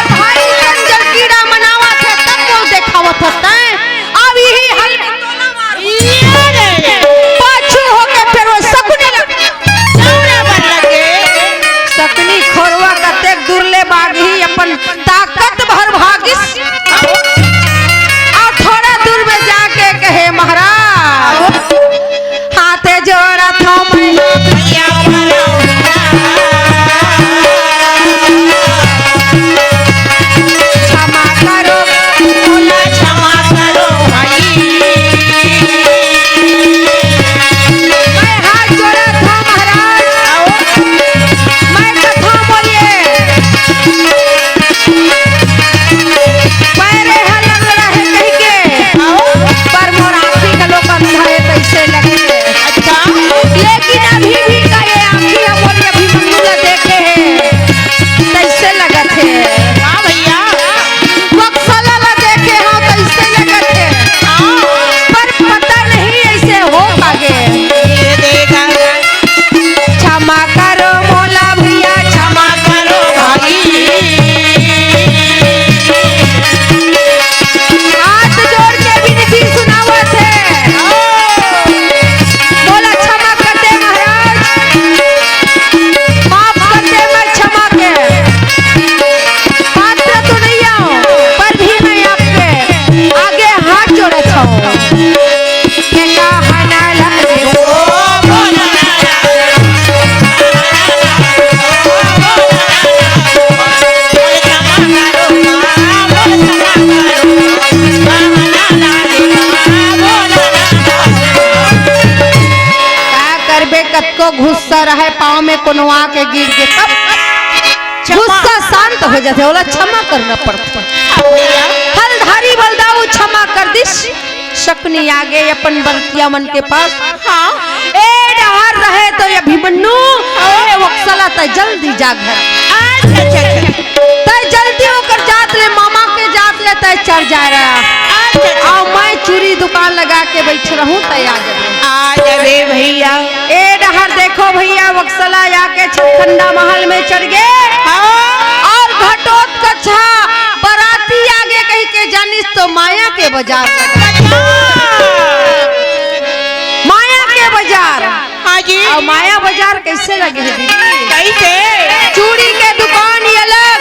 भाई संग जलकीड़ा मनावत हे, तब वो देखावत हस तैं। अब इही हल में तोला मार। ये रे। पाछू होके फेर वो शकुनी लग। दौड़े बर लगे। शकुनी खोरवा कतेक दूर ले भागही, अपन ताकत भर भागिस। अउ थोड़ा दूर में जाके कहे, महाराज, हाथे जोड़त हंव मैं। क्षमा करो, मोला क्षमा करो भाई। मैं हाथ जोड़त हंव महाराज। मैं कथा बोलिए। पैरे ह लंगड़ा हे कहिके, पर मोर आँखी घलोक अंधा हे, तइसे लगथे। अच्छा। लेकिन अभी भी का ये आँखी ह मोर अभिमन्यु ला देखे हे, तइसे लगत हे। हाँ भैया। वत्सला ला देखे हंव, तइसे लगत हे। हाँ। पर पता नहीं अइसे हो पागे। ये देगा। क्षमा करो मोला भैया, क्षमा करो भाई। हाथ जोड़ के विनती सुनावत हे। मोला क्षमा कर दे महाराज, माफ कर दे मैं क्षमा के पात्र तो नहीं आऊं, पर भी मैं आपके आगे हाथ जोड़त हूँ। के कहना लगे। का करबे, कतको गुस्सा रहे, पाँव में कोनो आके गिर गे, तब गुस्सा शांत हो जाथे, ओला क्षमा करना पड़थे। हलधारी बलदाऊ क्षमा कर दिस। शकुनी आगे अपन बरतिया मन के पास। हाँ। ए डहर रहे तो ये अभिमन्यु, हाँ। ए वत्सला, तैं जल्दी जा घर। अच्छा, अच्छा, अच्छा। तैं जल्दी ओकर जात ले, मामा के जात ले तैं चल जा रहा। अच्छा, अच्छा। अउ मैं चूड़ी दुकान लगा के बइठे रहूं, तैं आ जाबे। आ जाबे भैया। ए डहर देखो भैया, वत्सला आके छठखंडा महल में चढ़ गे। हाँ। अउ घटोत्कच बराती आगे कहिके जानिस तो माया के बजार लगा। अच्छा। माया के बजार। हाँ जी। अउ माया बजार कइसे लगे हे दीदी? कइसे? चूड़ी के दुकान ये अलग,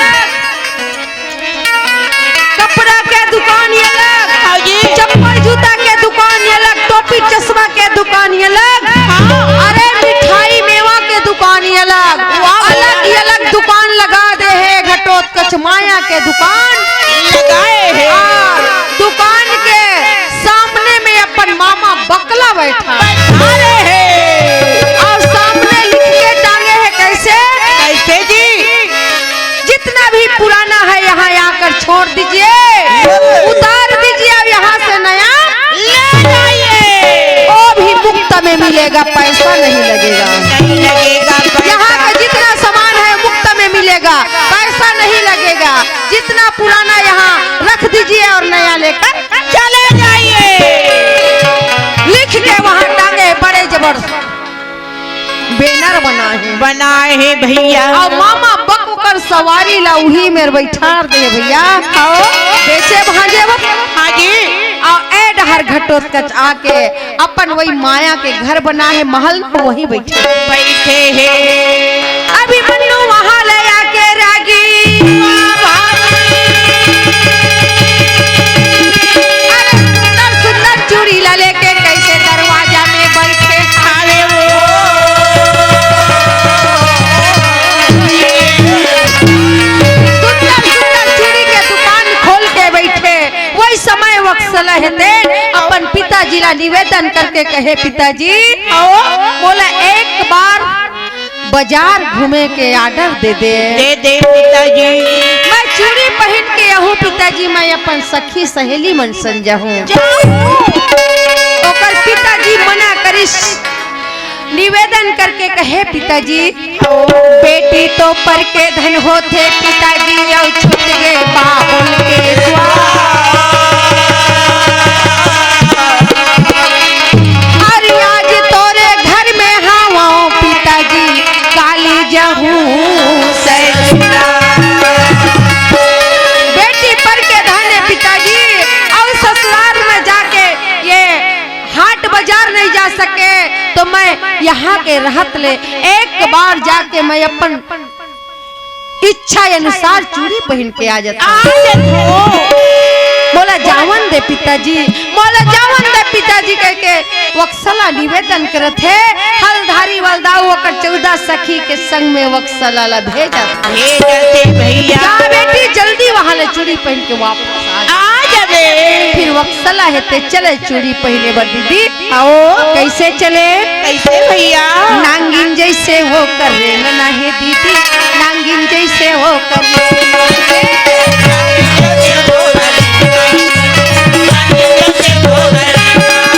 कपड़ा के दुकान ये अलग, हाँ जी। चप्पल जूता के दुकान ये अलग, टोपी चश्मा के दुकान ये अलग। हाँ। अरे मिठाई मेवा के दुकान ये अलग, वाह, अलग ही अलग दुकान लगा दे हे घटोत्कच माया के दुकान। लगाए हे। हाँ, दुकान के सामने में अपन मामा बकला बैठा। अरे हे। अउ सामने लिख के टांगे हे, कइसे? कइसे जी? जितना भी पुराना है यहाँ आकर छोड़ दीजिए, उतार दीजिए, अब यहाँ से नया ले जाइए। वो भी मुफ्त में मिलेगा, पैसा नहीं लगेगा। नहीं लगेगा पैसा। यहाँ का जितना सामान है मुफ्त में मिलेगा, पैसा नहीं लगेगा। जितना पुराना यहाँ रख दीजिए और नया लेकर चले जाइए। लिख के वहाँ टांगे, बड़े जबर बैनर बनाए हे। बनाए हे भैया। अउ मामा बक ओकर सवारी ला उही मेर बइठार दे हे भैया। अउ बेचे भांजे बर। हाँ जी। अउ ए डहर घटोत्कच आके अपन वही माया के घर बनाए हे, महल में वही बइठे। बइठे हे। अभिमन्यु वहाँ ले आके रागी। अरे सुंदर सुंदर चूड़ी ला लेके कइसे दरवाजा में बइठे। अरे वो। सुंदर सुंदर चूड़ी के दुकान खोल के बइठे। वही समय वत्सला हे तेन अपन पिता पिताजी ला निवेदन करके कहे, पिताजी, आओ। मोला एक बार बाजार घूमे के order दे दे। दे दे पिताजी। मैं चूड़ी पहिन के आहूँ पिताजी, मैं अपन सखी सहेली मन संग जाहूँ। जाओ। ओकर पिताजी मना करिस। निवेदन करके कहे, पिताजी, बेटी तो पर के धन होथे पिताजी, अउ छूट गे बाबुल के स्वाद। अरे आज तोरे घर में हावों पिताजी, काली जाहूँ ससुराल। बेटी पर के धन हे पिताजी, अउ ससुराल में जाके ये हाट बाजार नहीं जा सके, तो मैं यहाँ के रहत ले एक बार जाके मैं अपन इच्छा अनुसार चूड़ी पहिन के आ जात हँव। आ जात हँव। मोला जावन दे पिताजी, मोला जावन दे पिताजी कह के वत्सला निवेदन करत हे। हलधारी वलदाऊ ओकर चौदह सखी के संग में वत्सला ला भेजत हे। भेजत हे भैया। जा बेटी, जल्दी वहाँ ले चूड़ी पहिन के वापस आ जा। आ जाबे। फिर वत्सला हे ते चले चूड़ी पहिने बर दीदी। आओ। कैसे चले? कैसे भैया? नांगिन जैसे वो कर रे ना हे दीदी, नांगिन जैसे वो कर रे ना हे।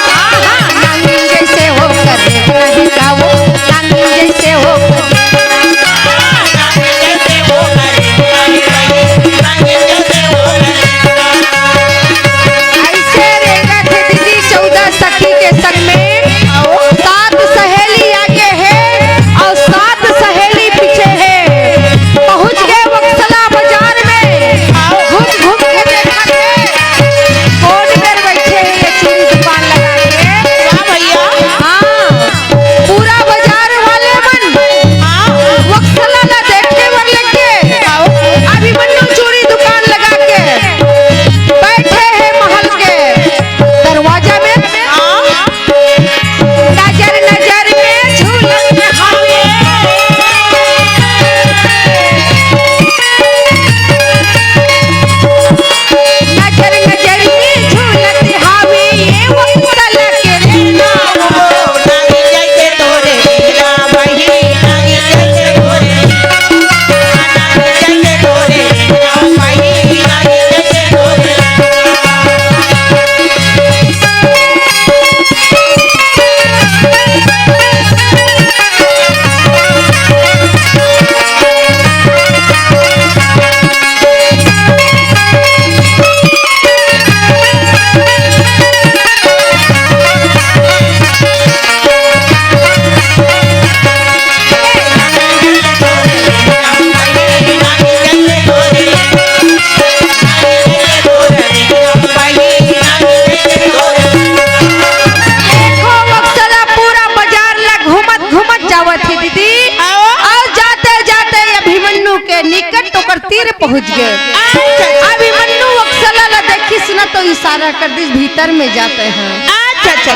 हाँ, हाँ, नांगिन जैसे वो कर रे ना हे गाओ, नांगिन जैसे वो कर रे ना हे। ऐसे रेंगत हे दीदी, चौदह सखी के संग में सात सहेली आगे हे अउ सात सहेली पीछे हे। पहुंच गे वत्सला बाजार में, घूम घूम के देखत हे, कोन मेर बइठे हे ये चूड़ी दुकान लगा के। वाह भैया। हाँ। पूरा बाजार वाले मन, हाँ। वत्सला ला देखे बर लगे। आओ। अभिमन्यु चूड़ी दुकान लगा के बैठे हे महल के दरवाजा में। हाँ। नजर नजर में झूलत हवे। नजर नजर में झूलत हवे ये वत्सला के रे। देखो, वत्सला पूरा बाजार ला घूमत घूमत जावत हे दीदी। आओ। अउ जाते जाते अभिमन्यु के निकट ओकर तीर पहुंच गे। अच्छा। अभिमन्यु वत्सला ला देखिस न तो इशारा कर दिस, भीतर में जाते हैं। अच्छा, अच्छा।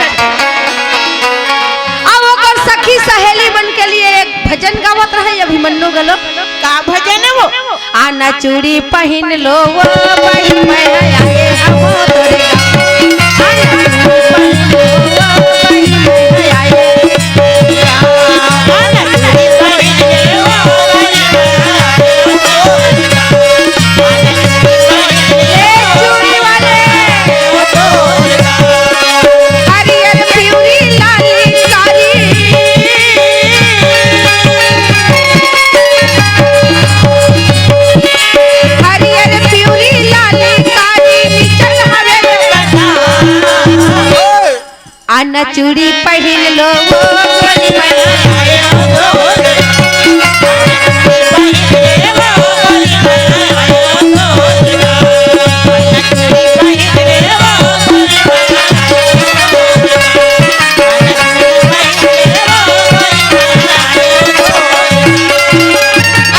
अब ओकर सखी सहेली मन के लिए एक भजन गावत रहे अभिमन्यु घलो। का भजन हे वो? आना चूड़ी पहिन लो वो बहिन, मैं आए हँव तोरे गाँव। आना चूड़ी पहिन लो वो बहिन, मैं आए। ए चूड़ी वाले, हरियर पिवरी लाली कारी। हरियर पिवरी लाली कारी निचल हवे। आना चूड़ी पहिन लो वो गोरी मैया।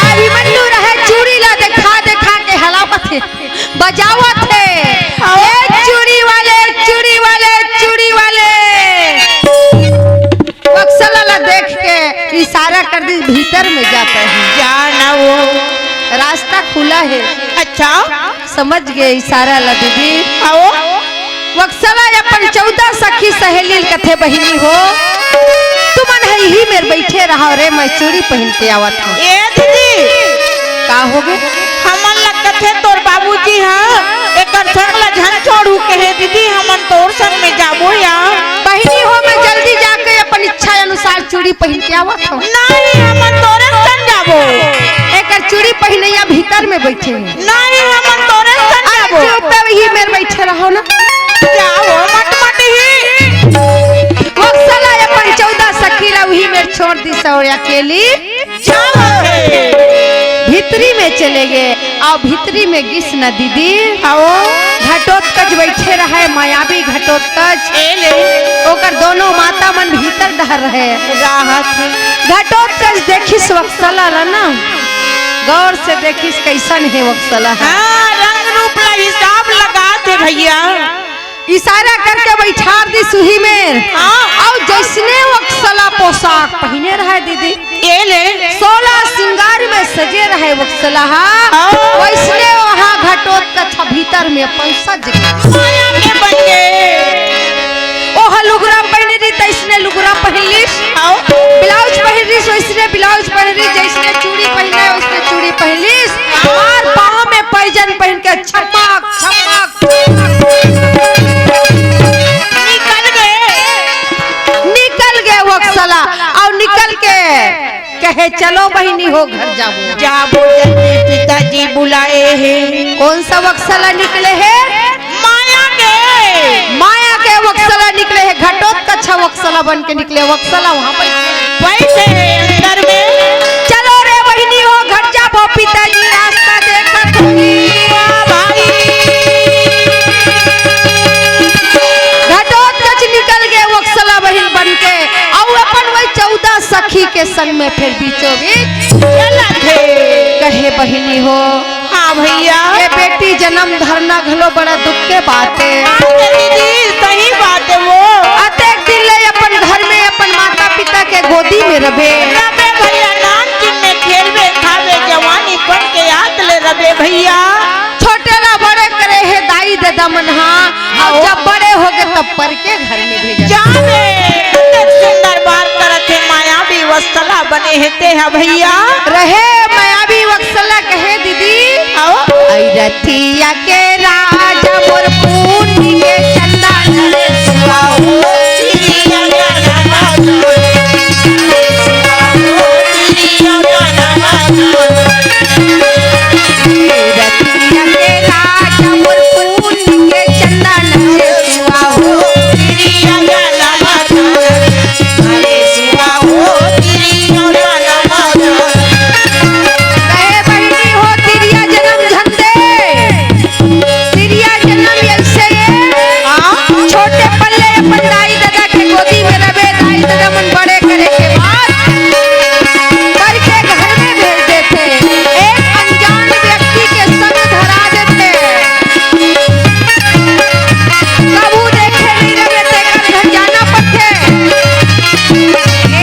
अभिमन्यु रहे चूड़ी ला देखा देखा के हलावत हे, बजावत हे। ए चूड़ी वाले, चूड़ी वाले, चूड़ी वाले। वत्सला ला देख के इशारा कर दिस, भीतर में जाते हैं। जाना वो। रास्ता खुला हे। अच्छा। समझ गे इशारा ला दीदी। आओ। वत्सला अपन चौदह सखी सहेली ल कथे, बहिनी हो, तुमन ह इही मेर बइठे रहा रे, मैं चूड़ी पहिन के आवत हंव। ए दीदी, का होगे? हमन ल कथे तोर बाबूजी ह एकर संग ल झन छोड़हू कहे दीदी, हमन तोर संग में जाबो या। बहिनी हो, मैं जल्दी जाके अपन इच्छा अनुसार चूड़ी पहिन के आवत हंव। नहीं, हमन तोरे संग जाबो। एकर चूड़ी पहिनइया भीतर में बइठे हे। नहीं, हमन तोरे संग अरे जाबो। चुप, इही मेर बइठे रहो ना। जाओ, मट मट ही। वत्सला अपन चौदह सखी ला उही मेर छोड़ दिस अउ अकेली जाओ। भीतरी में चले गे। अउ भीतरी में गिस न दीदी। आओ। घटोत्कच बइठे रहे, मायावी घटोत्कच। ए ले। ओकर दोनों माता मन भीतर डहर रहे। राहत। घटोत्कच देखिस वत्सला ला ना, गौर से देखिस कइसन हे वत्सला ह। हाँ, रंग रूप ला हिसाब लगाथे भइया। इशारा करके बइठार दिस उही मेर। हाँ। अउ जइसने वत्सला पोशाक पहिने रहे दीदी, ए ले। सोलह सिंगार में सजे रहे वत्सला ह। हाँ। वइसने उहाँ घटोत्कच भीतर में अपन सज गे। माया के बन गे। ओह लुगरा पहिने रही, तइसने लुगरा पहिन लिस। हाँ। ब्लाउज पहिन रही, वइसने ब्लाउज पहिन रही, जइसने चूड़ी पहिने, वइसने चूड़ी पहिन लिस। हाँ। अउ पाँव में पैजन पहिन के छमक, छमक, निकल गे। निकल गे वत्सला, अउ निकल के कहे, "चलो बहिनी हो, घर जाबो।" जाबो जल्दी, पिताजी बुलाए हे। कौन सा वत्सला निकले हे? माया के। माया के वत्सला निकले हे, घटोत्कच वत्सला बन के निकले, वत्सला वहाँ बइठे। बइठे हे अंदर में। चलो रे बहिनी हो, घर जाबो, पिताजी रास्ता देखत होही। वाह भाई। घटोत्कच निकल गे वत्सला बहिन बन के, अउ अपन वही चौदह सखी के संग में फेर बीचों बीच चलत हे। कहे, "बहिनी हो, हाँ भइया। ये बेटी जनम धरना घलो बड़ा दुख के बात हे।" हाँ दीदी, सही बात हे वो। अतेक दिन ले अपन घर में अपन माता पिता के गोदी में रबे। रबे भइया, नानचुन में खेलबे, खाबे, जवानी पन के याद ले रबे भइया। छोटे ला बड़े करे हे दाई ददा मन हा, अउ जब बड़े होगे तब पर के घर में भेजा। जा रे, कतेक सुंदर बात करत हे, मायावी वत्सला बने हे ते हा भइया। रहे मायावी वत्सला कहे दीदी। आओ। आई रतिया के राजा मोर पूंजी के चंदन रे सुहाओ। कहे बहिनी हो, तिरिया जनम झन दे। तिरिया जनम अइसे ये। हाँ। छोटे पल्ले अपन दाई ददा के गोदी में रबे, दाई ददा मन बड़े करे के बाद परके घर में भेज देथे। एक अनजान व्यक्ति के संग धरा देथे। कभू देखे नइ रबे, तेकर घर जाना पड़थे।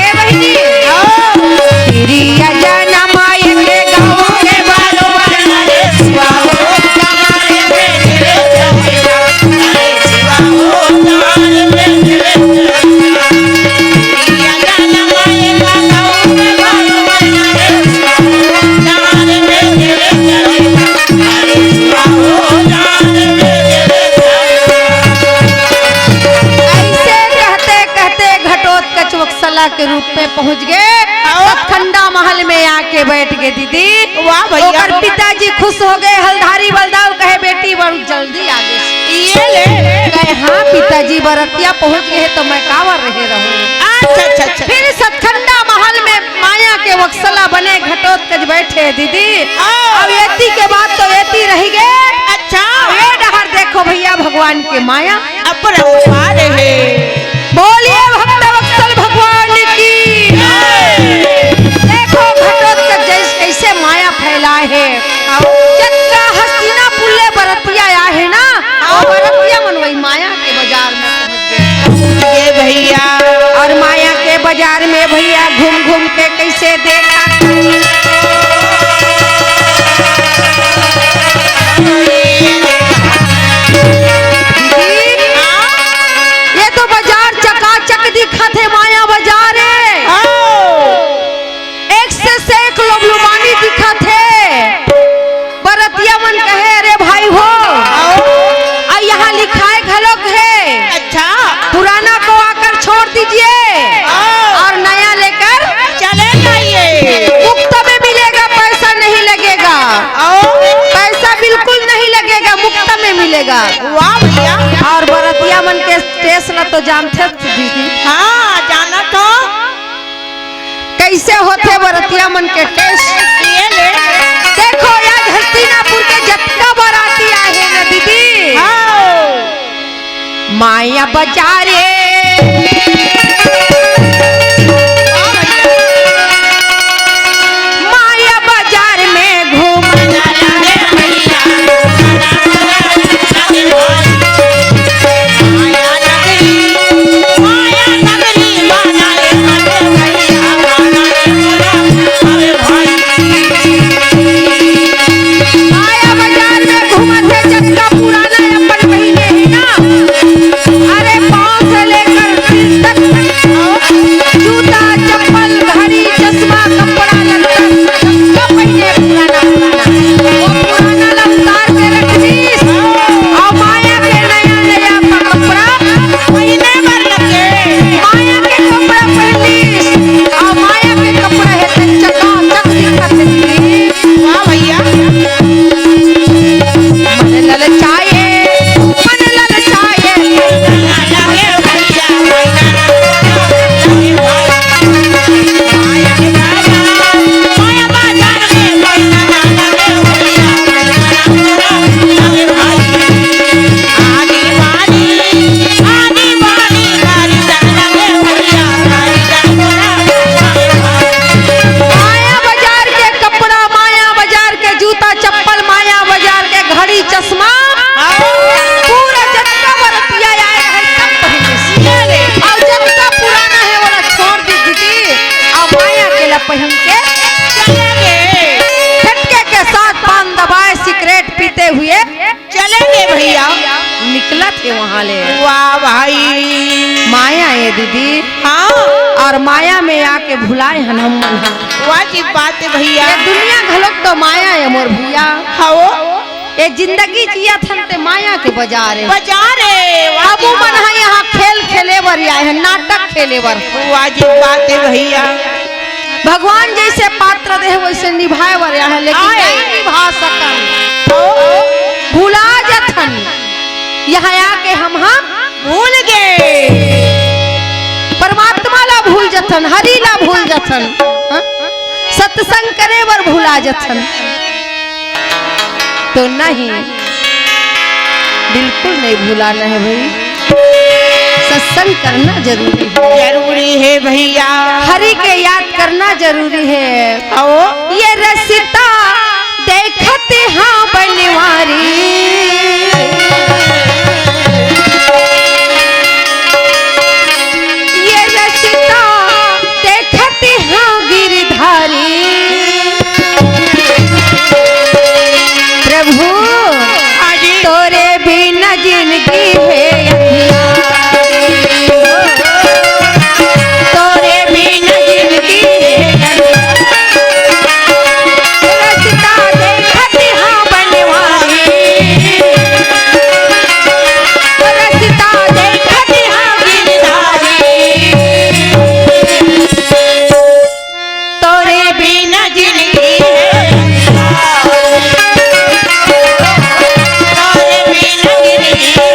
ए बहिनी, तिरिया जनम आए के गाँव के बारो अइसे कहते कहते घटोत्कच वत्सला के रूप में पहुंच गे। हाँ। सतखंडा महल में आके बइठ गे दीदी। वाह भइया। ओकर पिताजी खुश हो गे, हलधारी बलदाऊ कहे, "बेटी बड़ू जल्दी आ गे।" ये ले। कहे, "हाँ पिताजी, बरतिया पहुंच गे हे त मैं काबर रहे रहूं।" अच्छा, अच्छा, अच्छा। फिर सतखंडा महल में माया के वत्सला बने घटोत्कच बइठे दीदी। हाँ। अब एती के बाद तो एती रहि गे। अच्छा। अब ए डहर देखो भइया भगवान के माया। अपरंपार हे। बोलिए भक्त वत्सल भगवान की। देखो घटोत्कच जइसे कइसे माया फैलाए हे। जतका हस्तिनापुर ले बरतिया आए हे ना, वो बरतिया मन वही माया के बाजार में पहुंच गे। ये भइया। अउ माया के बाजार में भइया घूम घूम के कइसे देखा। दीदी, दीजिए और नया लेकर चले जाइए। मुफ्त में मिलेगा, पैसा नहीं लगेगा। पैसा बिल्कुल नहीं लगेगा, मुफ्त में मिलेगा। वाह भैया। और बरतिया मन के टेस्ट ला तो जानथे दीदी। हाँ, जाना तो। कैसे होथे बरतिया मन के टेस्ट? ये ले। देखो, या हस्तिनापुर के जतका बराती आए हे ना दीदी। हाँ। माया बजारे। माया बाजार में घूमना। माया बाजार में घूमत हे, जतका पुराना अपन पहिने हे ना, अरे पाँव से लेकर सिर तक जूता, चप्पल, घड़ी, चश्मा, कपड़ा, लत्ता, सब पहिने पुराना, पुराना। वो पुराना ला उतार के रख दीस। अउ माया के नया, नया कपड़ा पहिने बर लगे। माया के कपड़ा पहिनिस। अउ माया के कपड़ा हे ते चकाचक दिखत हे। वाह भैया। मन ललचाए, मन ललचाए। माया बाजार के कपड़ा, माया बाजार के जूता चप्पल, माया बाजार के घड़ी चश्मा, पूरा जतका बरतिया आए हे सब पहिने। अउ जतका पुराना हे ओला छोड़ दी दीदी, अउ माया के ला पहिन के चले गे। झटके के साथ पान दबाए, सिगरेट पीते हुए चले गे भैया। निकलत हे वहाँ ले। वाह भाई। माया हे दीदी। हाँ। अउ माया में आके भुलाए हन हम मन ह। वाह जी बात हे भैया। ये दुनिया घलोक तो माया हे मोर भैया। हाँ। ये जिंदगी जियत हन ते माया के बाजार हे। बाजार हे, वाह। अब जी मन ह यहाँ खेल खेले बर आए हन, नाटक खेले बर। वाह जी बात हे भैया। भगवान जैसे पात्र दे हे वैसे निभाए बर आए हन, लेकिन आए। नहीं निभा सकन। भुला जथन। यहाँ आके हम, हम भूल गे। परमात्मा ला भूल जथन, हरि ला भूल जथन। हाँ? सत्संग करे बर भुला जथन। तो नहीं, बिल्कुल नहीं भुलाना हे भाई। सत्संग करना जरूरी हे। जरूरी हे भैया। हरि के याद करना जरूरी हे। अउ ये रस्ता देखत हाँ बनवारी। ये रस्ता देखत हाँ गिरधारी। प्रभु, हाँ जी। तोरे बिना जिंदगी हे अंधियारी। तोरे बिना जिंदगी हे अंधियारी। रस्ता देखत हाँ बनवारी। रस्ता देखत हाँ गिरधारी। तोरे बिना जिंदगी हे अंधियारी। तोरे बिना जिंदगी हे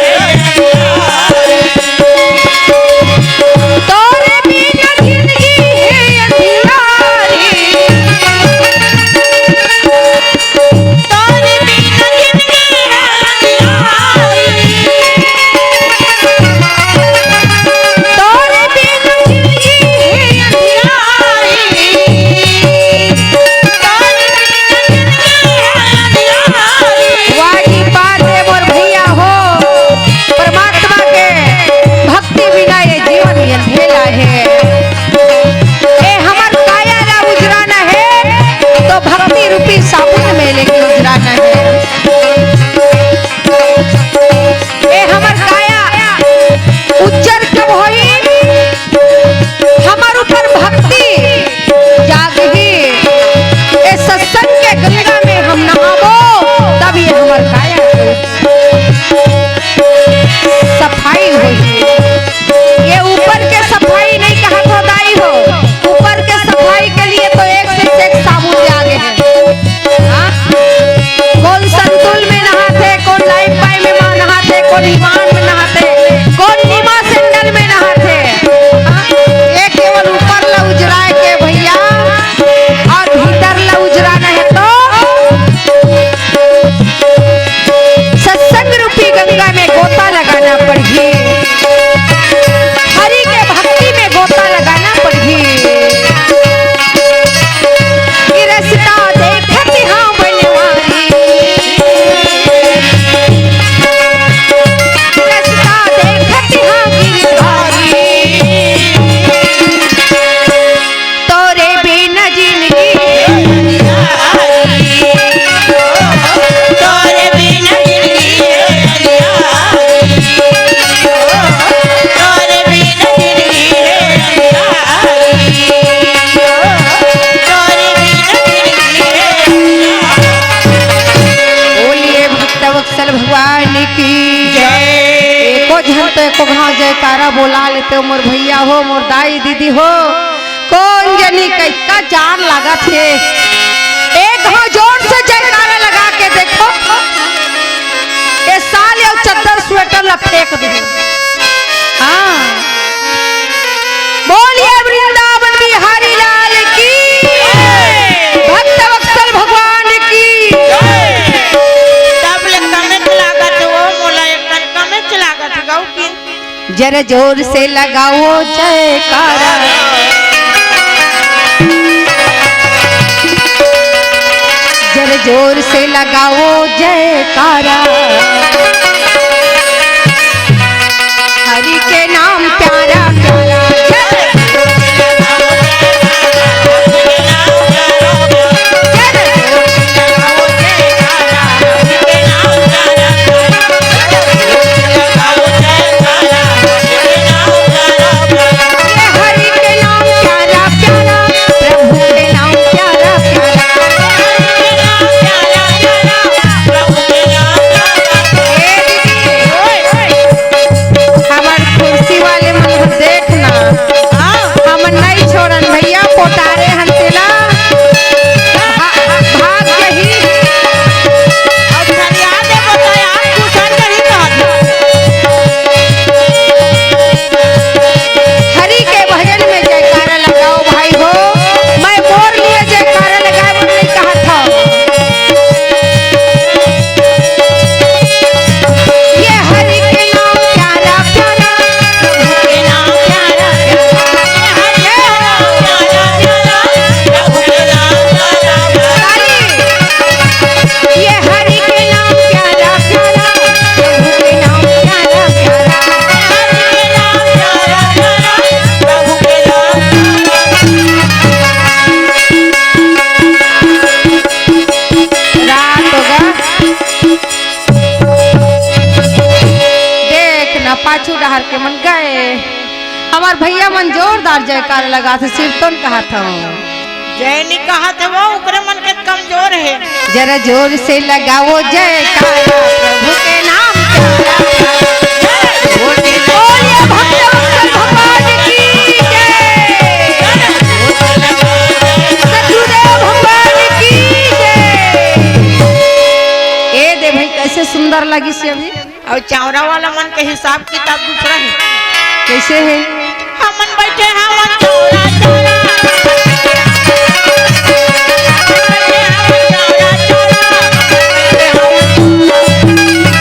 भगवान की जय। एको झन तो एको घाव जयकारा बोला लेते हो, मोर भैया हो, मोर दाई दीदी हो, कोन जनी कइतका जान लागत हे। एक घाव जोर से जयकारा लगा के देखो, ये साल ये चद्दर स्वेटर ला फेंक दे। हाँ, बोलिए वृंदावन बिहारी लाल की, भक्त वत्सल भगवान की। तब ले कमेच लागत हो, मोला एक कन कमेच लागत हो, गाऊ की। जरा जोर से लगाओ जयकारा, जरा जोर से लगाओ जयकारा। हरि के नाम प्यारा प्यारा। जय। हरि के नाम प्यारा प्यारा, प्रभु के नाम प्यारा प्यारा। ए दीदी, हमर कुर्सी वाले मन ह देख ना, हमन नहीं छोड़न भैया, पोटारे हन तेला। भा-, भाग जही। अउ फरिया दे बताया, कुछ नहीं कहत। हरि के भजन में जयकारा लगाओ भाई हो, मैं मोर लिए जयकारा लगाए बर नहीं कहत हूँ। ये हरि के नाम प्यारा प्यारा, प्रभु के नाम प्यारा प्यारा, ये हरि के नाम प्यारा प्यारा, प्रभु के नाम प्यारा प्यारा। ताली। ये हरि के नाम प्यारा प्यारा, प्रभु के नाम प्यारा प्यारा। हरि के नाम प्यारा प्यारा, प्रभु के नाम प्यारा प्यारा। रात होगा। देख ना, पाछू डहर के मन गए। हमर भैया मन जोरदार जयकार लगाथे, सिरतोन कहत हूँ। जय नी कहत हे वो, ओकरे मन के कमजोर हे। जरा जोर से लगाओ जयकारा, प्रभु के नाम प्यारा। बोलिए भक्त वत्सल भगवान की जय। सतगुरुदेव भगवान की जय। ए दे भाई, कैसे सुंदर लगिस अभी। अउ चावरा वाला मन के हिसाब किताब दूसरा हे। कैसे हे? हमन बैठे हवन चावरा, चावरा।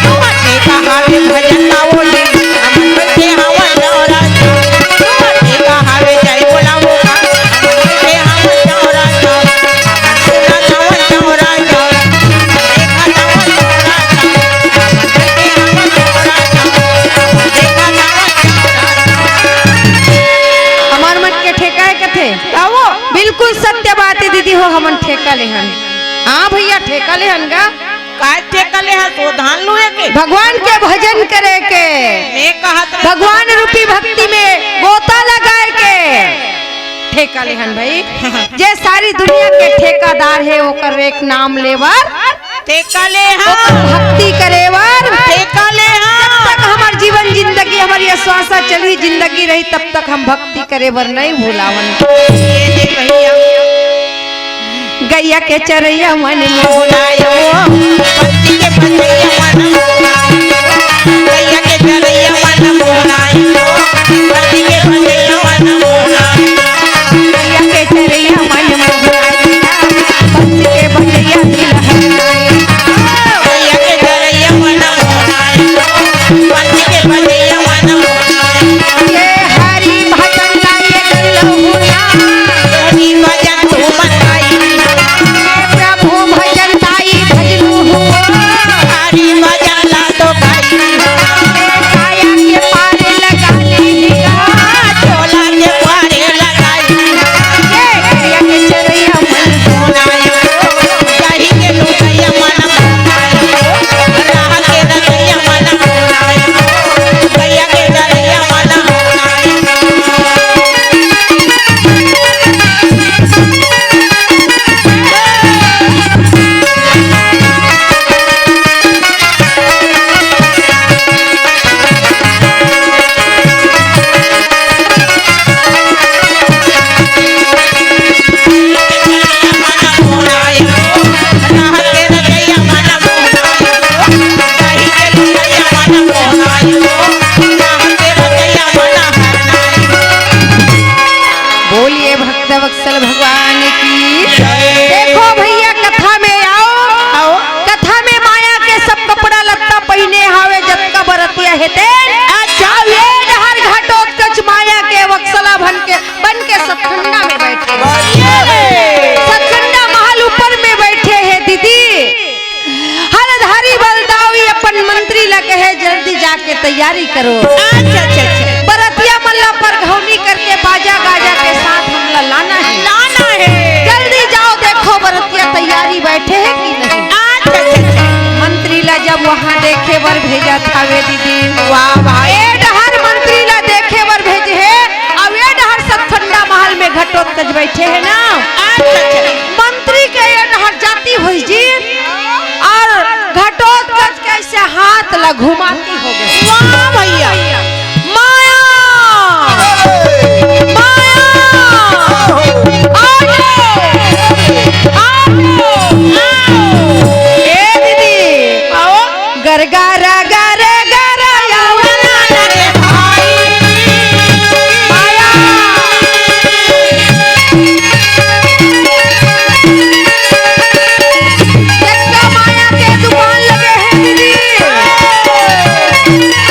हमन के कहावे भजन गावो जी, हमन बैठे हवन चावरा, चावरा। हमन के कहावे जय बोलावो का, हमन बैठे हवन चावरा, चावरा। हमर मन के ठेका हे कथे। का वो? बिल्कुल सत्य बात हे दीदी हो, हमन ठेका ले हन। हाँ भैया, ठेका ले हन गा। काय ठेका ले हस? वो धान लुए के? भगवान के भजन करे के। मैं कहत रहा भगवान रूपी भक्ति में गोता लगाए के। ठेका ले हन भाई। जे सारी दुनिया के ठेकेदार हे, ओकर एक नाम लेवर। ठेका ले हन। ओकर भक्ति करे बर। ठेका ले हन। जब तक हमर जीवन जिंदगी, हमर ये श्वासा चलही, जिंदगी रही, तब तक हम भक्ति करे बर नहीं भुलावन। ये दे भैया। गैया के चरैया मन मोहनायो, पंछी के पतैया मन मोहनायो। गैया के चरैया मन मोहनायो, पंछी के पतैया मन मोहनायो। गैया के चरैया मन मोहनायो, पंछी के पतैया की लहरायो। गैया के चरैया मन मोहनायो, पंछी के पतैया मन मोहनायो। ये हरि भजन गाइए गल्लहुना। हरि भजन तू मन गाई। हे प्रभु भजन ताई भजलू हुआ। हरि भजन ला तो गाई। हे काया के पारे लगा ली। चोला के पारे लगाई। ये एक चरैया मन मोहनायो। जाही के लुटैया मन मोहनायो। राह के रचैया मन मोहनायो। बरतिया हे तेन। अच्छा। अउ ए डहर घटोत्कच माया के वत्सला बन के, बन के सतखंडा में बैठे। ये रे। सतखंडा महल ऊपर में बैठे हे दीदी। हरधारी बलदावी अपन मंत्री ला कहे, "जल्दी जाके तैयारी करो।" अच्छा, अच्छा, अच्छा। बरतिया मन ला परघौनी करके बाजा गाजा के साथ हमला लाना हे। लाना हे। जल्दी जाओ, देखो बरतिया तैयारी बैठे हे कि नहीं। अच्छा, अच्छा, अच्छा। मंत्री ला जब वहाँ देखे बर भेजत हावे दीदी। वाह भाई। ए डहर मंत्री ला देखे बर भेजे हे, अउ ए डहर सतखंडा महल में घटोत्कच बैठे हे ना। अच्छा, अच्छा। मंत्री के ए डहर जाती होही जी, अउ घटोत्कच के अइसे हाथ ला घुमाती होगे। वाह भैया। माया! माया! आओ! आओ! ए दीदी! आओ। गरगा रगा रे गरा यावना लगे भाई। माया। जतका माया के दुकान लगे हे दीदी।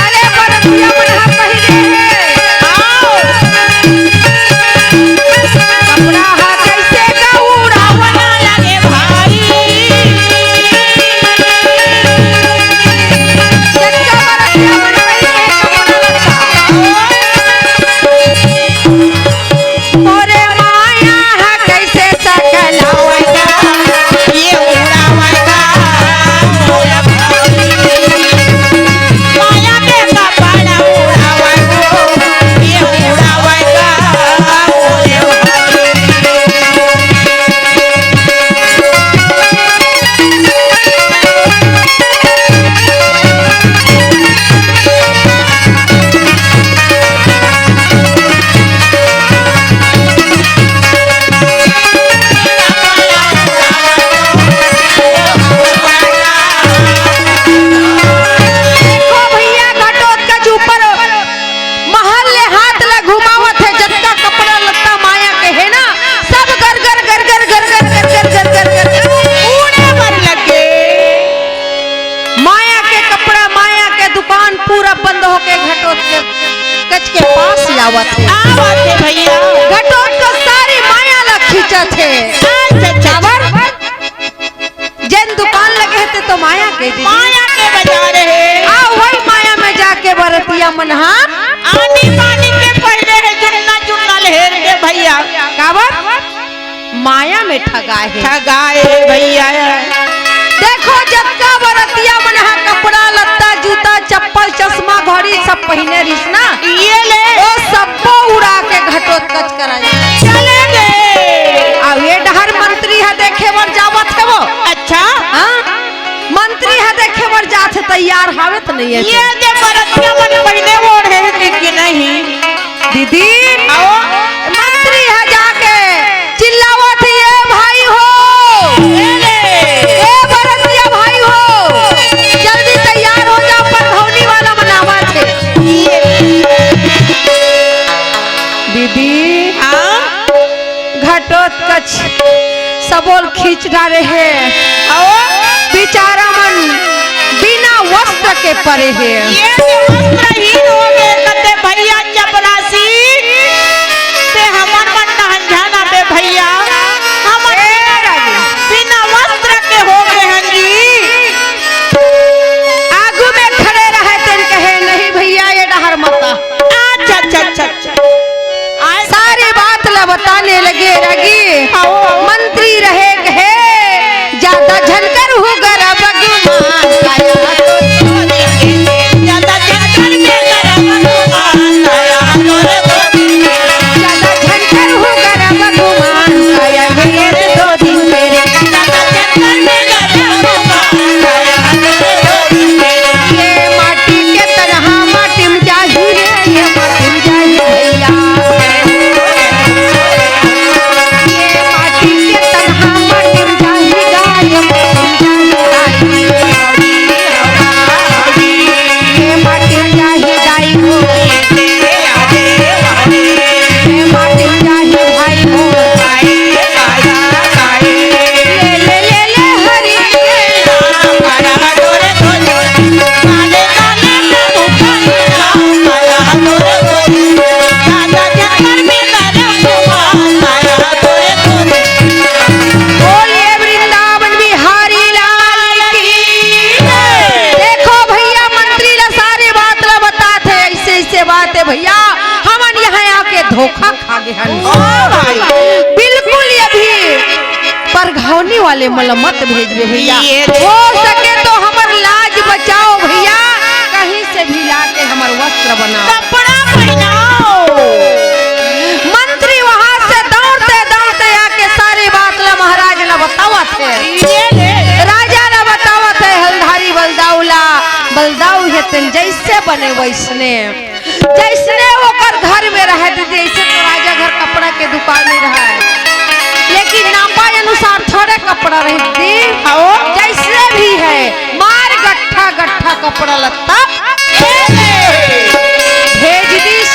अरे बरतिया मन ह पहिरे हे। आओ। कपड़ा ह कइसे का उड़ावना लगे भाई। जतका बरतिया मन पहिरे हे कपड़ा लत्ता। मोरे माया ह कइसे सकलावगा। ये उड़ावगा। मोरे माया के कपड़ा उड़ावगा। ये उड़ावगा। मोरे देखो भैया, घटोत्कच ऊपर महल ले हाथ ला घुमावत हे, जतका कपड़ा लत्ता माया के हे ना, सब गर गर गर गर उड़े बर लगे। माया के कपड़ा, माया के दुकान पूरा बंद होके घटोत्कच के पास आवत हे। आवत हे भैया। घटोत्कच सारी माया ला खींचत हे। अच्छा, अच्छा, अच्छा। काबर? जेन दुकान लगे हे ते तो माया के दीदी। माया के बाजार हे। आ, वही माया में जाके बरतिया मन हा। आनी बानी के पहिरे हे, जुन्ना जुन्ना लहेर हे भैया। काबर? माया में ठगाए हे। ठगाए हे भैया। देखो, जतका बरतिया मन हा कपड़ा लत्ता, जूता, चप्पल, चश्मा, घड़ी सब पहिने रिहिस ना। ये ले। ओ सब्बो उड़ा के घटोत्कच कराए। चले गे। अउ ए डहर मंत्री ह देखे बर जावत हे वो। अच्छा। हाँ? मंत्री ह देखे बर जात हे, तैयार हावे त नहीं हे। ये जे बरतिया मन पहिने ओढ़े हे कि नहीं? दीदी, आओ। मंत्री ह जाके चिल्लावत हे, "ए भाई हो, ए बरतिया भाई हो, जल्दी तैयार हो जाओ, परघौनी वाला मन आवत हे।" दीदी, हाँ? घटोत्कच सबो ल खींच डारे हे। आओ। बेचारा मन बिना वस्त्र के परे हे। ये तो वस्त्रहीन हो गे, कथे भैया चपरासी, ते हमन मन नहंझा ना बे भैया, हमन ए रानी। बिना वस्त्र के हो गे हन जी। आगू में खड़े रहे तेन कहे, "नहीं भैया, ये डहर मत आ।" अच्छा, अच्छा, अच्छा, अच्छा। आय। सारी बात ला बताने लगे रागी। आओ। मंत्री रहे कहे, "ज्यादा झन करहू गरब गुमान, काया तो ज्यादा झन कर में गरब गुमान, काया तो रे गोदी में। ज्यादा झन करहू गरब गुमान, काया मेरे दो दिन मेरे। ज्यादा झन कर में गरब गुमान, काया तो रे गोदी में। ये माटी के तनहा माटी में जाही रे, ये माटी में जाही भैया। ये माटी बात हे भइया, हमन यहाँ आके धोखा खा गे हन। ओ भाई। बिल्कुल ये भी परघौनी वाले मन ल मत भेजबे भइया। ये हो सके तो हमर लाज बचाओ भइया, कहीं से भी लाके हमर वस्त्र बनाओ। कपड़ा पहिनाओ। मंत्री वहां से दौड़ते दौड़ते आके सारी बात ला महाराज ला बतावत हे। ये ले। राजा ला बतावत हे, हलधारी बलदाऊ ला। बलदाऊ हे तेन जैसे बने वैसने। जैसने ओकर घर में रहे दीदी, ऐसे तो राजा घर कपड़ा के दुकान नहीं रहा है, लेकिन नापा अनुसार थोड़े कपड़ा रहे दीदी। आओ। जैसने भी है, मार गट्ठा गट्ठा कपड़ा लत्ता भेज दीस।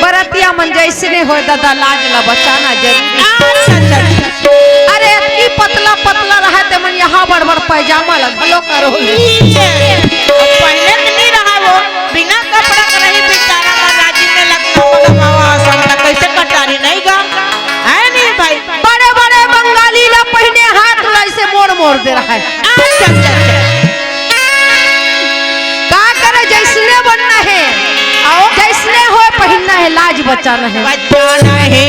बरतिया मन जैसने होय दादा, लाज ला बचाना जरूरी। अच्छा, अच्छा, अच्छा। अरे अतकी पतला पतला रहे ते मन यहाँ बड़ बड़ पैजामा ला घलो करो ले। पहले तो नहीं रहा वो, बिना कपड़ा के रही बेचारा महाराज जी ने लखनऊ में गवावा आसन में कैसे कटारी नहीं गा? है नहीं भाई? बड़े बड़े बंगाली ला पहिने हाथ ला ऐसे मोड़ मोड़ दे रहा है। अच्छा, अच्छा, अच्छा। का करे, जैसने बनना है, आओ। जैसने होय पहिनना है, लाज बचाना है। बचाना है।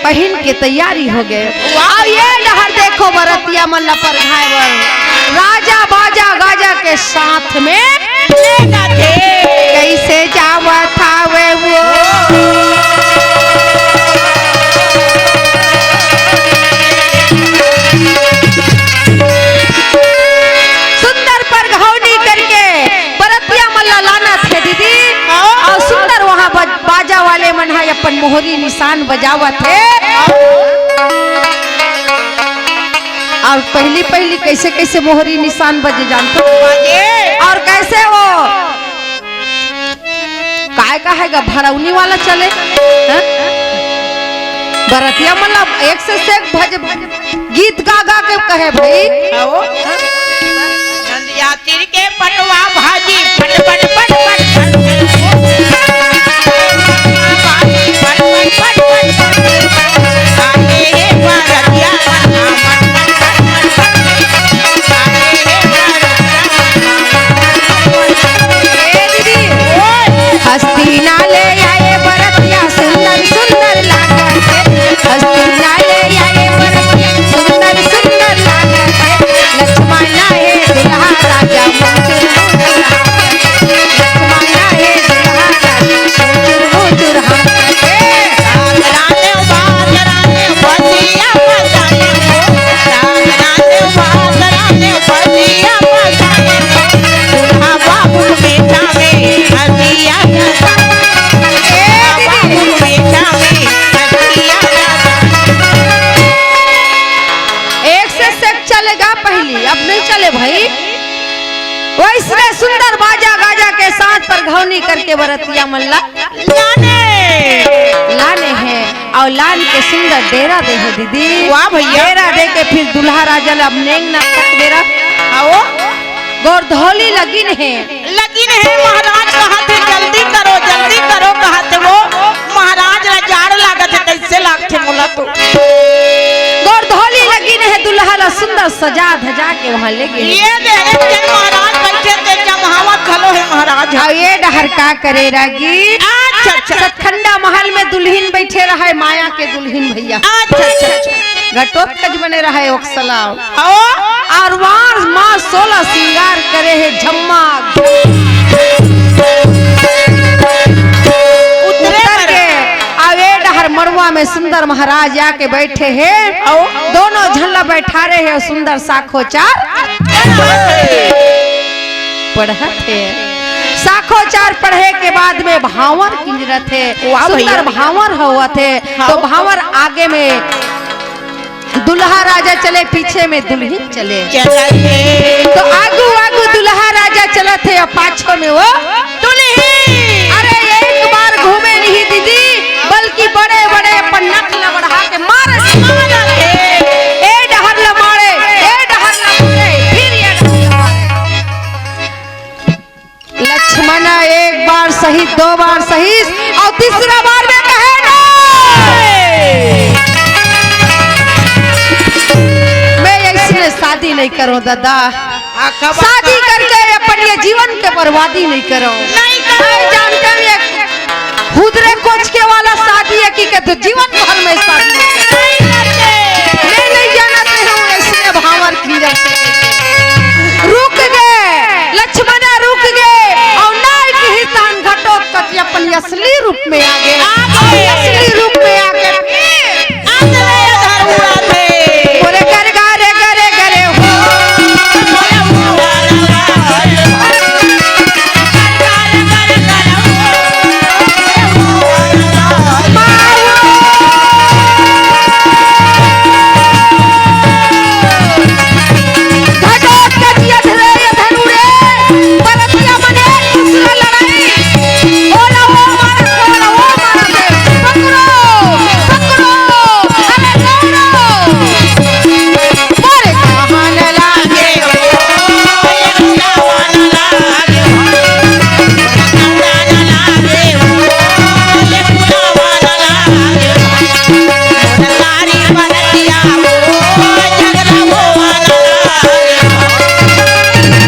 पहिन के तैयारी हो गए। वाह। अब ये डहर देखो बरतिया मन ला परघाए बर राजा बाजा गाजा के साथ में ले जाथे। कैसे जावत हावे वो। सुंदर परघौनी करके बरतिया मन ला लानत हे दीदी। हाँ। अउ सुंदर वहाँ बज-, बाजा वाले मन ह अपन मोहरी निशान बजावत हे। अउ पहली पहली कैसे कैसे मोहरी निशान बजे जानथो? बजे। अउ कैसे वो काय का हे गा, भड़ौनी वाला चले, हैं? बरतिया मन ला एक से एक भज, गीत गा गा के कहे भाई। आओ। नंदिया तीर के पटवा भाजी, पट, पट, पट, पट, पट। पट, पट, पट, पट, पट। आगे हे बरतिया मन, मन, मन, मन, मन, मन। आगे हे बरतिया मन, मन, मन, मन, मन। ए दीदी, हस्ती ना ले आए बरतिया, सुंदर सुंदर लागत हे। हस्ती ना ले आए बरतिया, सुंदर सुंदर लागत हे। लक्ष्मण हे दुल्हा राजा, मुचुर मुचुर हाथ। लक्ष्मण हे दुल्हा राजा, मुचुर मुचुर हाथ। ए, एक से सेक चलेगा पहली, अब नहीं चले भाई। वैसने सुंदर बाजा गाजा के साथ परघौनी करके बरतिया मन ला लाने। लाने हे अउ लान के सुंदर डेरा दे हे दीदी। वाह भैया। डेरा दे के फिर दुल्हा राजा ला अब नेंग ना तक डेरा। आओ। गोरधौली लगिन हे। लगिन हे महाराज कहत हे, जल्दी करो, जल्दी करो कहत हे वो। महाराज ला जाड़ लागत हे, कैसे लागथे मोला तो। गोरधौली लगिन हे, दुल्हा ला सुंदर सजा धजा के वहाँ ले गे। ये दे रे, जय महाराज बैठे ते जमहावत घलो हे महाराज। अउ ये डहर का करे रागी? अच्छा, अच्छा। सतखंडा महल में दुल्हिन बैठे रहय, माया के दुल्हिन भैया। अच्छा, अच्छा, अच्छा। घटोत्कच बने रहय ओकसला। अउ? अउ वहाँ माँ सोलह सिंगार करे हे झम्मा। उतरे उतर के, अउ ए डहर मड़वा में सुंदर महाराज आके बैठे हे। अउ? दोनों झन ला बैठारे हे अउ सुंदर साखोचार पढ़त हे। साखोचार पढ़े के बाद में भांवर किंजरत हे। वाह सुंदर भैया। भांवर होवत हे। हाँ। तो भांवर आगे में दुल्हा राजा चले, पीछे में दुल्हिन चले। चलत हे। तो आगू आगू दुल्हा राजा चलत हे अउ पाछो में वो दुल्हिन। अरे एक बार घूमे नहीं दीदी, बल्कि बड़े बड़े अपन नक ला बढ़ा के मारे। मारे। ए डहर ला मारे, ए डहर ला मारे, फिर ये डहर ला मारे। लक्ष्मण एक बार सही, दो बार सही अउ तीसरा बार में कहे नहीं। मैं ऐसने शादी नहीं करो दादा। आ, कब शादी करके अपन ये जीवन के बर्बादी नहीं करो। नहीं मैं जानते हूँ ये हुदरे कोचके वाला शादी है कि कहते जीवन भर में शादी नहीं करते। मैं नहीं जानत रहे हूँ ऐसने भांवर कीरा से। रुक गए, लक्ष्मणा रुक गए और नाय किही तहन घटोत्कच अपन असली रूप में आ गए। आ गए। असली रूप में आके फिर अधरे अधर उड़ाथे। बोले, "गरे, गरे, गरे, गरे हो।" घटोत्कच अधरे अधर उड़े, बरतिया मन एक दूसरा लड़ाई। ओला ओ मारत, ओला ओ मारत, पकड़ो, पकड़ो, अरे दौड़ो। मोरे कहान लागे,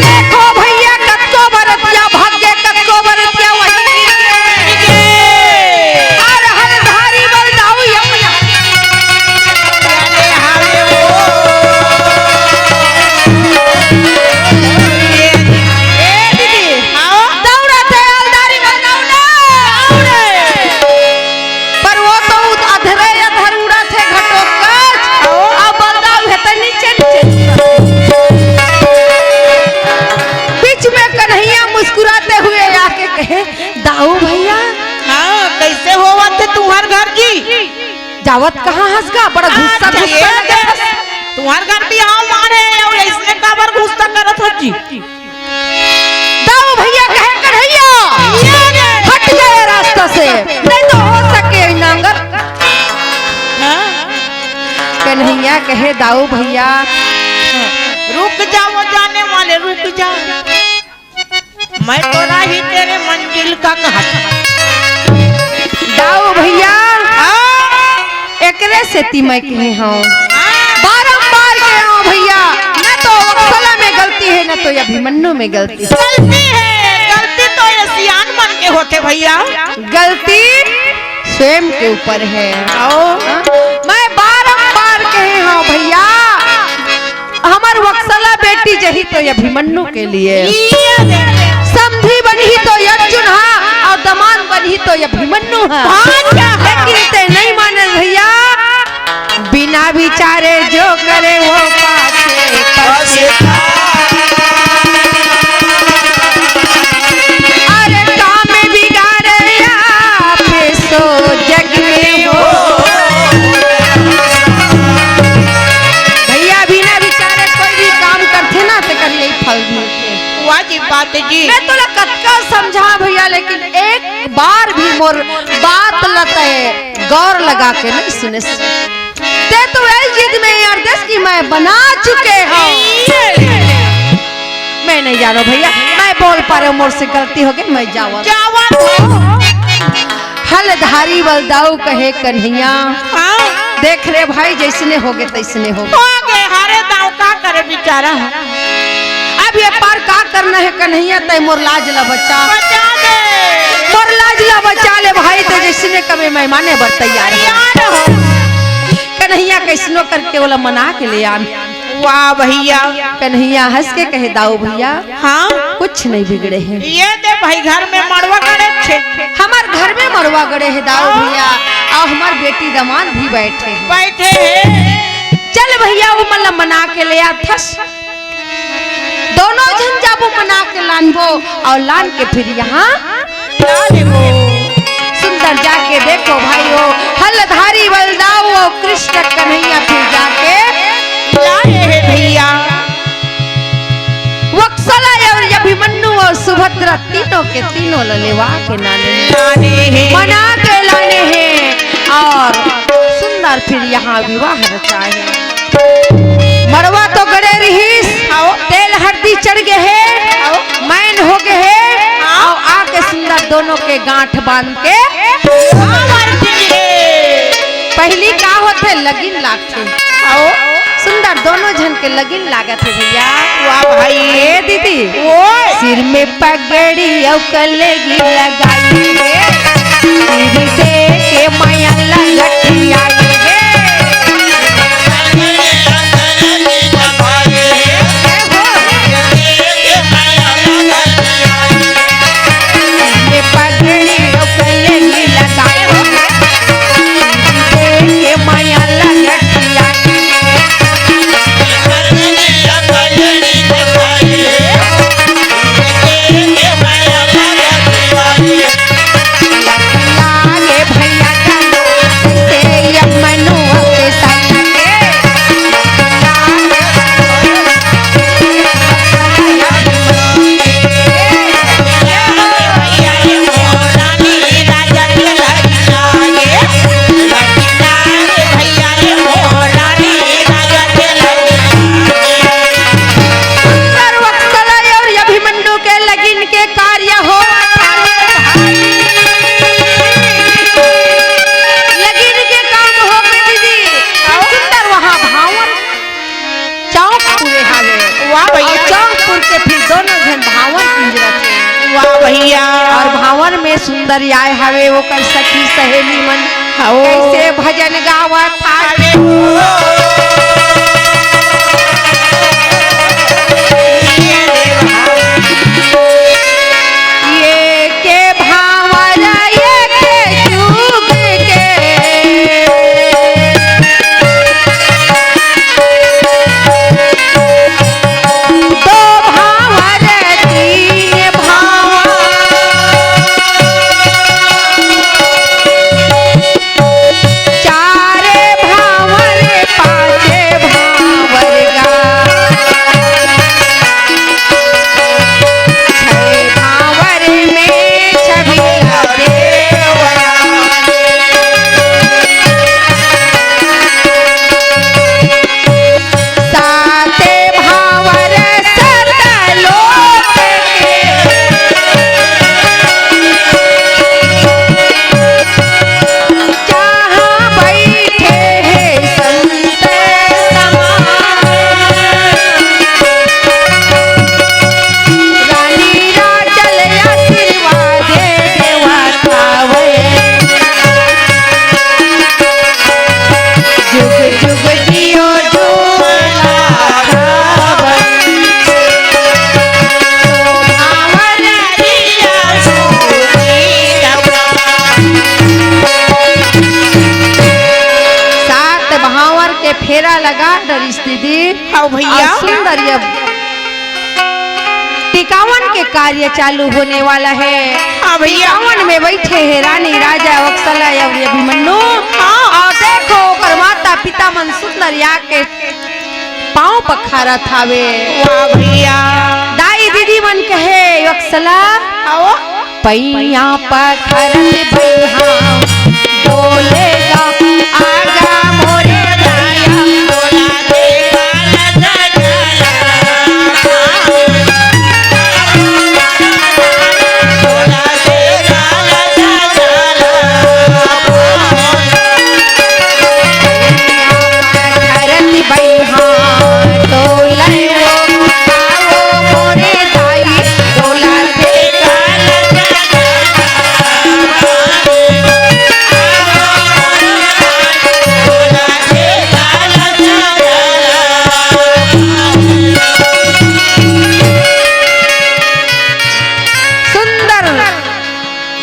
देखो भैया, कतको बरतिया भाग गे, कतको बरतिया वही गिर गे। अरे हल धारी बल दाऊ यमुना। ए दीदी, हाँ? दौड़ा थे अलदारी बल दाऊ ना। पर वो तो उध-, अधरे अधर उड़ा थे घटोत्कच। हाँ। अब बल दाऊ है तो नीचे नीचे। बीच में कन्हैया मुस्कुराते हुए आके कहे, "दाऊ भैया।" हाँ, कैसे होवत हे तुम्हार घर जी? जावत कहाँ हस गा? बड़ा गुस्सा, अच्छा, गुस्सा ये लगे दे। हस। तुम्हार घर भी आओ मारे, और इसने काबर गुस्सा करत हो जी? दाऊ भैया कहे, "कन्हैया, ये दे। हट जाए रास्ता से, नहीं तो हो सके नांगर।" हाँ? कन्हैया कहे, "दाऊ भैया।" रुक जाओ जाने वाले, रुक जाओ। मैं तो राही तेरे मंजिल का कहत। दाऊ भैया, हाँ? एकरे सेती मैं कहे हूँ, हाँ? बारंबार कहे हूँ भैया, न तो वत्सला में गलती है, न तो अभिमन्यु में गलती है। गलती है, गलती तो ये सियान मन के होथे भैया। गलती स्वयं के ऊपर है। आओ। हाँ? मैं बारंबार कहे हूँ भैया, हमर वत्सला बेटी जही तो अभिमन्यु के लिए, ये दे। समधी बनही तो अर्जुन हा, और दमांद बनही तो अभिमन्यु हा। हाँ, क्या है? लेकिन ते नहीं माने भैया, बिना विचारे जो करे वो पाछे पछता। अरे काम बिगाड़े आप सो जग में हो। भैया, बिना विचारे कोई भी काम करथे ना, तेकर यही फल मिलथे। वाह जी, बात जी। मैं तोला कतका समझा भैया, लेकिन एक बार भी मोर बात ल तय गौर लगा के नहीं सुने। ते तो यही जिद में यार देश की मैं बना चुके हूँ। मैं नहीं जानो भैया, मैं बोल पा रहे हूँ, मोर से गलती हो गई, मैं जावा। जावा तो। हल धारी बल दाऊ कहे कन्हैया। हाँ। देख रे भाई, जैसने होगे तैसने होगे। होगे, हरे दाऊ का करे बेचारा। अब ये पार का करना है कन्हैया, तय मोर लाज ला बचा। बचा दे। मोर लाज ला बचा ले भाई, ते जैसने कमे मैं माने बर तैयार हूँ। तैयार हो। कन्हैया कैसनो करके ओला मना के ले आन। वाह भैया। कन्हैया हंस के कहे, "दाऊ भैया, हाँ? कुछ नहीं बिगड़े हैं।" ये दे भाई, घर में मड़वा गड़े छे। हमार घर में मड़वा गड़े है दाऊ भैया, और हमार बेटी दमांद भी बैठे हैं। बैठे हैं। चल भैया, वो मन ला मना के ले आथस। दोनों झन जाबो मना के लानबो, और लान के फिर यहाँ ला लेबो। सुंदर जाके देखो भाइयो, हलधारी बलदाऊ और कृष्ण कन्हैया फिर जाके लाए हे भैया। वत्सला और अभिमन्यु और सुभद्रा तीनों के तीनों ल लेवा के लाने, लाने हे। मना के लाने हे और सुंदर फिर यहाँ विवाह रचाए हे। मड़वा तो गड़े रहिस, आओ। तेल हरदी चढ़ गे हे, आओ। मैन हो गे हे, आओ। आओ आके सुंदर दोनों के गांठ बांध के, आओ आरती रे। पहली का होथे, लगिन लागथे। आओ। सुंदर दोनों झन के लगिन लागत हे भैया। वाह भाई। ए दीदी, ओए। सिर में पगड़ी अउ कलेगी लगाई हे, सिर दे के माया लगठियाई हे। सुंदर वत्सला और अभिमन्यु के लगिन के कार्य हो। लगिन के काम हो के दीदी, सुंदर वहाँ भावन चौक पूरे हावे। वाह भैया। और चौक पूर के फिर दोनों झन भावन पिंजरा थे। वाह भैया। और भावन में सुंदर आए हावे, ओकर सखी सहेली मन हाँ। कैसे भजन गावत हावे। ये के भावर, ये के चूक के। दो भावर, तीन भावर। चार भावर, पाँच भावर गा। छह भावर में छबिला देवरा। सात भावर सतलोक के। जहाँ बैठे हे संत समाज। रानी राजल आशीर्वाद देवत हावे। जुग जुग जियो जुग लाख वंश। भावर जिया सुखी रहो। सात भावर के फेरा लगा डरिस दीदी। हाँ भैया। और सुंदर ये टिकावन के कार्य चालू होने वाला है। हाँ भैया। टिकावन में बैठे हैं रानी, राजा, वत्सला और अभिमन्यु। हाँ। और देखो, ओकर माता पिता मन सुंदर या के पाँव पखारत हावे। वाह भैया। दाई दीदी मन कहे, "वत्सला, आओ।" पैया पखारत बइहा डोलेगा, आजा मोरे दैया। धरती बइहा डोले वो, आओ मोरे दाई, डोला दे काला। सुंदर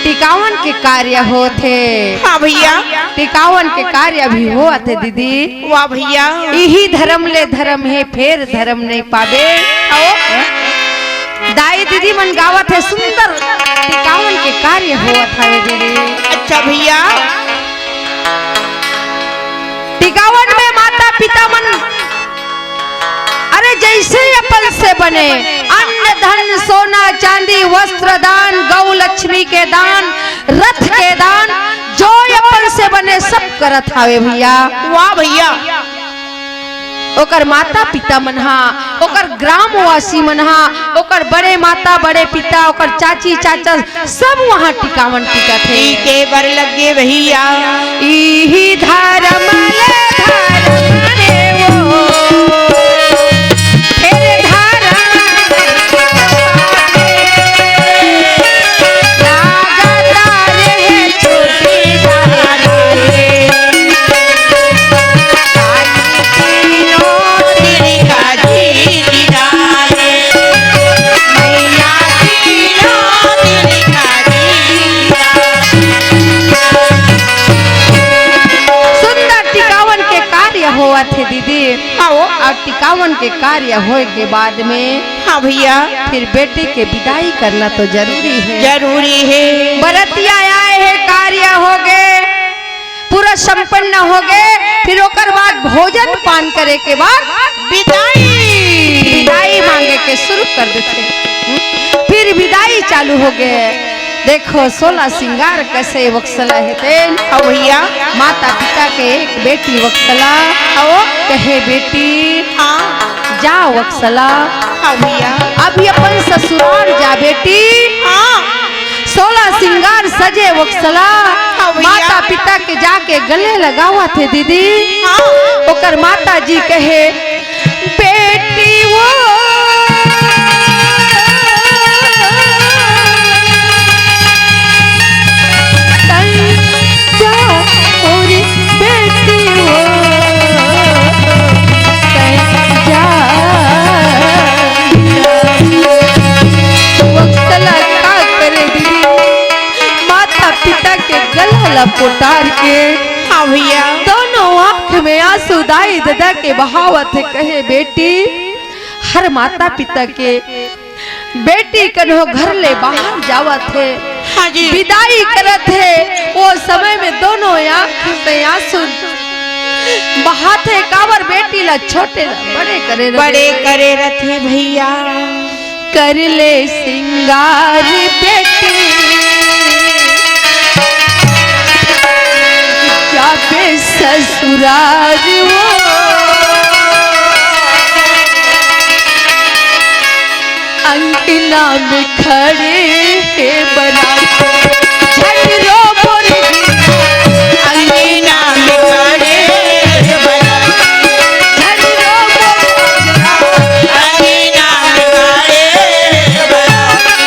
टिकावन के कार्य होत हे। हाँ भैया। टिकावन के कार्य अभी होत हे दीदी। वाह भैया। इही धर्म ले धर्म हे, फेर धर्म नहीं पाबे। आओ। दाई दीदी मन गावत हे, सुंदर टिकावन के कार्य होत हवे दीदी। अच्छा भैया। टिकावन में माता पिता मन अरे जैसे अपन से बने, अन्न धन सोना चांदी वस्त्र दान, गौ लक्ष्मी के दान, रथ के दान, जो अपन से बने सब करत हावे भैया। वाह भैया। ओकर माता पिता मन हा, ओकर ग्रामवासी मन हा, ओकर बड़े माता बड़े पिता, ओकर चाची चाचा सब वहाँ टिकावन टिकत हे। टीके बर लगे भैया। इही धर्म ले धर्म देवो। टिकावन के कार्य होए के बाद में हाँ भैया। फिर बेटी के विदाई करना तो जरूरी है। जरूरी है। बरतिया आए हे, कार्य हो गे, पूरा संपन्न हो गे, फिर ओकर बाद भोजन पान करे के बाद विदाई। विदाई मांगे के शुरू कर देथे। हम्म? फिर विदाई चालू हो गे। देखो, सोलह सिंगार कइसे वत्सला हे तेन। हाँ भैया। माता पिता के एक बेटी वत्सला। हाँ। कहे, "बेटी, हाँ। जा वत्सला।" हाँ भैया। अभी अपन ससुराल जा बेटी। हाँ। सोलह सिंगार सजे वत्सला। हाँ भैया। माता पिता के जाके गले लगावत हे दीदी। हाँ। ओकर माता जी कहे, बेटी वो तैं जा मोरी बेटी वो, तैं जा। वत्सला का करे दीदी, माता पिता के गला ला पोटार के हाँ भैया। दोनों आंख में आंसू दाई ददा के बहावत हे, कहे, बेटी, हर माता पिता के बेटी कन्हो घर ले बाहर जावत हे, हाँ जी। विदाई करत हे, वो समय में दोनों आंख में आंसू बहात हे, काबर बेटी ला छोटे ला बड़े करे रहे। बड़े करे रथे भैया। कर ले सिंगार बेटी, जाबे ससुरार वो। अंगना में खड़े हे बराती, झन रो मोर हीरा। अंगना में खड़े हे बराती, झन रो मोर हीरा। अंगना में खड़े हे बराती,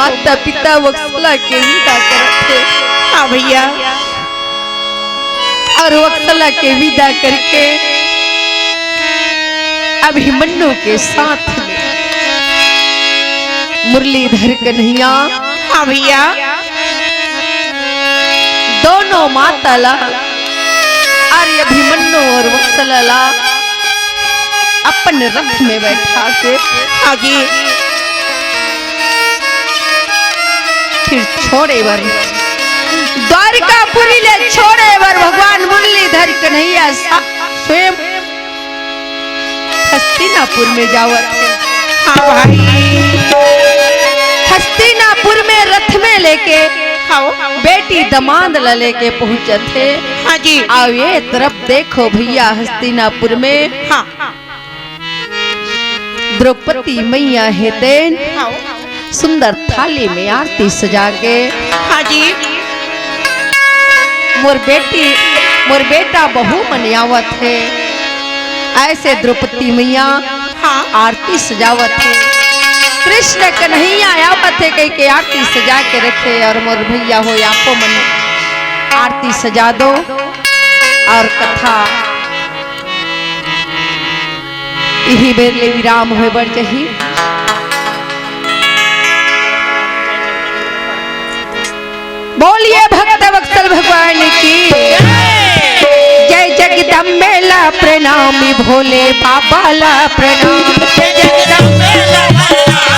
माता पिता वत्सला के विदा करत हे। हाँ भैया। और वत्सला के विदा करके अभिमन्यु के साथ में मुरलीधर कन्हैया, हाँ भैया। दोनों माता ला और अभिमन्यु और वत्सला ला अपन रथ में बैठा के, हाँ जी। फिर छोड़े बर, द्वारिकापुरी ले छोड़े बर भगवान मुरलीधर कन्हैया सा-, स्वयं हस्तिनापुर में जावत हे। हाँ भाई। हस्तिनापुर में रथ में लेके, हाँ। बेटी दमांद ला लेके पहुंचत हे। हाँ जी। अउ ये तरफ देखो भैया, हस्तिनापुर में, हाँ। द्रौपदी मैया हे तेन, हाँ। सुंदर थाली में आरती सजा के, हाँ जी। मोर बेटी, मोर बेटा बहू मन आवत हे, ऐसे द्रौपदी मैया, हाँ। आरती सजावत हे। कृष्ण कन्हैया आवत हे कह के आरती सजा के रखे, और मोर भैया हो, आपो मन आरती सजा दो। और कथा इही बेर ले विराम होय बर जाही। बोलिए भक्त वत्सल भगवान की जय। जगदम्बे ला प्रणामी, भोले बाबा ला प्रणाम। जय जगदम्बे ला प्रणाम।